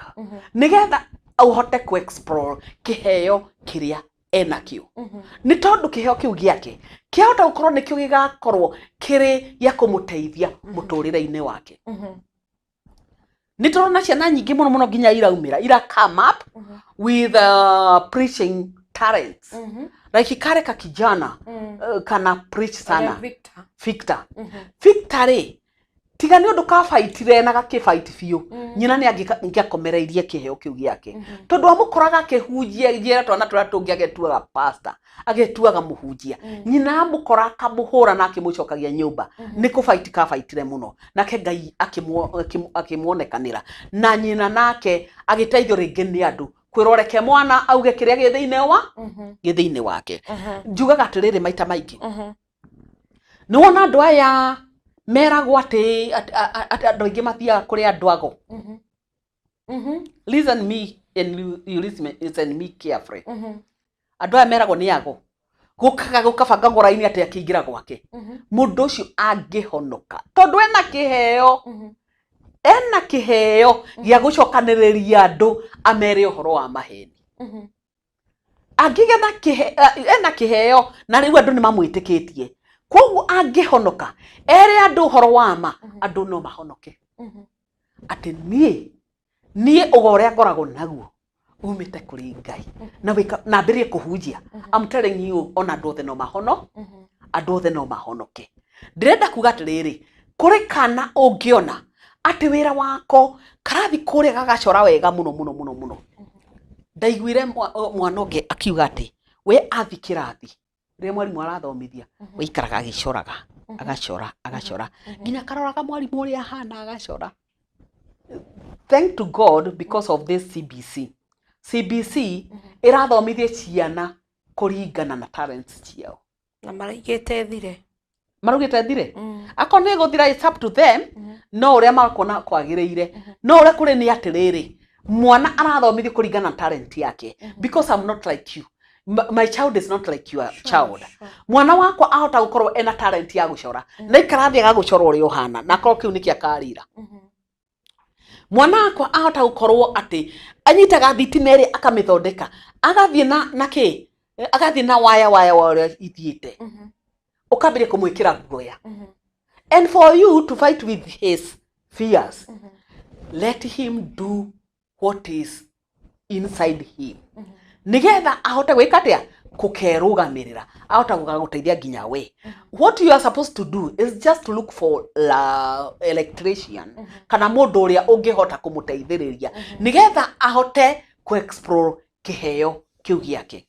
nĩgetha ũhote ku explore kĩheo kĩrĩa enakĩo, nĩ tondũ kĩheo kĩu gĩake kĩahota gũkorwo nĩkĩo gĩgakorwo kĩrĩ gĩa kũmũteithia mũtũrĩre-inĩ wake. Nĩ tũrona ciana nyingĩ mũno mũno nginya iraumĩra ira come up with preaching talents, like kare ka kijana kana preach sana. Victor. Victor. Victor rĩ, tiga nĩ ũndũ kabaitire na gakĩbait biũ, nyina nĩ angĩakomereirie kĩheo kĩu gĩake, tondũ amũkoraga akĩhunjia njĩra twana tũrĩa tũngĩ, agetuaga pastor, agetuaga mũhunjia. Nyina amũkora akamũhũra na akĩmũcokagia nyũmba. Nĩ kũbait kabaitire mũno, nake Ngai akĩmuonekanĩra na nyina, nake agĩteithio rĩngĩ nĩ andũ kwĩrwo reke mwana auge kĩrĩa gĩ thĩinĩ wa gĩ thĩinĩ wake. Njugaga atĩrĩrĩ, maita maingĩ nĩ wona andũ aya meragwo atĩ andũ aingĩ mathiaga kũrĩ andũ ago. Listen me and you listen me carefully. Andũ aya meragwo nĩ ago, gũkaga gũkabanga raini atĩ akĩingĩra gwake mũndũ ũcio angĩhonoka tondũ ena kĩheo. Ena kĩheo gĩa gũcokanĩrĩria andũ amere ũhoro wa maheni. Angĩgĩa na ena kĩheo na rĩu andũ nĩ mamwĩtĩkĩtie, koguo angĩhonoka ere andũ ũhoro wa ma, andũ no mahonoke. Atĩ niĩ ũgo ũrĩa ngoragwo naguo umĩte kũrĩ Ngai na wĩka na ambĩrĩrie kũhunjia, I'm telling you, ona andũ othe no mahono, andũ othe no mahonoke. Ndĩrenda kuga atĩrĩrĩ, kũrĩ kana ũngĩona atĩ wĩra wako karathi kũrĩa gagacora wega mũno mũno mũno mũno. Ndaiguire mwana ũngĩ akiuga atĩ we athi kĩrathi rĩrĩa mwarimũ arathomithia, we ikaraga agĩcoraga, agacora, agacora, nginya akaroraga mwarimũ ũrĩa ahana agacora. Thank to God because of this CBC. CBC ĩrathomithia ciana kũringana na talents ciao. Na maraigĩte thire. Maraugĩte thire, akorwo nĩ gũthira, it's up to them, no ũrĩa makuona kwagĩrĩire. No ũrĩa kũrĩ nĩ atĩrĩrĩ, mwana arathomithio kũringana na talent yake, because I'm not like you. My child is not like your child. Mwana wakwa ahota gũkorwo ena talent ya gũcora na ikara thĩ agagũcora ũrĩa ũhana, na akorwo kĩu nĩkĩo akarira. Mwana wakwa ahota gũkorwo atĩ anyitaga thitima ĩrĩa akamĩthondeka, agathiĩ na kĩ, agathiĩ na waya waya wa ũrĩa ithiĩte, ũkambĩrĩria kũmwĩkĩra guoya. And for you to fight with his fears, let him do what is inside him, nigetha ahote gwĩka atĩa? Kũkerũgamĩrĩra, ahota gũgagũteithia nginya we. What you are supposed to do is just to look for la electrician kana mũndũ ũrĩa ũngĩhota kũmũteithĩrĩria nigetha ahote kũ-explore kĩheo kĩu gĩake.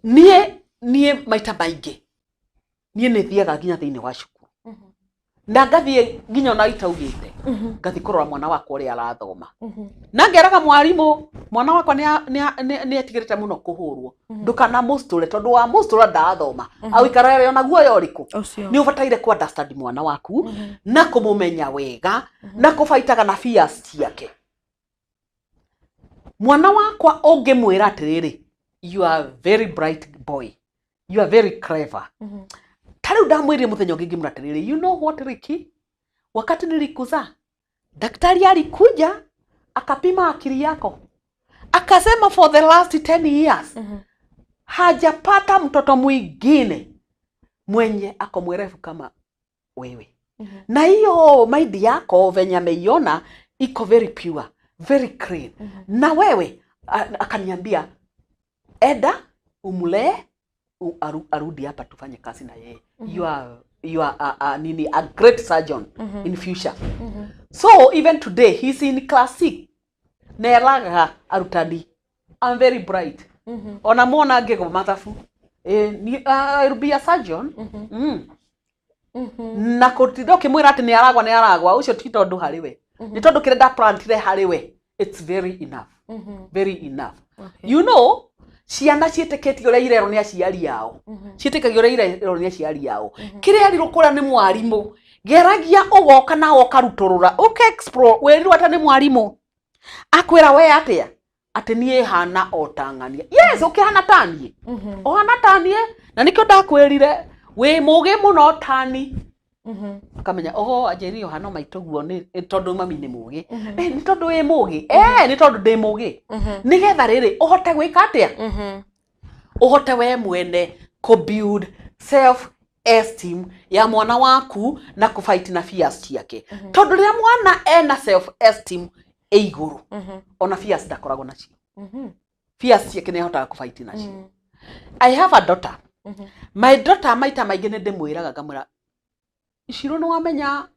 Niĩ maita maingĩ niĩ nĩ thiaga nginya thĩinĩ wa cukuru na ngathiĩ nginya ona itaugĩte, ngathiĩ kũrora mwana wakwa ũrĩa arathoma, na ngeraga mwarimũ, mwana wakwa nĩ etigĩrĩte mũno kũhũrwo, ndũkanamũcitũre, tondũ wa mũcitũra ndathoma awĩikara ona guoya ũrĩkũ. Ũcio. Nĩ ũbataire kũ understand mwana waku na kũmũmenya wega na kũbaitaga na fears ciake. Mwana wakwa ũngĩmwĩra atĩrĩrĩ, "You are very bright boy, you are very clever," ta rĩu ndamwĩrire mũthenya ũngĩ ngĩmwĩra atĩrĩrĩ, "You know what, Ricky, wakati nilikuzaa daktari alikuja akapima akili yako, akasema for the last 10 years hajapata mtoto mwingine mwenye ako mwerevu kama wewe, na hiyo mind yako venye ameiona iko very pure, very clean, na wewe," akaniambia, "enda umlee, arudi hapa tufanye kazi na yeye. You are nini, a great surgeon in future." So even today he's in class 6, neraga arutani, "I'm very bright." Ona mona ngĩgwa mathabu, I'll be a surgeon. Na kũtinda ũkĩmwĩra atĩ nĩ aragwa, nĩ aragwa, ũcio ti tondũ harĩ we, nĩ tondũ kĩrĩa ndaplantire harĩ we, it's very enough, very enough. You know, ciana ciĩtĩkĩtie ũrĩa irerwo nĩ aciari ao, ciĩtĩkagia ũrĩa irerwo nĩ aciari ao. Kĩrĩa erirwo kũrĩa nĩ mwarimũ, geragia ũgoka nawe ũkarutũrũra, ũka explore wĩrirwo atĩ nĩ mwarimũ akwĩra we atĩa, atĩ niĩ hana o ta ng'ania. Yes, ũkĩhana ta niĩ, ũhana ta niĩ, na nĩkĩo ndakwĩrire wĩ mũgĩ mũno tani. Ũkamenya oho anjĩrire ũhana maitũ guo nĩ tondũ mami nĩ mũgĩ. Nĩ tondũ wĩ mũgĩ, nĩ tondũ ndĩ mũgĩ, nĩgetha rĩrĩ ũhote gwĩka atĩa? Ũhote we mwene kũ build self esteem ya mwana waku na kũ fight na fears ciake, tondũ rĩrĩa mwana ena self esteem ĩ igũrũ, ona fears ndakoragwo nacio. Fears ciake nĩ ahotaga kũ fight nacio. I have a daughter. My daughter, maita maingĩ nĩ ndĩmwĩraga, ngamwĩra, "Cirũ, nĩ wamenya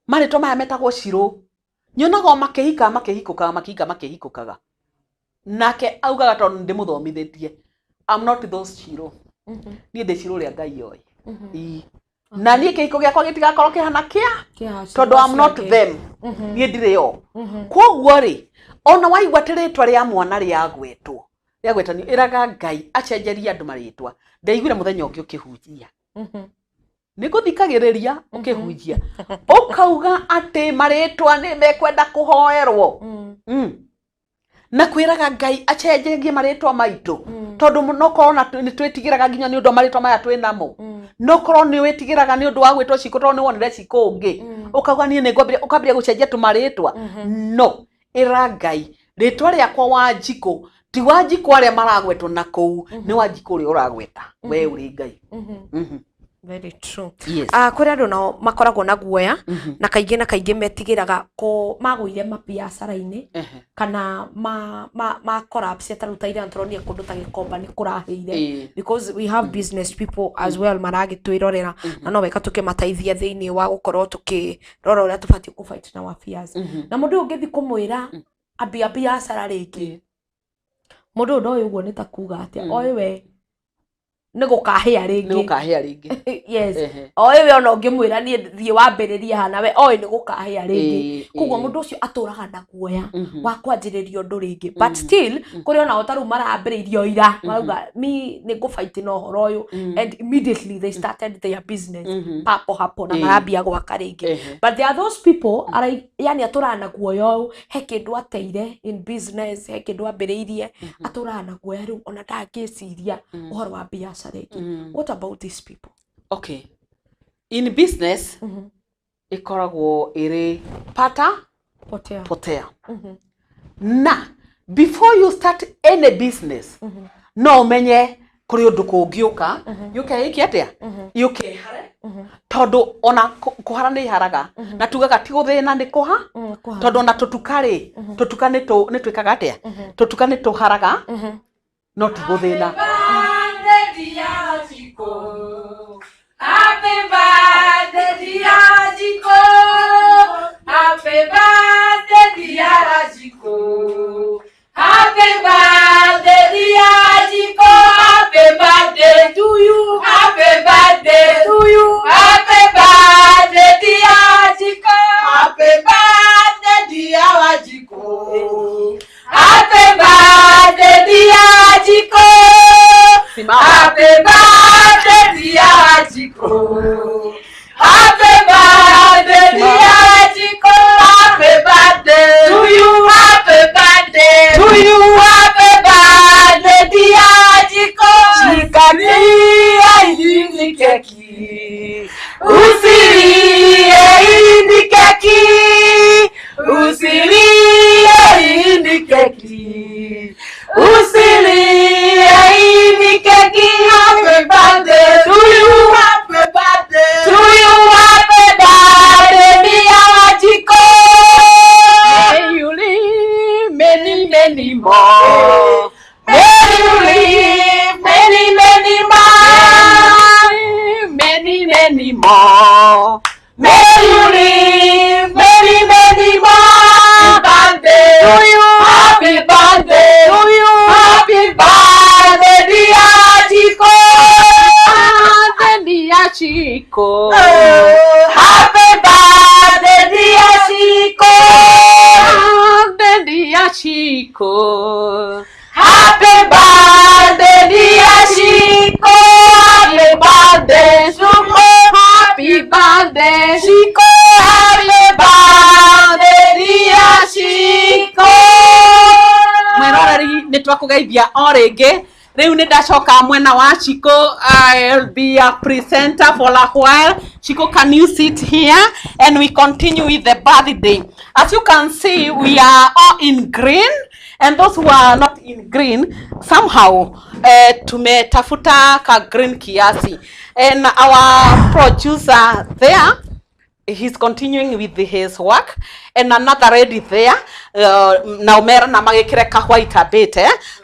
marĩtwa maya metagwo Cirũ, nyonaga o makĩhika makĩhikũkaga, makĩhika makĩhikũkaga." Nake augaga, tondũ nĩ ndĩmũthomithĩtie, "I'm not those Cirũ, niĩ ndĩ Cirũ ũrĩa Ngai oĩ." Ii. Na niĩ kĩhiko gĩakwa gĩtigakorwo kĩhana kĩa tondũ I'm not them, niĩ ndirĩ o. Koguo rĩ, ona waigua atĩ rĩtwa rĩa mwana rĩagwetwo, rĩagwetanio, ĩraga Ngai acenjerie andũ marĩtwa. Ndaiguire mũthenya ũngĩ ũkĩhunjia, nĩ ngũthikagĩrĩria ũkĩhunjia, ũkauga atĩ marĩtwa nĩ mekwenda kũhoerwo na kwĩraga Ngai acenjerie marĩtwa maitũ, tondũ no korwo na nĩ twĩtigĩraga nginya nĩ ũndũ wa marĩtwa maya twĩ namo. No korwo nĩ wĩtigĩraga nĩ ũndũ wa gwĩtwo Cikũ tondũ nĩ wonire Cikũ ũngĩ, ũkauga niĩ nĩ ngwambĩrĩria, ũkambĩrĩria gũcenjia tũmarĩtwa. No ĩra Ngai, rĩtwa rĩakwa Wanjikũ ti Wanjikũ arĩa maragwetwo na kũu, nĩ Wanjikũ ũrĩa ũragweta we ũrĩ Ngai. Very true. Yes. Ah, kũrĩ andũ nao makoragwo na guoya na kaingĩ na kaingĩ metigĩraga kũ magũire mabiacara-inĩ kana ma collapse, ta rĩu ta ira tũronire kũndũ ta Gĩkomba nĩ kũrahĩire, because we have business people as well maragĩtwĩrorera, na no wega tũkĩmateithia thĩinĩ wa gũkorwo tũkĩrora ũrĩa tũbatiĩ kũ fight na fears. Na mũndũ ũyũ ũngĩthiĩ kũmwĩra ambia biacara rĩngĩ, mũndũ ũyũ ndoĩ ũguo nĩ ta kuga atĩa, oĩ we nĩ gũkahĩa Nĩ rĩngĩ. Gũkahĩa rĩngĩ. Yes. Oĩ we ona ũngĩmwĩra niĩ thiĩ wambĩrĩrie hana, we oĩ nĩ gũkahĩa rĩngĩ. Koguo mũndũ ũcio atũraga na guoya wa kwanjĩrĩria ũndũ rĩngĩ, but still kũrĩ onao ta rĩu marambĩrĩirie o ira, marauga mi nĩ ngũfight na ũhoro ũyũ, and immediately they started their business papo hapo na marambia gwaka rĩngĩ. But there are those people yani atũraga na guoya ũyũ, he kĩndũ ateire in business, he kĩndũ ambĩrĩirie, atũraga na guoya rĩu ona ndangĩciria ũhoro wa biacara ĩngĩ. What about these people? Okay, in business ĩkoragwo ĩrĩ pata potea. Potea. Na before you start any business, no ũmenye kũrĩ ũndũ kũngĩũka yũke ĩke atĩa, yũke ĩhare, tondũ ona kũhara nĩ iharaga, na tugaga ti gũthĩna nĩ kũha. Kũhara. Tondũ ona tũtuka rĩ, tũtuka nĩ twĩkaga atĩa, tũtuka nĩ tũharaga, no ti gũthĩna. Birthday, dear Chico. Happy birthday, dear Chico. Happy birthday, dear Chico. Happy birthday, dear Chico. Happy birthday to you. Happy birthday to you. Happy birthday, dear Chico. Happy birthday, dear Wanjikũ. Happy birthday, dear Chico. Simama. Happy birthday, dear Chico. Happy birthday, dear Chico. Happy birthday to you. Happy birthday to you. Happy birthday, dear Chico. Shikania hii ni keki. Usilie, hii ni keki. Usilie, hii ni keki. Usilie, hii ni keki. Happy birthday to you. Happy birthday To you, happy birthday, dear Chico. May you live many, many more. May you live many, many more. Many, many more. May you live many, many more. Birthday to you. Happy birthday to you. Happy birthday, dear Chico. Birthday, dear Chico. Happy birthday, dear Chico. Birthday, dear Chico. Happy birthday, dear Chico. Happy birthday, Chico. Happy birthday, Chico. Happy birthday, dear Chico. Mwĩroreri, nĩ twakũgeithia o rĩngĩ. Rĩu nĩ ndacoka mwena wa Chico. I'll be a presenter for a while. Chico, can you sit here and we continue with the birthday? As you can see, we are all in green, and those who are not in green, somehow tumetafuta ka green kiasi, and our producer there, he's continuing with his work, and another lady there, Naomera na magikire ka white a bit,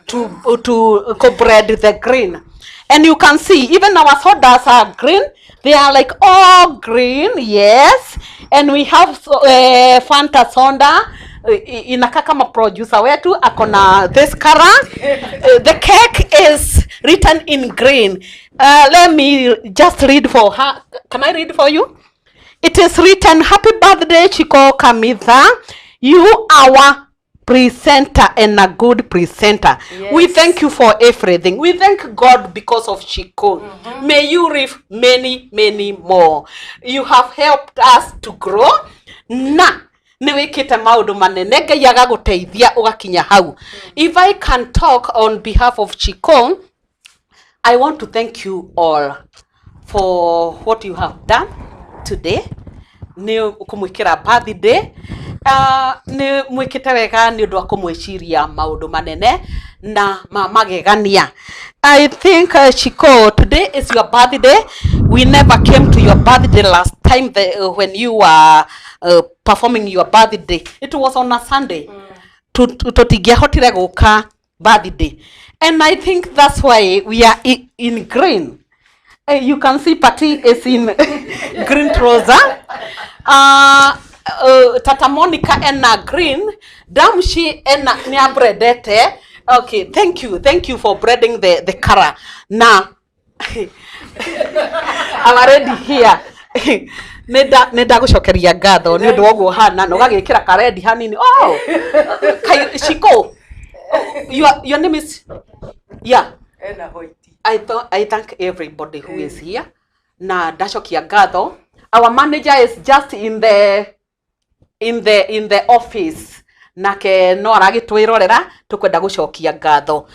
to bread the green. And you can see even our sodas are green. They are like all green. Yes, and we have Fanta soda. Inakaa kama producer wetu akona this color. The cake is written in green. Let me just read for her. Can I read for you? It is written, "Happy birthday, Chico Kamitha. You our presenter and a good presenter. We thank you for everything. We thank God because of Chico. May you live many, many more. You have helped us to grow." Na nĩ wĩkĩte maũndũ manene, Ngai agagũteithia ũgakinya hau. If I can talk on behalf of Chico, I want to thank you all. for what you have done today. Nĩ kũmwĩkĩra birthday. Nĩ mwĩkĩte wega nĩ ũndũ wa kũmwĩciria maũndũ manene na ma magegania. I think, Shiko, today is your birthday. We never came to your birthday last time when you were performing your birthday. It was on a Sunday. Tũtingĩahotire gũka birthday. And I think that's why we are in green. You can see Patty is in green trouser. Tata Monica ena green. Damshi ena ni abredete. Okay, thank you. Thank you for breading the color. Now, I'm already here. Nĩ ndagũcokeria ngatho nĩ ũndũ wa ũguo hana na ũgagĩkĩra karendi hanini. Oh, Shiko, oh, your name is, yeah. Ena white. I thank everybody who is here. Na ndacokia ngatho. Our manager is just in the office. Nake no aragĩtwĩrorera. Tũkwenda gũcokia ngatho.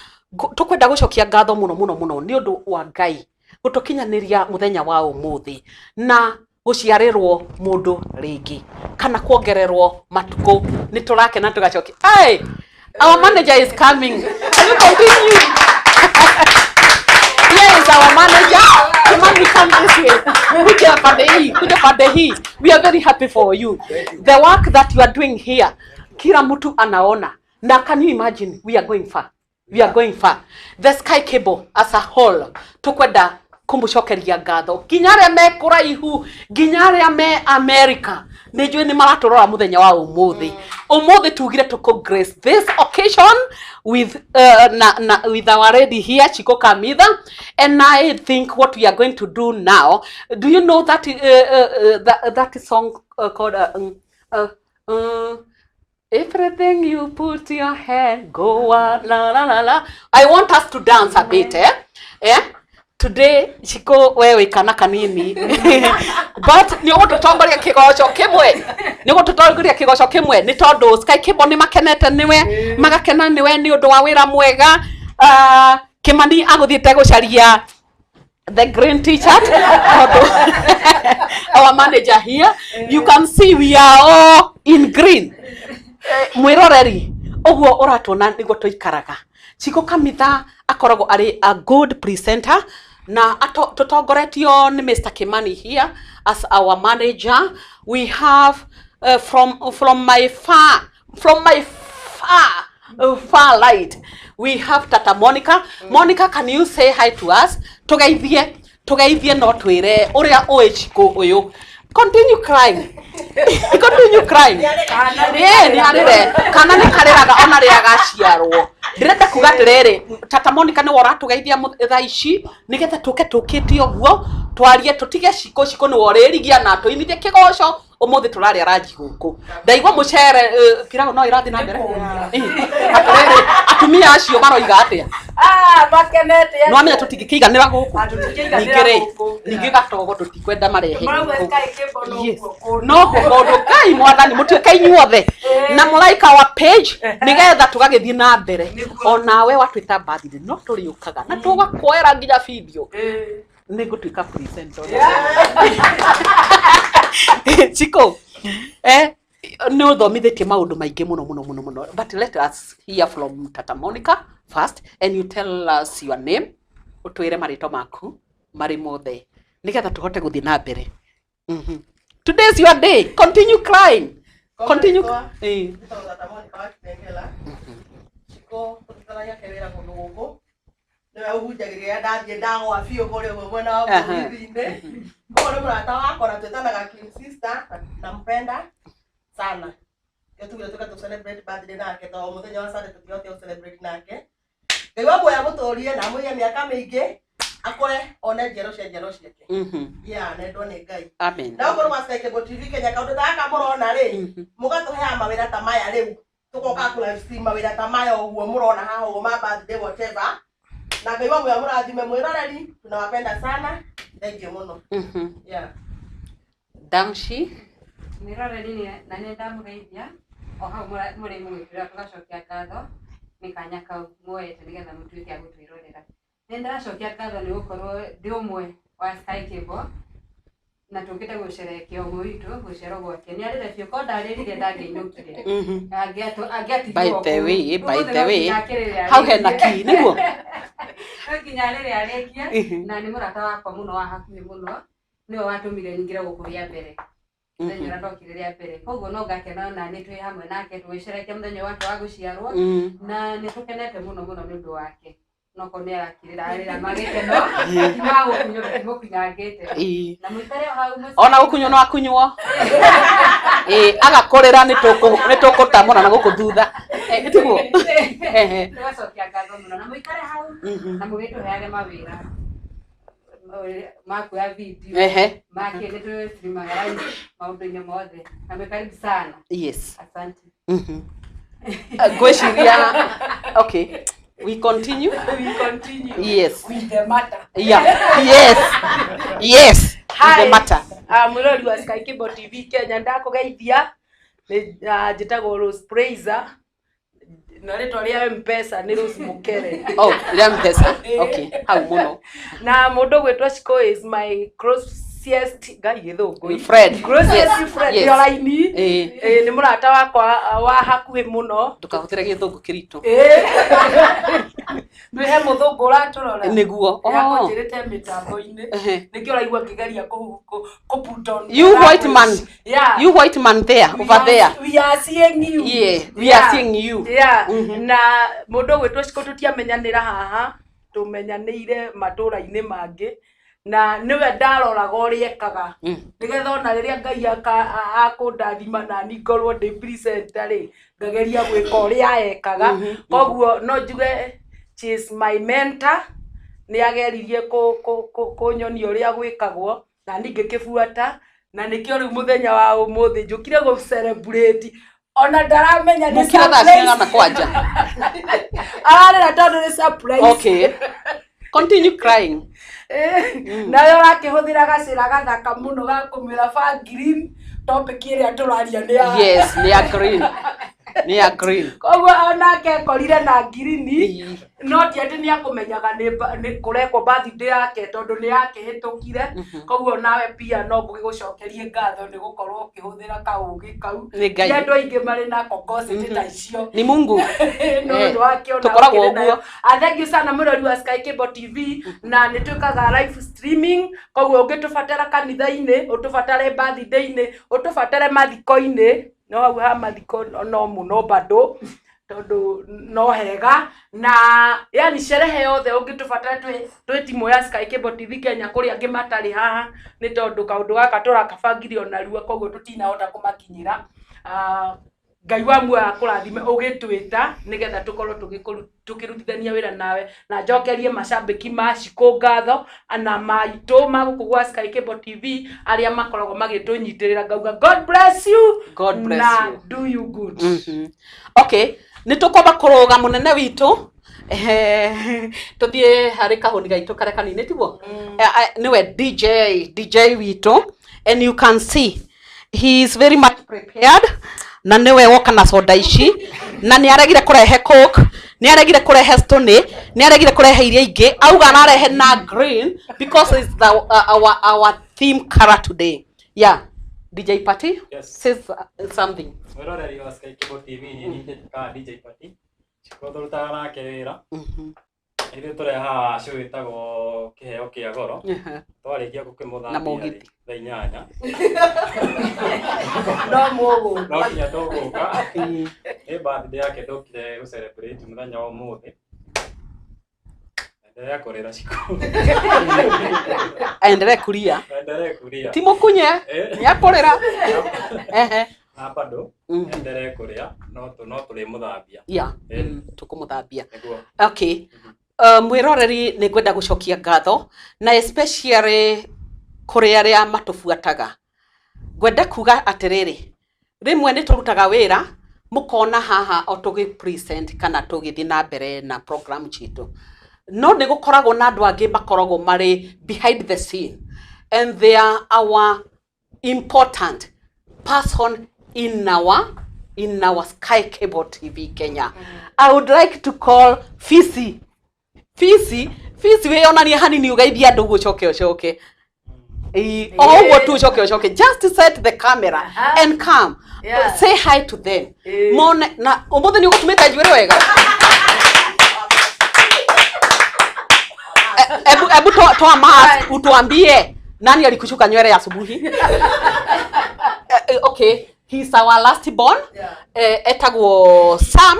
Tũkwenda gũcokia ngatho mũno mũno mũno nĩ ũndũ wa Ngai gũtũkinyanĩria mũthenya wa ũmũthĩ na gũciarĩrwo mũndũ rĩngĩ kana kuongererwo matukũ. Nĩ tũrakena tũgacokia. Hey, our manager is coming. Can you continue? Here is our manager. Kimani, come this way. Kuja pande hii, kuja pande hii. We are very happy for you. The work that you are doing here, kila mtu anaona. Na can you imagine, we are going far. We are going far. The Sky Cable as a whole, tukwenda kũmũcokeria ngatho nginya arĩa me kũraihu, nginya arĩa me America. Nĩ njũĩ nĩ maratũrora mũthenya wa ũmũthĩ. Ũmũthĩ tugire tũkũ grace this occasion with na, with our lady here, Chiko Kamitha. And I think what we are going to do now, do you know that song called "Everything You Put Your Hand Go On, La La La La"? I want us to dance a bit, eh? Eh? Today, Shiko, wewe kana kanini, but nĩ ũgũtũtongoria kĩgoco kĩmwe, nĩ ũgũtũtongoria kĩgoco kĩmwe nĩ tondũ Sky Cable nĩ makenete nĩwe, magakena nĩwe nĩ ũndũ wa wĩra mwega. Kĩmani agũthiĩte gũcaria the green T-shirt tondũ our manager here, you can see we are all in green. Mwĩroreri ũguo ũratuona nĩguo tũikaraga. Chiko Kamitha akoragwo arĩ a good presenter na tũtongoretio nĩ Mr. Kimani here as our manager. We have from my far light, we have Tata Monica. Monica, can you say hi to us? Tũgeithie, tũgeithie no twĩre ũrĩa ũĩ Chiko ũyũ. Continue crying, continue crying. Ĩĩ, nĩ arĩre kana nĩ karĩraga ona rĩrĩa gaciarwo. Ndĩrenda kuga atĩrĩrĩ, Tata Monica nĩwe ũratũgeithia thaa ici nĩgetha tũke tũkĩte ũguo twarie tũtige Ciko. Ciko nĩwe ũrĩrigia na tũinithie kĩgoco. Ũmũthĩ tũrarĩa ranji gũkũ, ndaigua mũcere, pilau no ĩrathiĩ na mbere. Ĩ, atĩrĩrĩ, atumia acio maroiga atĩa? Ah, makenete. Nĩwamenya tũtingĩkĩiganĩra gũkũ. Tũtingĩiganĩra Ningĩ rĩ, gũkũ. Ningĩ gatogo tũtikwenda marehe Marauga gũkũ. Sky Cable Yes. nokuo kũndũ. Noguo kũndũ. Ngai mwathani mũtuĩke inyuothe na mũraika wa page nĩgetha tũgagĩthiĩ na mbere. Onawe watwĩta birthday no tũrĩũkaga na tũgakuoera nginya video. Nĩ ngũtuĩka presenter. Chiko, nĩ ũthomithĩtie maũndũ maingĩ mũno mũno mũno mũno, but let us hear from Tata Monica first and you tell us your name, ũtwĩre marĩtwa maku marĩ mothe nĩgetha tũhote gũthiĩ na mbere. Today is your day. Continue crying, continue. Njĩtagwo Tata Monica wa Kitengela. Shiko tũrutithanagia ake wĩra kũndũ gũkũ. Nĩwe ũhunjagĩria rĩrĩa ndathiĩ ndagwa biũ kũrĩa ũguo mwena wa mũgithi-inĩ. Koguo nĩ mũrata wakwa na twĩtanaga twin sister na nampenda sana. Nĩkĩo tugire tũke tũ celebrate birthday nake tondũ mũthenya wa Sunday tũtiahotire gũ celebrate nake. Ngai wa muoyo amũtũrie na amũige mĩaka mĩingĩ akũre one njiaro cia njiaro ciake. Yeah, nendwo nĩ Ngai. Amen. Na okorwo wa Sky Cable TV Kenya kaũndũ ta gaka mũrona rĩ, mũgatũheaga mawĩra ta maya rĩu tũgoka kũ live stream mawĩra ta maya ũguo mũrona haha ũguo ma birthday whatever. Na Ngai wa muoyo amũrathime mwĩroreri, tunawapenda sana. Thank you mũno. Yeah. Damshi. Mwĩroreri na nĩ ndamũgeithia o hau mũrĩ mũgĩtwĩra. Tũgacokia ngatho nĩ kanya kau muoete nĩgetha mũtuĩke a gũtwĩrorera. Nĩ ndĩracokia ngatho nĩ gũkorwo ndĩ ũmwe Wa Sky Cable na tũkĩte gũcerehekea ũmwe witũ gũciarwo gwake. Nĩ arĩre biũ, korwo ndarĩrire ndangĩinũkire. Angĩatigirwo By the kũu. way, by Ũmũthĩ the no way, nginya akĩrĩre hau hena arĩkie. key, nĩguo? No nginya arĩre arĩkie. Na nĩ mũrata wakwa mũno wa hakuhĩ mũno, nĩwe watũmire nyingĩre gũkũ rĩa mbere, mũthenya ũrĩa ndokire rĩa mbere. Koguo no ngakena ona nĩ twĩ hamwe nake tũgĩcerekea mũthenya wake wa gũciarwo. Na nĩ tũkenete mũno mũno nĩ ũndũ wake, nokorwo nĩ arakĩrĩra arĩra magĩkeno timagũkunywo timũkunyangĩte. Na mũikare o hau mũciĩ. Ona gũkunywo no akunywo. Ĩ, agakũrĩra nĩ tũkũtamũra na gũkũ thutha. Eh, nĩ tiguo? Ehe. Tũgacokia ngatho mũno na mũikare hau na mũgĩtũheage mawĩra makuoya video make nĩ tũstreamaga live maũndũ-inĩ mothe, na mwĩ karibu sana. Asante. Ngwĩciria okay, we continue. We continue. Yes. With the matter. Yeah, yes, with the Hi. matter. Ah, mwĩrori wa Sky Cable TV Kenya, ndakũgeithia. Njĩtagwo Rose Praiser na rĩtwa rĩa Mpesa nĩ Rose Mũkere. Oh, rĩa Mpesa, okay, hau mũno. Na mũndũ ũgwĩtwo Shiko is my closest, ngai gĩthũngũ, Friend. closest friend. Nĩo raini. Nĩ mũrata wakwa wa hakuhĩ mũno. Ndũkahũthĩre gĩthũngũ kĩritũ. Nĩ he mũthũngũ ũratũrora. Nĩguo. Oh. Yakũnjĩrĩte mĩtambo-inĩ. Nĩkĩo ũraigua ngĩgeria kũ put on You white man. Yeah. You white man there, over there. We are seeing you. Yeah, we are seeing you. Yeah. Na mũndũ ũgwĩtwo Shiko tũtiamenyanĩra haha, tũmenyanĩire matũra-inĩ mangĩ, na nĩwe ndaroraga ũrĩa ekaga nĩgetha ona rĩrĩa Ngai akũndathima nani ngorwo ndĩ presenter rĩ, ngageria gwĩka ũrĩa ekaga. Koguo no njuge she is my mentor. Nĩ ageririe kũnyonia ũrĩa gwĩkagwo na niĩ ngĩkĩbuata, na nĩkĩo rĩu mũthenya wa ũmũthĩ njũkire gũ celebrate, ona ndaramenya nĩ Mũkire thaa surprise. cigana kwanja? Ararĩra tondũ nĩ surprise. Okay, continue crying. Nawe ũrakĩhũthĩra gacĩra gathaka mũno ga kũmĩra ba green, topic ĩrĩa tũraria nĩ ya Yes, nĩ ya green, nĩ ya green. Koguo onake ekorire na ngirini, no ti atĩ nĩ akũmenyaga nĩ kũrekwo birthday yake tondũ nĩ yakĩhĩtũkire. Koguo nawe pia no ngũgĩgũcokerie ngatho nĩ gũkorwo ũkĩhũthĩra kaũgĩ kau. Nĩ Ngai. Ti andũ aingĩ marĩ na kokosity ta icio. Ni Mungu. No Eh, ũndũ wakĩona tũkoragwo ũkĩrĩ nayo. ũguo. Ah, thank you sana mũrori wa Sky Cable TV, na nĩ twĩkaga live streaming, koguo ũngĩtũbatara kanitha-inĩ, ũtũbatare birthday-inĩ, ũtũbatare mathiko-inĩ, no hau ha mathiko no mũno bado tondũ no hega na yani sherehe yothe ũngĩtũbatara twĩ timu ya Sky Cable TV Kenya. Kũrĩ angĩ matarĩ haha nĩ tondũ kaũndũ gaka tũrakabangire o narua, koguo tũtinahota kũmakinyĩra. Ah, Ngai wa muoyo akũrathime ũgĩtwĩta nĩgetha tũkorwo tũkĩrutithania wĩra nawe, na njokerie macambĩki ma Shiko ngatho na maitũ ma gũkũ gwa Sky Cable TV arĩa makoragwo magĩtũnyitĩrĩra, ngauga God bless you. God bless na you. Do you good. Okay, nĩ tũkwamba kũrũga mũnene witũ. Tũthiĩ harĩ kahũni gaitũ karĩa kanini, tiguo? Nĩwe DJ witũ, and you can see he is very much prepared, na nĩwe woka na soda ici, na nĩ aregire kũrehe Coke, nĩ aregire kũrehe Stony, nĩ aregire kũrehe iria ingĩ, auga ararehe na green because it's the, our theme color today. Yeah, DJ Party. Yes. Says something. Mwĩroreri wa Sky Cable TV, niĩ njĩtĩkaga DJ Party. Ciko tũrutaga nake wĩra. Ithuĩ tũrehaga show ĩtagwo Kĩheo kĩa Goro. Twarĩkia Na gũkĩmũthambia mũgithi. rĩ, thaa 8. No mũgũka. No nginya tũgũka. Nĩ birthday yake ndokire gũ celebrate mũthenya wa ũmũthĩ. Endelea kũrĩra, Ciko. Aendelee kulia. Endelee kulia. Ti mũkunye. Eh. Nĩ akũrĩra. Ehe. Na bado endelee kũrĩa, no tũrĩmũthambia. Yeah. Eh. Tũkũmũthambia. Nĩguo. Okay. Mwĩroreri, nĩ ngwenda gũcokia ngatho na especially kũrĩ arĩa matũbuataga. Ngwenda kuga atĩrĩrĩ, rĩmwe nĩ tũrutaga wĩra mũkona haha o tũgĩ present kana tũgĩthiĩ na mbere na program citũ, no nĩ gũkoragwo na andũ angĩ makoragwo marĩ behind the scene, and they are our important person in our Sky Cable TV Kenya. I would like to call Fisi. Fisi, Fisi wĩyonanie hanini ũgeithie andũ ũguo ũcoke ũcoke. Ĩĩ, o ũguo tu ũcoke ũcoke. Just set the camera and come. Yeah. Say hi to them. Mone na ũmũthĩ nĩ ũgũtumĩte njuĩrĩ wega. Ebu ebu toa, toa mask utuambie nani alikushuka nywele asubuhi. Okay, he's our last born. Etagwo Sam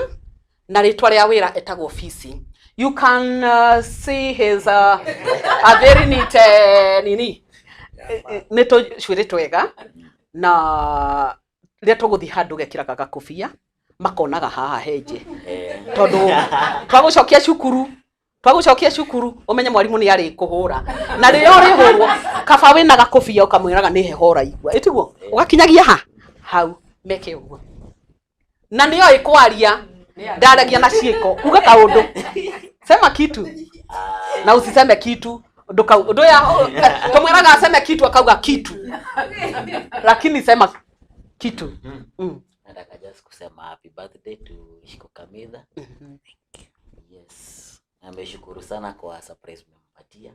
na rĩtwa rĩa wĩra etagwo Fisi. You can see his a very neat nini nĩ tũcuĩrĩ twega na rĩrĩa tũgũthiĩ handũ gekĩraga gakobia makonaga haha henje tondũ twagũcokia cukuru twagũcokia cukuru ũmenye mwarimũ nĩ arĩkũhũra na rĩrĩa ũrĩhũrwo kaba wĩna gakobia ũkamwĩraga nĩ heho ũraigua ĩtiguo ũgakinyagia ha hau meke ũguo na nĩyo ĩkwaria ndaragia na ciĩko uga kaũndũ sema kitu na usiseme kitu nduya tumwiraga aseme kitu akauga kitu lakini sema kitu. Nataka just kusema happy birthday to Shiko Kamitha. Yes. Ameshukuru sana kwa surprise mmempatia.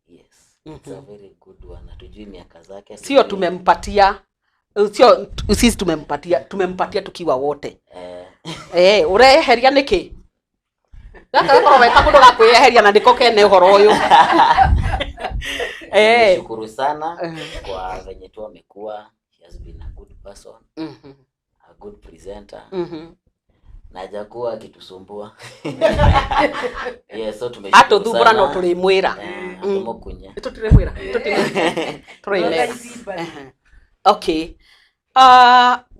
Yes. It's a very good one. Hatujui miaka zake. Sio tumempatia, sio sisi tumempatia, tumempatia tukiwa wote. Ureheria niki? Gaka gakorwo weka kundu ga kwiyeheria na niko kene uhoro uyu. Nimeshukuru sana kwa venye tu amekuwa. He has been a good person. A good presenter. Na hajakuwa akitusumbua. Yes, so tumeshukuru Atuthumbura no turimwira. Tumukunya. Tutirimwira. Tutirimwira. Okay.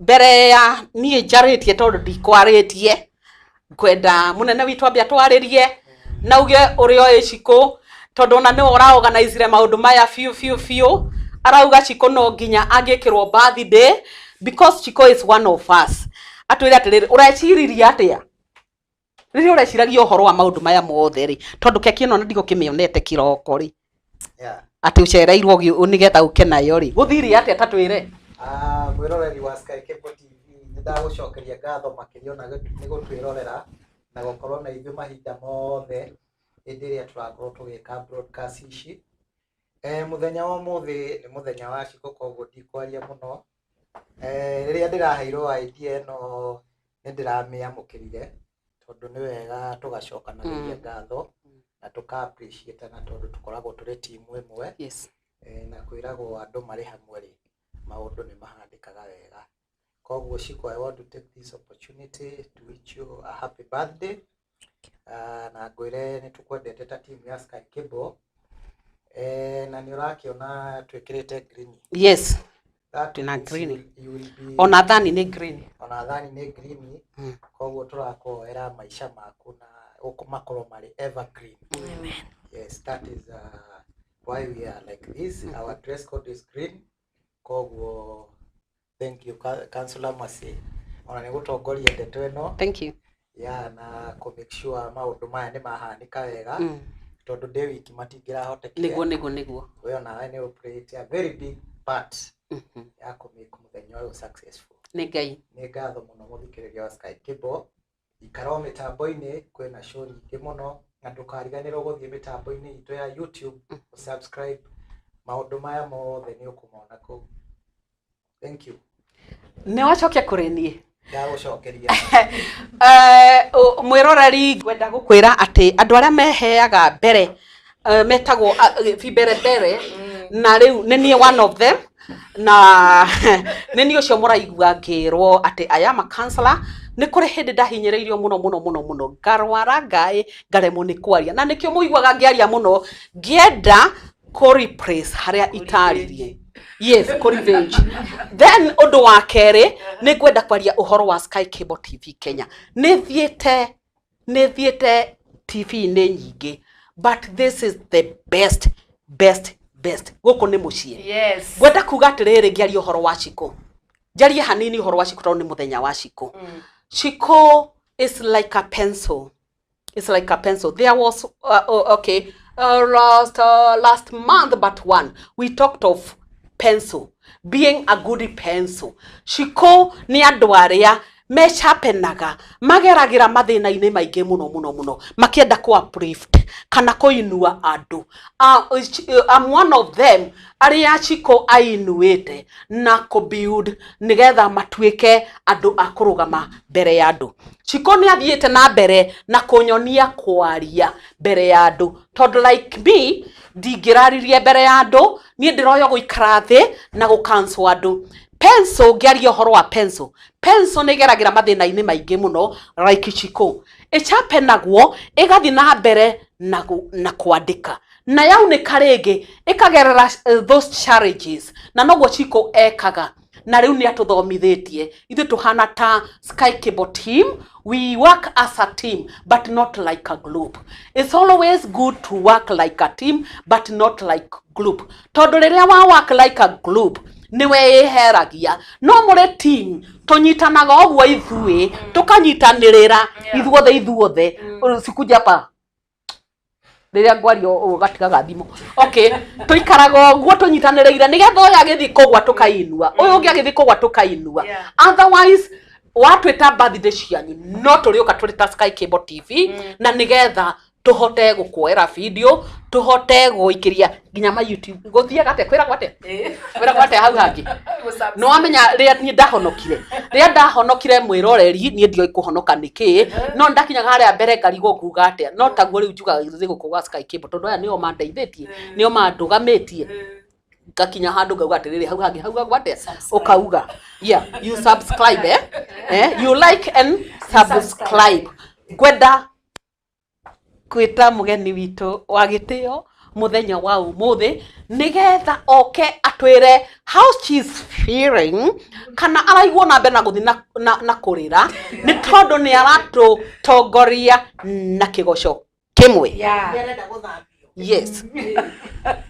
Mbere ya niĩ njarĩtie tondũ ndikwarĩtie ngwenda mũnene witũ ambe atwarĩrie na uge ũrĩa oĩ Shiko tondũ ona nĩwe ũraorganizire maũndũ maya biũ biũ biũ arauga Shiko no nginya angĩkĩrwo birthday because Shiko is one of us. Atwĩre atĩrĩrĩ ũreciririe atĩa rĩrĩa ũreciragia ũhoro wa maũndũ maya mothe rĩ tondũ keki ĩno ndigũkĩmĩonete kĩroko rĩ atĩ ũcereirwo nĩgetha ũke nayo rĩ gũthire atĩa ta twĩre. Mwĩroreri wa Sky Cable TV nĩ ndagũcokeria ngatho makĩria ona nĩ gũtwĩrorera na gũkorwo na ithuĩ mahinda mothe hĩndĩ ĩrĩa tũrakorwo tũgĩka broadcast ici. Mũthenya wa ũmũthĩ nĩ mũthenya wa Shiko koguo ndikwaria mũno. Rĩrĩa ndĩraheirwo idea ĩno nĩ ndĩramĩamũkĩrire tondũ nĩ wega tũgacokanagĩria ngatho na tũka appreciate na tondũ tũkoragwo tũrĩ timu ĩmwe. Yes. Na kwĩragwo andũ marĩ hamwe rĩ maũndũ nĩ mahandĩkaga wega. Koguo Shiko, I want to take this opportunity to wish you a happy birthday. Na ngwĩre nĩ tũkwendete ta team ya Sky Cable. Na nĩ ũrakĩona twĩkĩrĩte green. Yes. That Twĩna means green. you will be Ona thani nĩ green. Ona thani nĩ green. Koguo tũrakũhoera maica maku na makorwo marĩ evergreen. Amen. Yes, that is why we are like this. Our dress code is green. Koguo thank you Councillor Masi ona nĩ gũtongoria ndeto ĩno. Thank you. Yeah, na kũ make sure maũndũ maya nĩ mahanĩka wega tondũ ndĩ wiki matingĩrahotekire. Nĩguo nĩguo nĩguo. We onawe nĩ ũ a very big part ya kũ make mũthenya ũyũ successful. Nĩ Ngai. Nĩ ngatho mũno mũthikĩrĩria wa Sky Cable. Ikara o mĩtambo-inĩ kwĩna show nyingĩ mũno na ndũkariganĩrwo gũthiĩ mĩtambo-inĩ itũ ya YouTube subscribe maũndũ maya mothe nĩ ũkũmona kũu. Thank you. Nĩ wacokia kũrĩ niĩ. Ndagũcokeria. Mwĩroreri ngwenda gũkwĩra atĩ andũ arĩa meheaga mbere metagwo mbere mbere na rĩu nĩ niĩ one of them na nĩ niĩ ũcio mũraigua ngĩrwo atĩ I am a counselor. Nĩ kũrĩ hĩndĩ ndahinyĩrĩirio mũno mũno mũno mũno ngarwara ngaĩ ngaremwo nĩ kwaria na nĩkĩo mũiguaga ngĩaria mũno ngĩenda kũ replace harĩa itaririe. Yes, kũ revenge. Then ũndũ wa kerĩ nĩ ngwenda kwaria ũhoro wa Sky Cable TV Kenya. Nĩ thiĩte TV-inĩ nyingĩ but this is the best best best. Gũkũ nĩ mũciĩ. Yes. Ngwenda kuga atĩrĩrĩ ngĩaria ũhoro wa Shiko. Njarie hanini ũhoro wa Shiko tondũ nĩ mũthenya wa Shiko. Shiko is like a pencil. It's like a pencil. There was okay last month but one we talked of pencil being a good pencil. Shiko nĩ andũ arĩa Mecapenaga mageragĩra mathĩna-inĩ maingĩ mũno mũno mũno makĩenda kũ uplift kana kũinua andũ. I'm one of them arĩa Chiko ainuĩte na kũ build nĩgetha matuĩke andũ a kũrũgama mbere ya andũ. Chiko nĩ athiĩte na mbere na kũnyonia kwaria mbere ya andũ tondũ like me ndingĩraririe mbere ya andũ, niĩ ndĩroyo gũikara thĩ na gũ-cancel andũ. Pencil, ngĩaria ũhoro wa pencil, pencil nĩ ĩgeragĩra mathĩna-inĩ maingĩ mũno like Chiko. Ĩcapenagwo ĩgathiĩ na mbere na kwandĩka na yaunĩka rĩngĩ ĩkagerera those challenges, na noguo Chiko ekaga na rĩu nĩ atũthomithĩtie ithuĩ tũhana ta Sky Cable team. We work as a team but not like a group. It's always good to work like a team but not like group, tondũ rĩrĩa wa work like a group nĩ wĩheragia. No mũrĩ team tũnyitanaga ũguo ithuĩ tũkanyitanĩrĩra ithuothe ithuothe. Sikuja hapa rĩrĩa ngwaria ũgatigaga thimũ. Okay, tũikaraga ũguo tũnyitanĩrĩire nĩgetha ũyũ agĩthiĩ kũgwa tũkainua, ũyũ ũngĩ agĩthiĩ kũgwa tũkainua. Otherwise watwĩta birthday cianyu no tũrĩũka tũrĩ ta Sky Cable TV na nĩgetha tũhote gũkuoera video, tũhote gũikĩria nginya ma YouTube. Gũthiaga atĩa? Kwĩragwo atĩa? Kwĩragwo atĩa hau hangĩ? Nĩ wamenya rĩrĩa niĩ ndahonokire, rĩrĩa ndahonokire mwĩroreri, niĩ ndioĩ kũhonoka nĩkĩ, no ndakinyaga harĩa mbere ngarigwo nguga atĩa. No taguo rĩu njugaga thĩ gũkũ gwa Sky Cable tondũ aya nĩo mandeithĩtie, nĩo mandũgamĩtie. Ngakinya handũ ngauga atĩrĩrĩ, hau hangĩ haugagwo atĩa? Ũkauga yeah, you subscribe, eh? Eh? You like and subscribe. Ngwenda kwĩta mũgeni witũ wa gĩtĩo mũthenya wa ũmũthĩ nĩgetha oke atwĩre how she's feeling, kana araigua na mbere na gũthiĩ na kũrĩra nĩ tondũ nĩ aratũtongoria na kĩgoco kĩmwe. Nĩarenda gũthambio. Yes.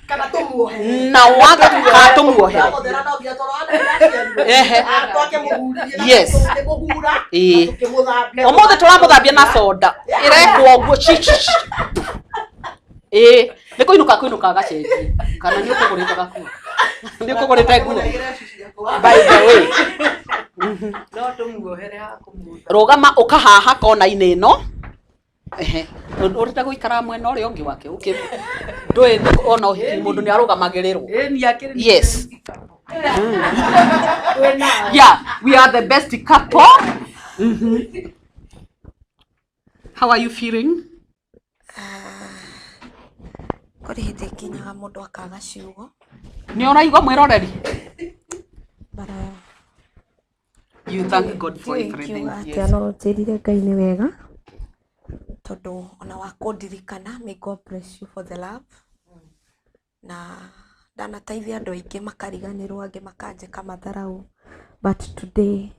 Kana tũmuohere. Na waga kana tũmuohere. Tũramũthera no nginya tondũ wana Ehe. twakĩmũhuririe na tũkĩmũhura na tũkĩmũthambia. Ũmũthĩ tũramũthambia na soda ĩrekwo ũguo ci ci ci. Ĩĩ nĩ kũinũka kũinũka agacenjie, kana nĩ ũkũgũrĩte gakuo, nĩ ũkũgũrĩte nguo, by the way? No tũmuohere ha kũmuoha. Rũgama ũkahaha kona-inĩ ĩno. Ehe, ũrĩte gũikara mwena ũrĩa ũngĩ wake ũkĩ ndũĩ ona ũhiki mũndũ nĩ arũgamagĩrĩrwo. Yes, yeah, we are the best couple. How are you feeling? Kũrĩ hĩndĩ ĩkinyaga mũndũ akaga ciugo. Nĩ ũraigua mwĩroreri? But You thank God for ndiũĩ everything. ingiuga atĩa, no njĩrire Ngai nĩ wega tondũ ona wa kũndirikana. May God bless you for the love. Na ndanateithia andũ aingĩ makariganĩrwo, angĩ makanjĩka matharau, but today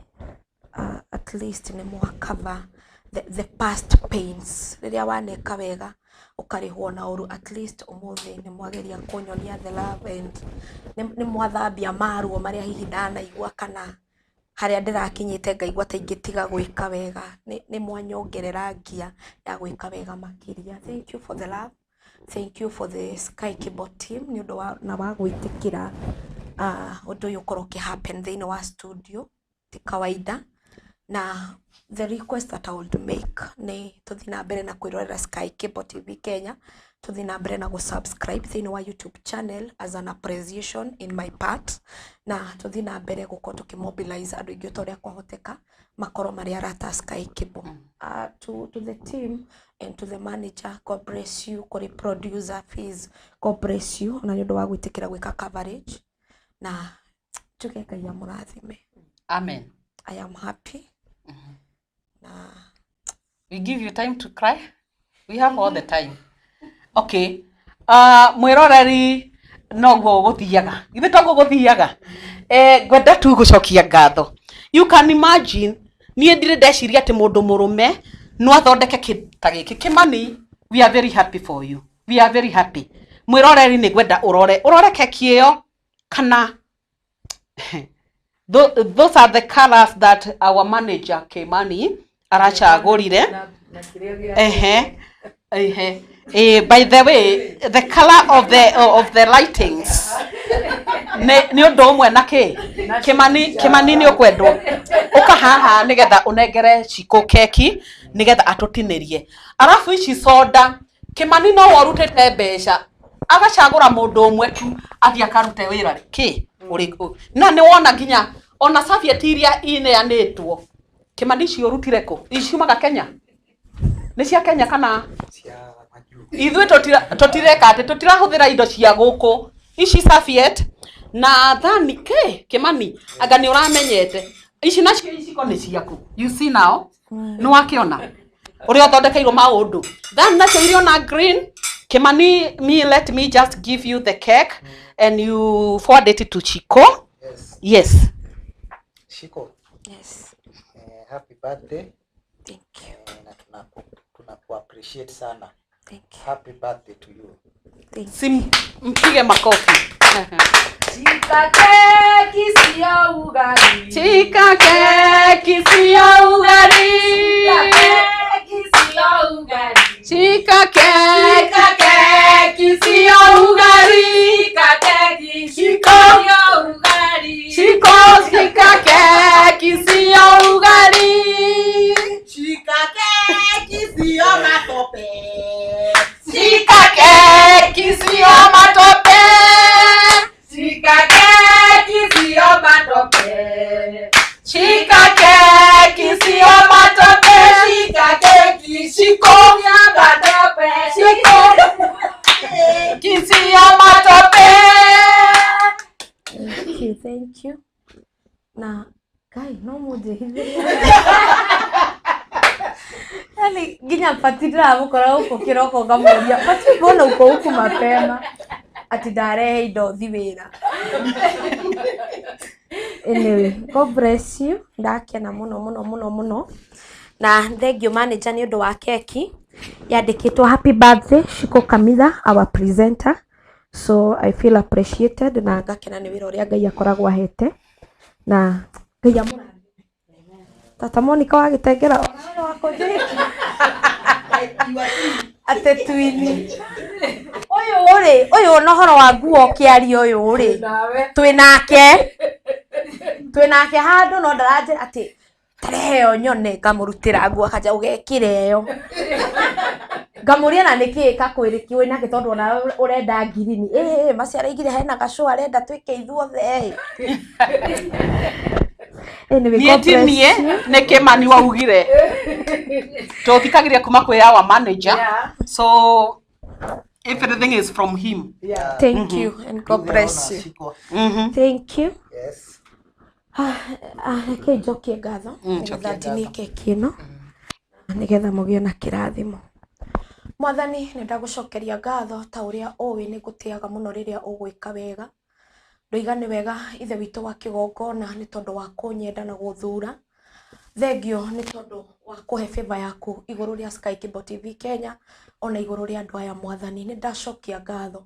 at least nĩ mwacover the past pains. Rĩrĩa waneka wega ũkarĩhwo na ũru, at least ũmũthĩ nĩ mwageria kũnyonia the love and nĩ mwathambia maruo marĩa hihi ndanaigua kana harĩa ndĩrakinyĩte ngaigua ta ingĩtiga gwĩka wega. Nĩ mwanyongerera ngia ya gwĩka wega makĩria. Thank you for the love, thank you for the Sky Cable team nĩ ũndũ wa na wa gwĩtĩkĩra ũndũ ũyũ ũkorwo ũkĩ happen thĩinĩ wa studio. Ti kawaida. Na the request that I would make nĩ tũthiĩ na mbere na kwĩrorera Sky Cable TV Kenya, tũthiĩ na mbere na gũ-subscribe thĩinĩ wa YouTube channel as an appreciation in my part, na tũthiĩ na mbere gũkorwo tũkĩmobilize andũ aingĩ ta ũrĩa kwahoteka makorwo marĩ arata a Sky Cable. To the team and to the manager, God bless you. Kũrĩ producer fees, God bless you na nĩ ũndũ wa gwĩtĩkĩra gwĩka coverage, na njuge Ngai amũrathime. Amen. I am happy na We give you time to cry. We have all the time. Okay, mwĩroreri, noguo gũthiaga, ithe toguo gũthiaga. Eh, ngwenda tu gũcokia ngatho. You can imagine, niĩ ndirĩ ndeciria atĩ mũndũ mũrũme no athondeke kĩndũ ta gĩkĩ. Kĩmani, we are very happy for you, we are very happy. Mwĩroreri, nĩ ngwenda ũrore ũrore keki ĩyo kana those are the colors that our manager Kimani aracagũrire. Ehe ehe. Eh, by the way, the color of the lightings nĩ ũndũ ũmwe na kĩ. Kimani, Kimani, nĩ ũkwendwo. Ũka haha nĩgetha ũnengere Shiko keki nĩgetha atũtinĩrie. Arabu ici soda Kimani no warutĩte mbeca agacagũra mũndũ ũmwe tu athiĩ akarute wĩra kĩ ũrĩkũ na nĩ wona nginya ona serviette iria ineanĩtwo Kimani icio ũrutire kũ? Ici ciumaga Kenya? Nĩ cia Kenya kana ithuĩ tũtireka atĩ tũtirahũthĩra indo cia gũkũ ici serviette na thani kĩ Kimani anga nĩ ũramenyete ici nacio iciko nĩ ciaku, you see now, nĩ wakĩona ũrĩa ũthondekeirwo maũndũ. Thani nacio iria ona green. Kimani, me let me just give you the cake and you forward it to Chiko. Yes. Yes. Shiko. Yes. Happy birthday. Thank you. Na tunaku appreciate sana. Thank you. Happy birthday to you. Thank you. Mpige makofi. Shika keki sio ugali. Shika keki sio ugali. Shika keki sio ugali. Shika keki. Shika keki sio ugali. Shika keki Shiko. sio ugali. Shiko, shika keki sio ugali. Shika keki sio matope. Shika keki sio matope. Shika keki sio matope. Shika keki sio matope. Shika keki Shiko sio matope. Shiko keki sio matope. Thank you, thank you. Na Kai no mũnjĩhithĩrie. Yani nginya Pati ndĩramũkora gũkũ kĩroko ngamũria Pati mbona uko huku mapema ati ndarehe indo thi wĩra. Anyway, God bless you. Ndakena mũno mũno mũno mũno. Na thank you manager nĩ ũndũ wa keki yandĩkĩtwo happy birthday Shiko Kamitha our presenter. So I feel appreciated na ngakena nĩ wĩra ũrĩa Ngai akoragwo ahete na Ngai amũrathime. Tata Monica wa Gĩtengera onawe wakũnjĩhĩkia atĩ twini ũyũ rĩ ũyũ na ũhoro wa nguo ũkĩaria ũyũ rĩ twĩnake handũ no ndaranjĩra atĩ tarehe ĩyo nyone ngamũrutĩra nguo akanja ũgekĩra ĩyo ngamũria na nĩkĩĩ kakwĩrĩ wĩnake tondũ ona ũrenda ngirini ĩĩ maciara igire hena gacũ arenda twĩke ithuothe. Anyway, Niĩ God ti bless niĩ you. nĩ Kimani waugire tũthikagĩria kuma kwĩ our manager. So everything is from him. Yeah. Thank you and God bless you. Thank you. Yes. Reke njokie ngatho Njokia nĩgetha ndinie keki ĩno nĩgetha mũgĩe na kĩrathimo. Mwathani nĩ ndagũcokeria ngatho ta ũrĩa ũĩ nĩ ngũtĩaga mũno rĩrĩa ũgwĩka wega. Ndoiga nĩ wega ithe witũ wa kĩgongona nĩ tondũ wa kũnyenda na gũthura. Thengio nĩ tondũ wa kũhe favor yaku igũrũ rĩa Sky Cable TV Kenya ona igũrũ rĩa andũ aya mwathani nĩ ndacokia ngatho.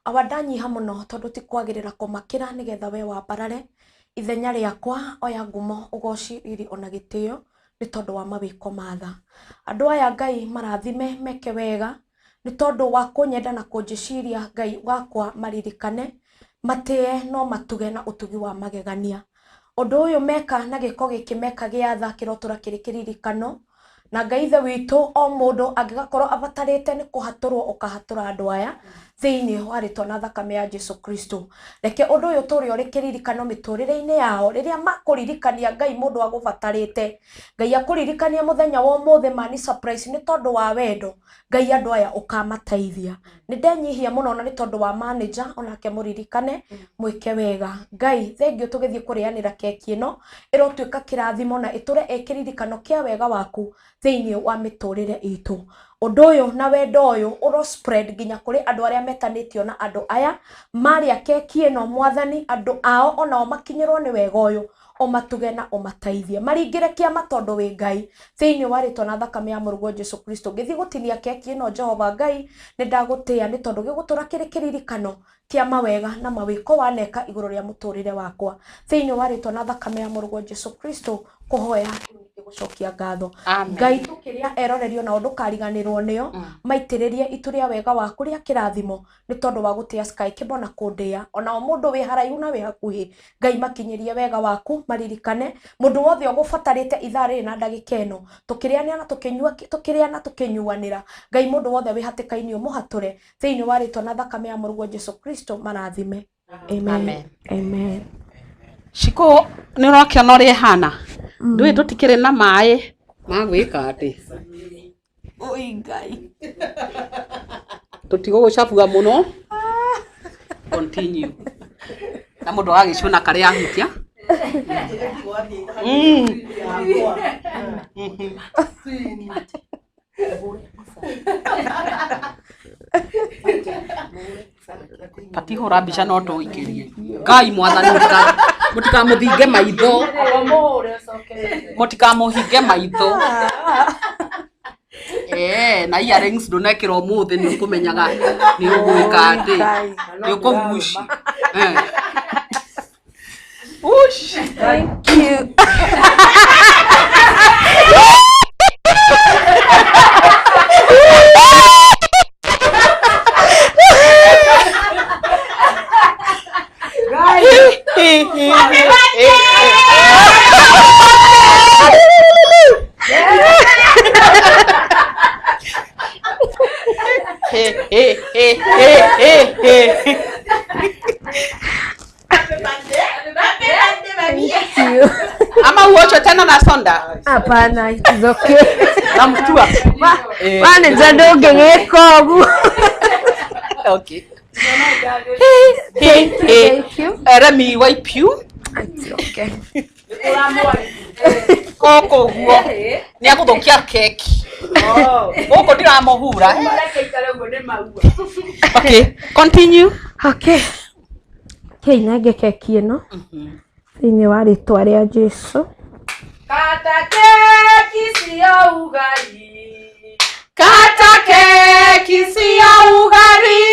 Awa ndanyiha mũno tondũ ti kwagĩrĩra kũmakĩra nĩgetha we wambarare ithenya rĩakwa oya ngumo ũgoci riri ona gĩtĩo nĩ tondũ wa mawĩko matha. Andũ aya Ngai marathime meke wega nĩ tondũ wa kũnyenda na kũnjĩciria Ngai wakwa maririkane matĩe no matuge na ũtugi wa magegania. Ũndũ ũyũ meka na gĩko gĩkĩ meka gĩa tha kĩrotũra kĩrĩ kĩririkano na Ngai ithe witũ o mũndũ angĩgakorwo abatarĩte nĩ kũhatũrwo ũkahatũra andũ aya thĩinĩ wa rĩtwa na thakame ya Jesu Kristo. Reke ũndũ ũyũ tũrĩ ũrĩ kĩririkano mĩtũrĩre-inĩ yao rĩrĩa makũririkania Ngai mũndũ agũbatarĩte Ngai akũririkania mũthenya wa ũmũthĩ mani surprise nĩ tondũ wa wendo Ngai andũ aya ũkamateithia. Nĩ ndenyihia mũno na nĩ tondũ wa manager onake mũririkane mwĩke wega. Ngai thengio tũgĩthiĩ kũrĩanĩra keki ĩno ĩrotuĩka kĩrathimo na ĩtũre ĩ kĩririkano kĩa wega waku thĩinĩ wa mĩtũrĩre itũ. Ũndũ ũyũ na wendo ũyũ ũro spread nginya kũrĩ andũ arĩa metanĩtio na andũ aya marĩa keki ĩno mwathani andũ ao onao makinyĩrwo nĩ wega ũyũ ũmatuge na ũmateithie maringĩre kĩama tondũ wĩ Ngai thĩinĩ wa rĩtwa na thakame ya mũrũguo Jesu Kristo. Ngĩthiĩ gũtinia keki ĩno Jehova Ngai nĩ ndagũtĩĩa nĩ tondũ gĩgũtũra kĩrĩ kĩririkano kĩa mawega na mawĩko waneka igũrũ rĩa mũtũrĩre wakwa thĩinĩ wa rĩtwa na thakame ya mũrũguo Jesu Kristo. Kũhoya gũcokia ngatho. Ngai tũkĩrĩa erorerio nao ndũkariganĩrwo nĩo, maitĩrĩrie itu rĩa wega waku rĩa kĩrathimo nĩ tondũ wa gũtĩa Sky Cable na kũndĩa. Onao mũndũ wĩ haraihu na wĩ hakuhĩ, Ngai makinyĩrie wega waku, maririkane mũndũ wothe ũgũbatarĩte ithaa rĩrĩ na ndagĩka ĩno, tũkĩrĩanĩra na tũkĩnyua, tũkĩrĩa na tũkĩnyuanĩra. Ngai mũndũ wothe wĩ hatĩka-inĩ ũmũhatũre thĩinĩ wa rĩtwa na thakame ya mũrũguo Jesu Kristo, marathime. Amen. Amen. Shiko nĩ ũrakĩona ũrĩa ĩhana, ndũĩ tũtikĩrĩ na maĩ ma gwĩka atĩ. Oi Ngai. Tũtigũgũcabua mũno, continue na mũndũ agagĩcũna karĩa ahutia. Patihũra mbica no tũikĩrie. Ngai mwathani, mũtikamũthinge maitho, mũtikamũhinge maitho. Na earrings ndũnekĩra ũmũthĩ nĩ ũkũmenyaga nĩ ũgwĩka atĩ nĩ ũkũguci. Ush. Thank you. Ama uocho tena na sonda? Hapana, it is okay. Namtua. Manager ndũngĩgĩka ũguo. Okay. Thank you, thank you. Let me wipe you. It's okay. Gũkũ ũguo nĩ agũthũkia keki. Gũkũ ndiramũhura. Okay, continue. Okay. Kei nenge keki ĩno thĩinĩ wa rĩtwa rĩa Jesu. Kata keki cia ugali. Kata keki cia ugali.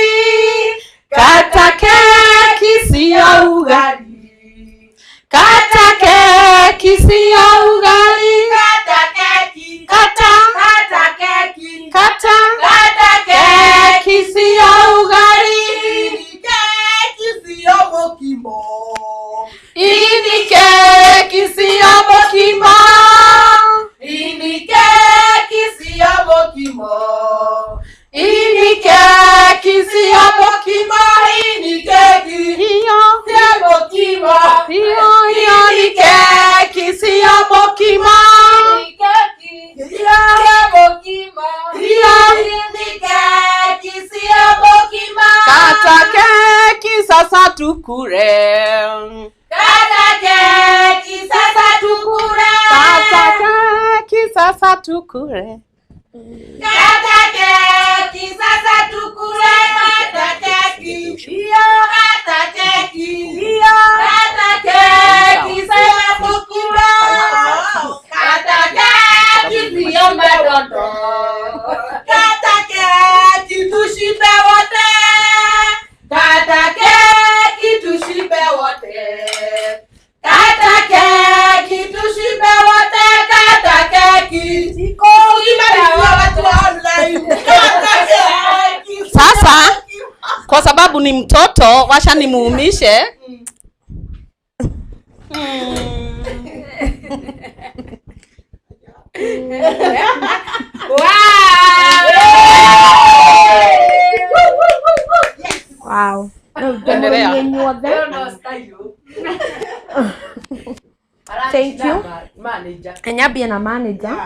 Kata keki cia ugali. Kata keki cia ugali. Kata keki. Kata. Kata keki. Kata. Kata keki cia ugali. Keki cia mokimo. Ini keki cia mokimo. Ini keki cia mokimo. Ini keki cia mokimo. Ini keki Iyo. cia mokimo. Iyo, iyo, ni keki cia mokimo. Ini keki Cia mokimo. Iyo. Ini keki cia mokimo. Kata keki sasa tukure. Kata keki sasa tukure. Kata keki sasa tukure. Kata keki sasa tukure. Kata keki. Iyo. Kata keki. Iyo. Kata keki sasa tukure. Kata keki siyo madondo. Kata keki tushibe wote. Kata keki tushibe wote. Kata keki tushibe wote. Kata keki. Sasa kwa sababu ni mtoto, washa nimuumishe. Wow. Endelea. Inyuothe. Thank you. Manager. Nyambie na manager.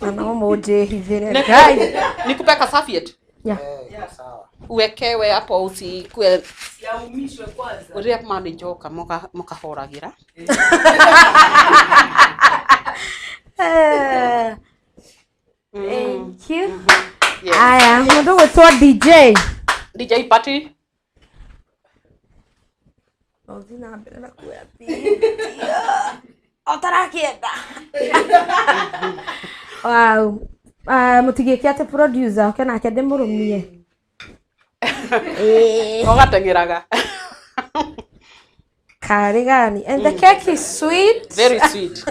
Na no mũnjĩhithĩre. Ngai. Nikupe ka serviette? Yeah. Uwekewe hapo usikue Yaumishwe kwanza. uria manager oka mukahoragira. Thank you. Yes. Aya, mũndũ gwĩtwo DJ. DJ party. Ũthiĩ na mbere na kuoya ũtarakĩenda. Wow. Mũtigĩke atĩ producer oke nake ndĩmũrũmie. Ogateng'eraga. Karigani. And the cake is sweet. Very sweet.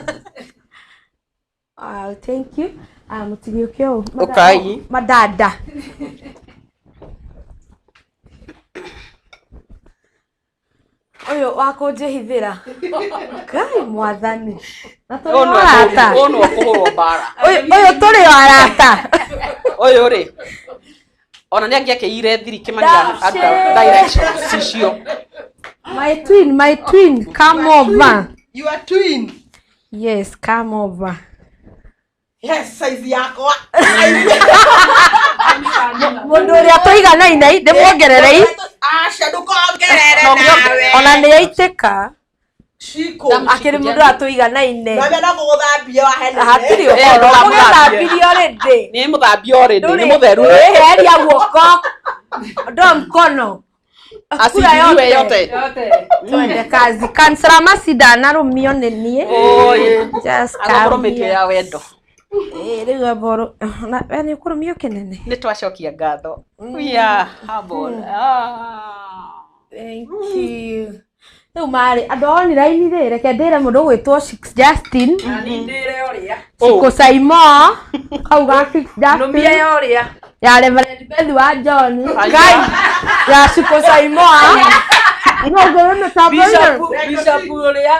Wow, thank you. Mũtigĩũke ũũ. Ũkai. Madada. Ũyũ wa kũnjĩhithĩra. Ngai mwathani. Na tũrĩ Ũyũ o arata. nĩwe ũkũhũrwo mbara. Ũyũ tũrĩ o arata. Ũyũ rĩ ona nĩ angĩakĩire thiri Kĩmani directions icio. My twin, come over. You are twin. Yes, come over. Yes, size yakwa. Mũndũ ũrĩa tũiganaine ndĩmuongererei. Aca ndũkongerere nawe. Ona nĩ aitĩka. Shiko. Akĩrĩ mũndũ ũrĩa tũiganaine. Nawe no gũgũthambia wahenene. Hatirĩ ũhoro. Ũgĩthambirie already. Nĩ mũthambie already, nĩ mũtheru. Heria guoko. Ondoa mkono. Asijue yote. Twende kazi. Kansela Mercy ndanarũmio nĩ niĩ. Oye. Just Agũkũrũmĩtio come here. ya wendo. Rĩu amba we nĩ ũkũrũmio kĩnene. Nĩ twacokia ngatho. We are humble. Thank you. Rĩu marĩ andũ a online rĩ, reke ndĩre mũndũ ũgwĩtwo Six Justin. Ndĩre ũrĩa. Shiko Saimo. Kau ga Six Justin. Nũmia ya ũrĩa. Ya Reverend Beth wa John. Ngai. Ya Shiko Saimo. No ngorwo mĩtambo-inĩ. Bishop ũrĩa.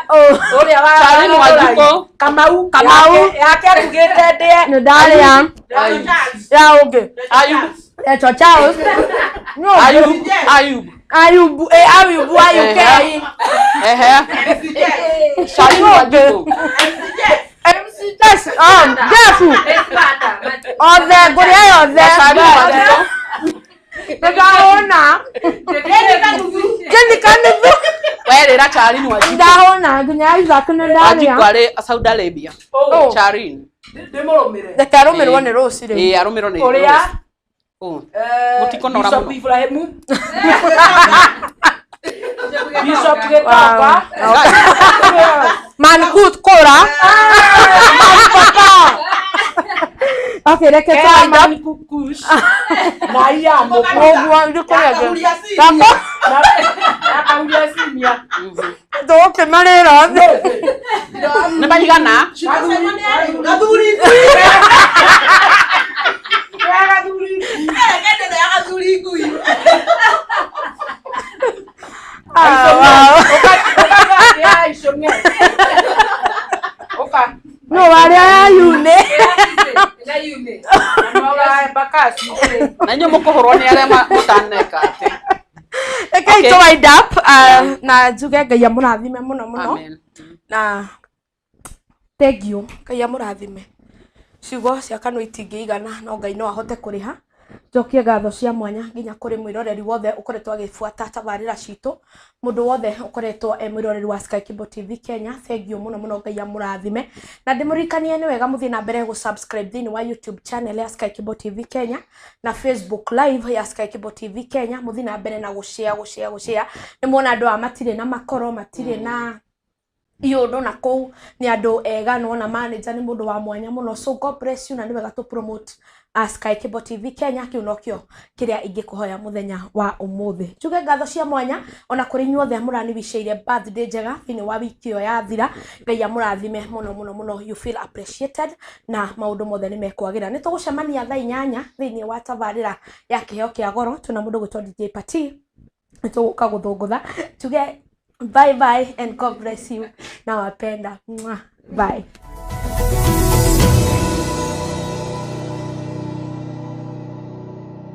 Ũrĩa wa Charlie Wanjikũ. Kamau. Kamau. Yake arugĩte ndĩe. Nĩ ndarĩa. Ya ũngĩ. Ayub. Echo Charles. No. Ayub. Ayub. Ayubu. Ayubu ayuke. Ehe. Charlie Wanjikũ. MC Jess. Jeff. Othe ngũrĩa yothe. Charlie Wanjikũ. Nĩndahũna. Kĩni kanuthu. Werĩra Charlie Wanjikũ. Ndahũna nginya Isaac nĩ Wanjikũ ndarĩa. arĩ Saudi Arabia. Oh. Charlie. Ndĩmũrũmĩre. Reke arũmĩrwo nĩ rũci rĩu. Ĩĩ arũmĩrwo nĩ Ũrĩa. Rose. Mũtikũnora Bishop mũno. Ibrahimu. Bishop Gĩtonga. Man good kũra. Man papa. Okay, reke Kea twa man kukush. Na iya mũkũ. Ũguo ndĩkũrĩa. Akahuria cinia. Akahuria cinia. Tũgũkĩmarĩra othe. Nĩ maigana? Shiko Simon nĩ arĩ gathuri ngui. Gathuri ngui. Reke ndĩre ya gathuri ngui. No warĩa ya yune. Na inyuĩ mũkũhũrwo nĩ arĩa mũtaneka atĩ. Rekei tũ wind up na njuge Ngai amũrathime mũno mũno. Amen. Na thank you Ngai amũrathime. Ciugo cia kanua itingĩigana no Ngai no ahote kũrĩha. Njokie ngatho cia mwanya nginya kũrĩ mwĩroreri wothe ũkoretwo agĩbuata tabarĩra citũ, mũndũ wothe ũkoretwo e mwĩroreri wa Sky Cable TV Kenya, thank you mũno mũno, Ngai amũrathime. Na ndĩmũririkanie nĩ wega mũthiĩ na mbere gũ subscribe thĩinĩ wa YouTube channel ya Sky Cable TV Kenya na Facebook live ya Sky Cable TV Kenya, mũthiĩ na mbere na gũshare gũshare gũshare. Nĩ muona andũ aya matirĩ na makoro, matirĩ na iũndũ na kũu, nĩ andũ ega, nĩwona manager nĩ mũndũ wa mwanya mũno. So God bless you, na nĩ wega tũ promote Sky Cable TV Kenya. Kĩu nokĩo kĩrĩa ingĩkũhoya mũthenya wa ũmũthĩ. Njuge ngatho cia mwanya ona kũrĩ inyuothe mũraniwicĩire birthday njega thĩinĩ wa wiki ĩyo yathira. Ngai amũrathime mũno mũno mũno, you feel appreciated na maũndũ mothe nĩ mekwagĩra. Nĩ tũgũcemania thaa 8 thĩinĩ wa tabarĩra ya kĩheo kĩa goro, twĩna mũndũ ũgwĩtwo DJ Pati, nĩ tũgũka gũthũngũtha. Tuge bye bye and God bless you, nawapenda. Mwah. Bye.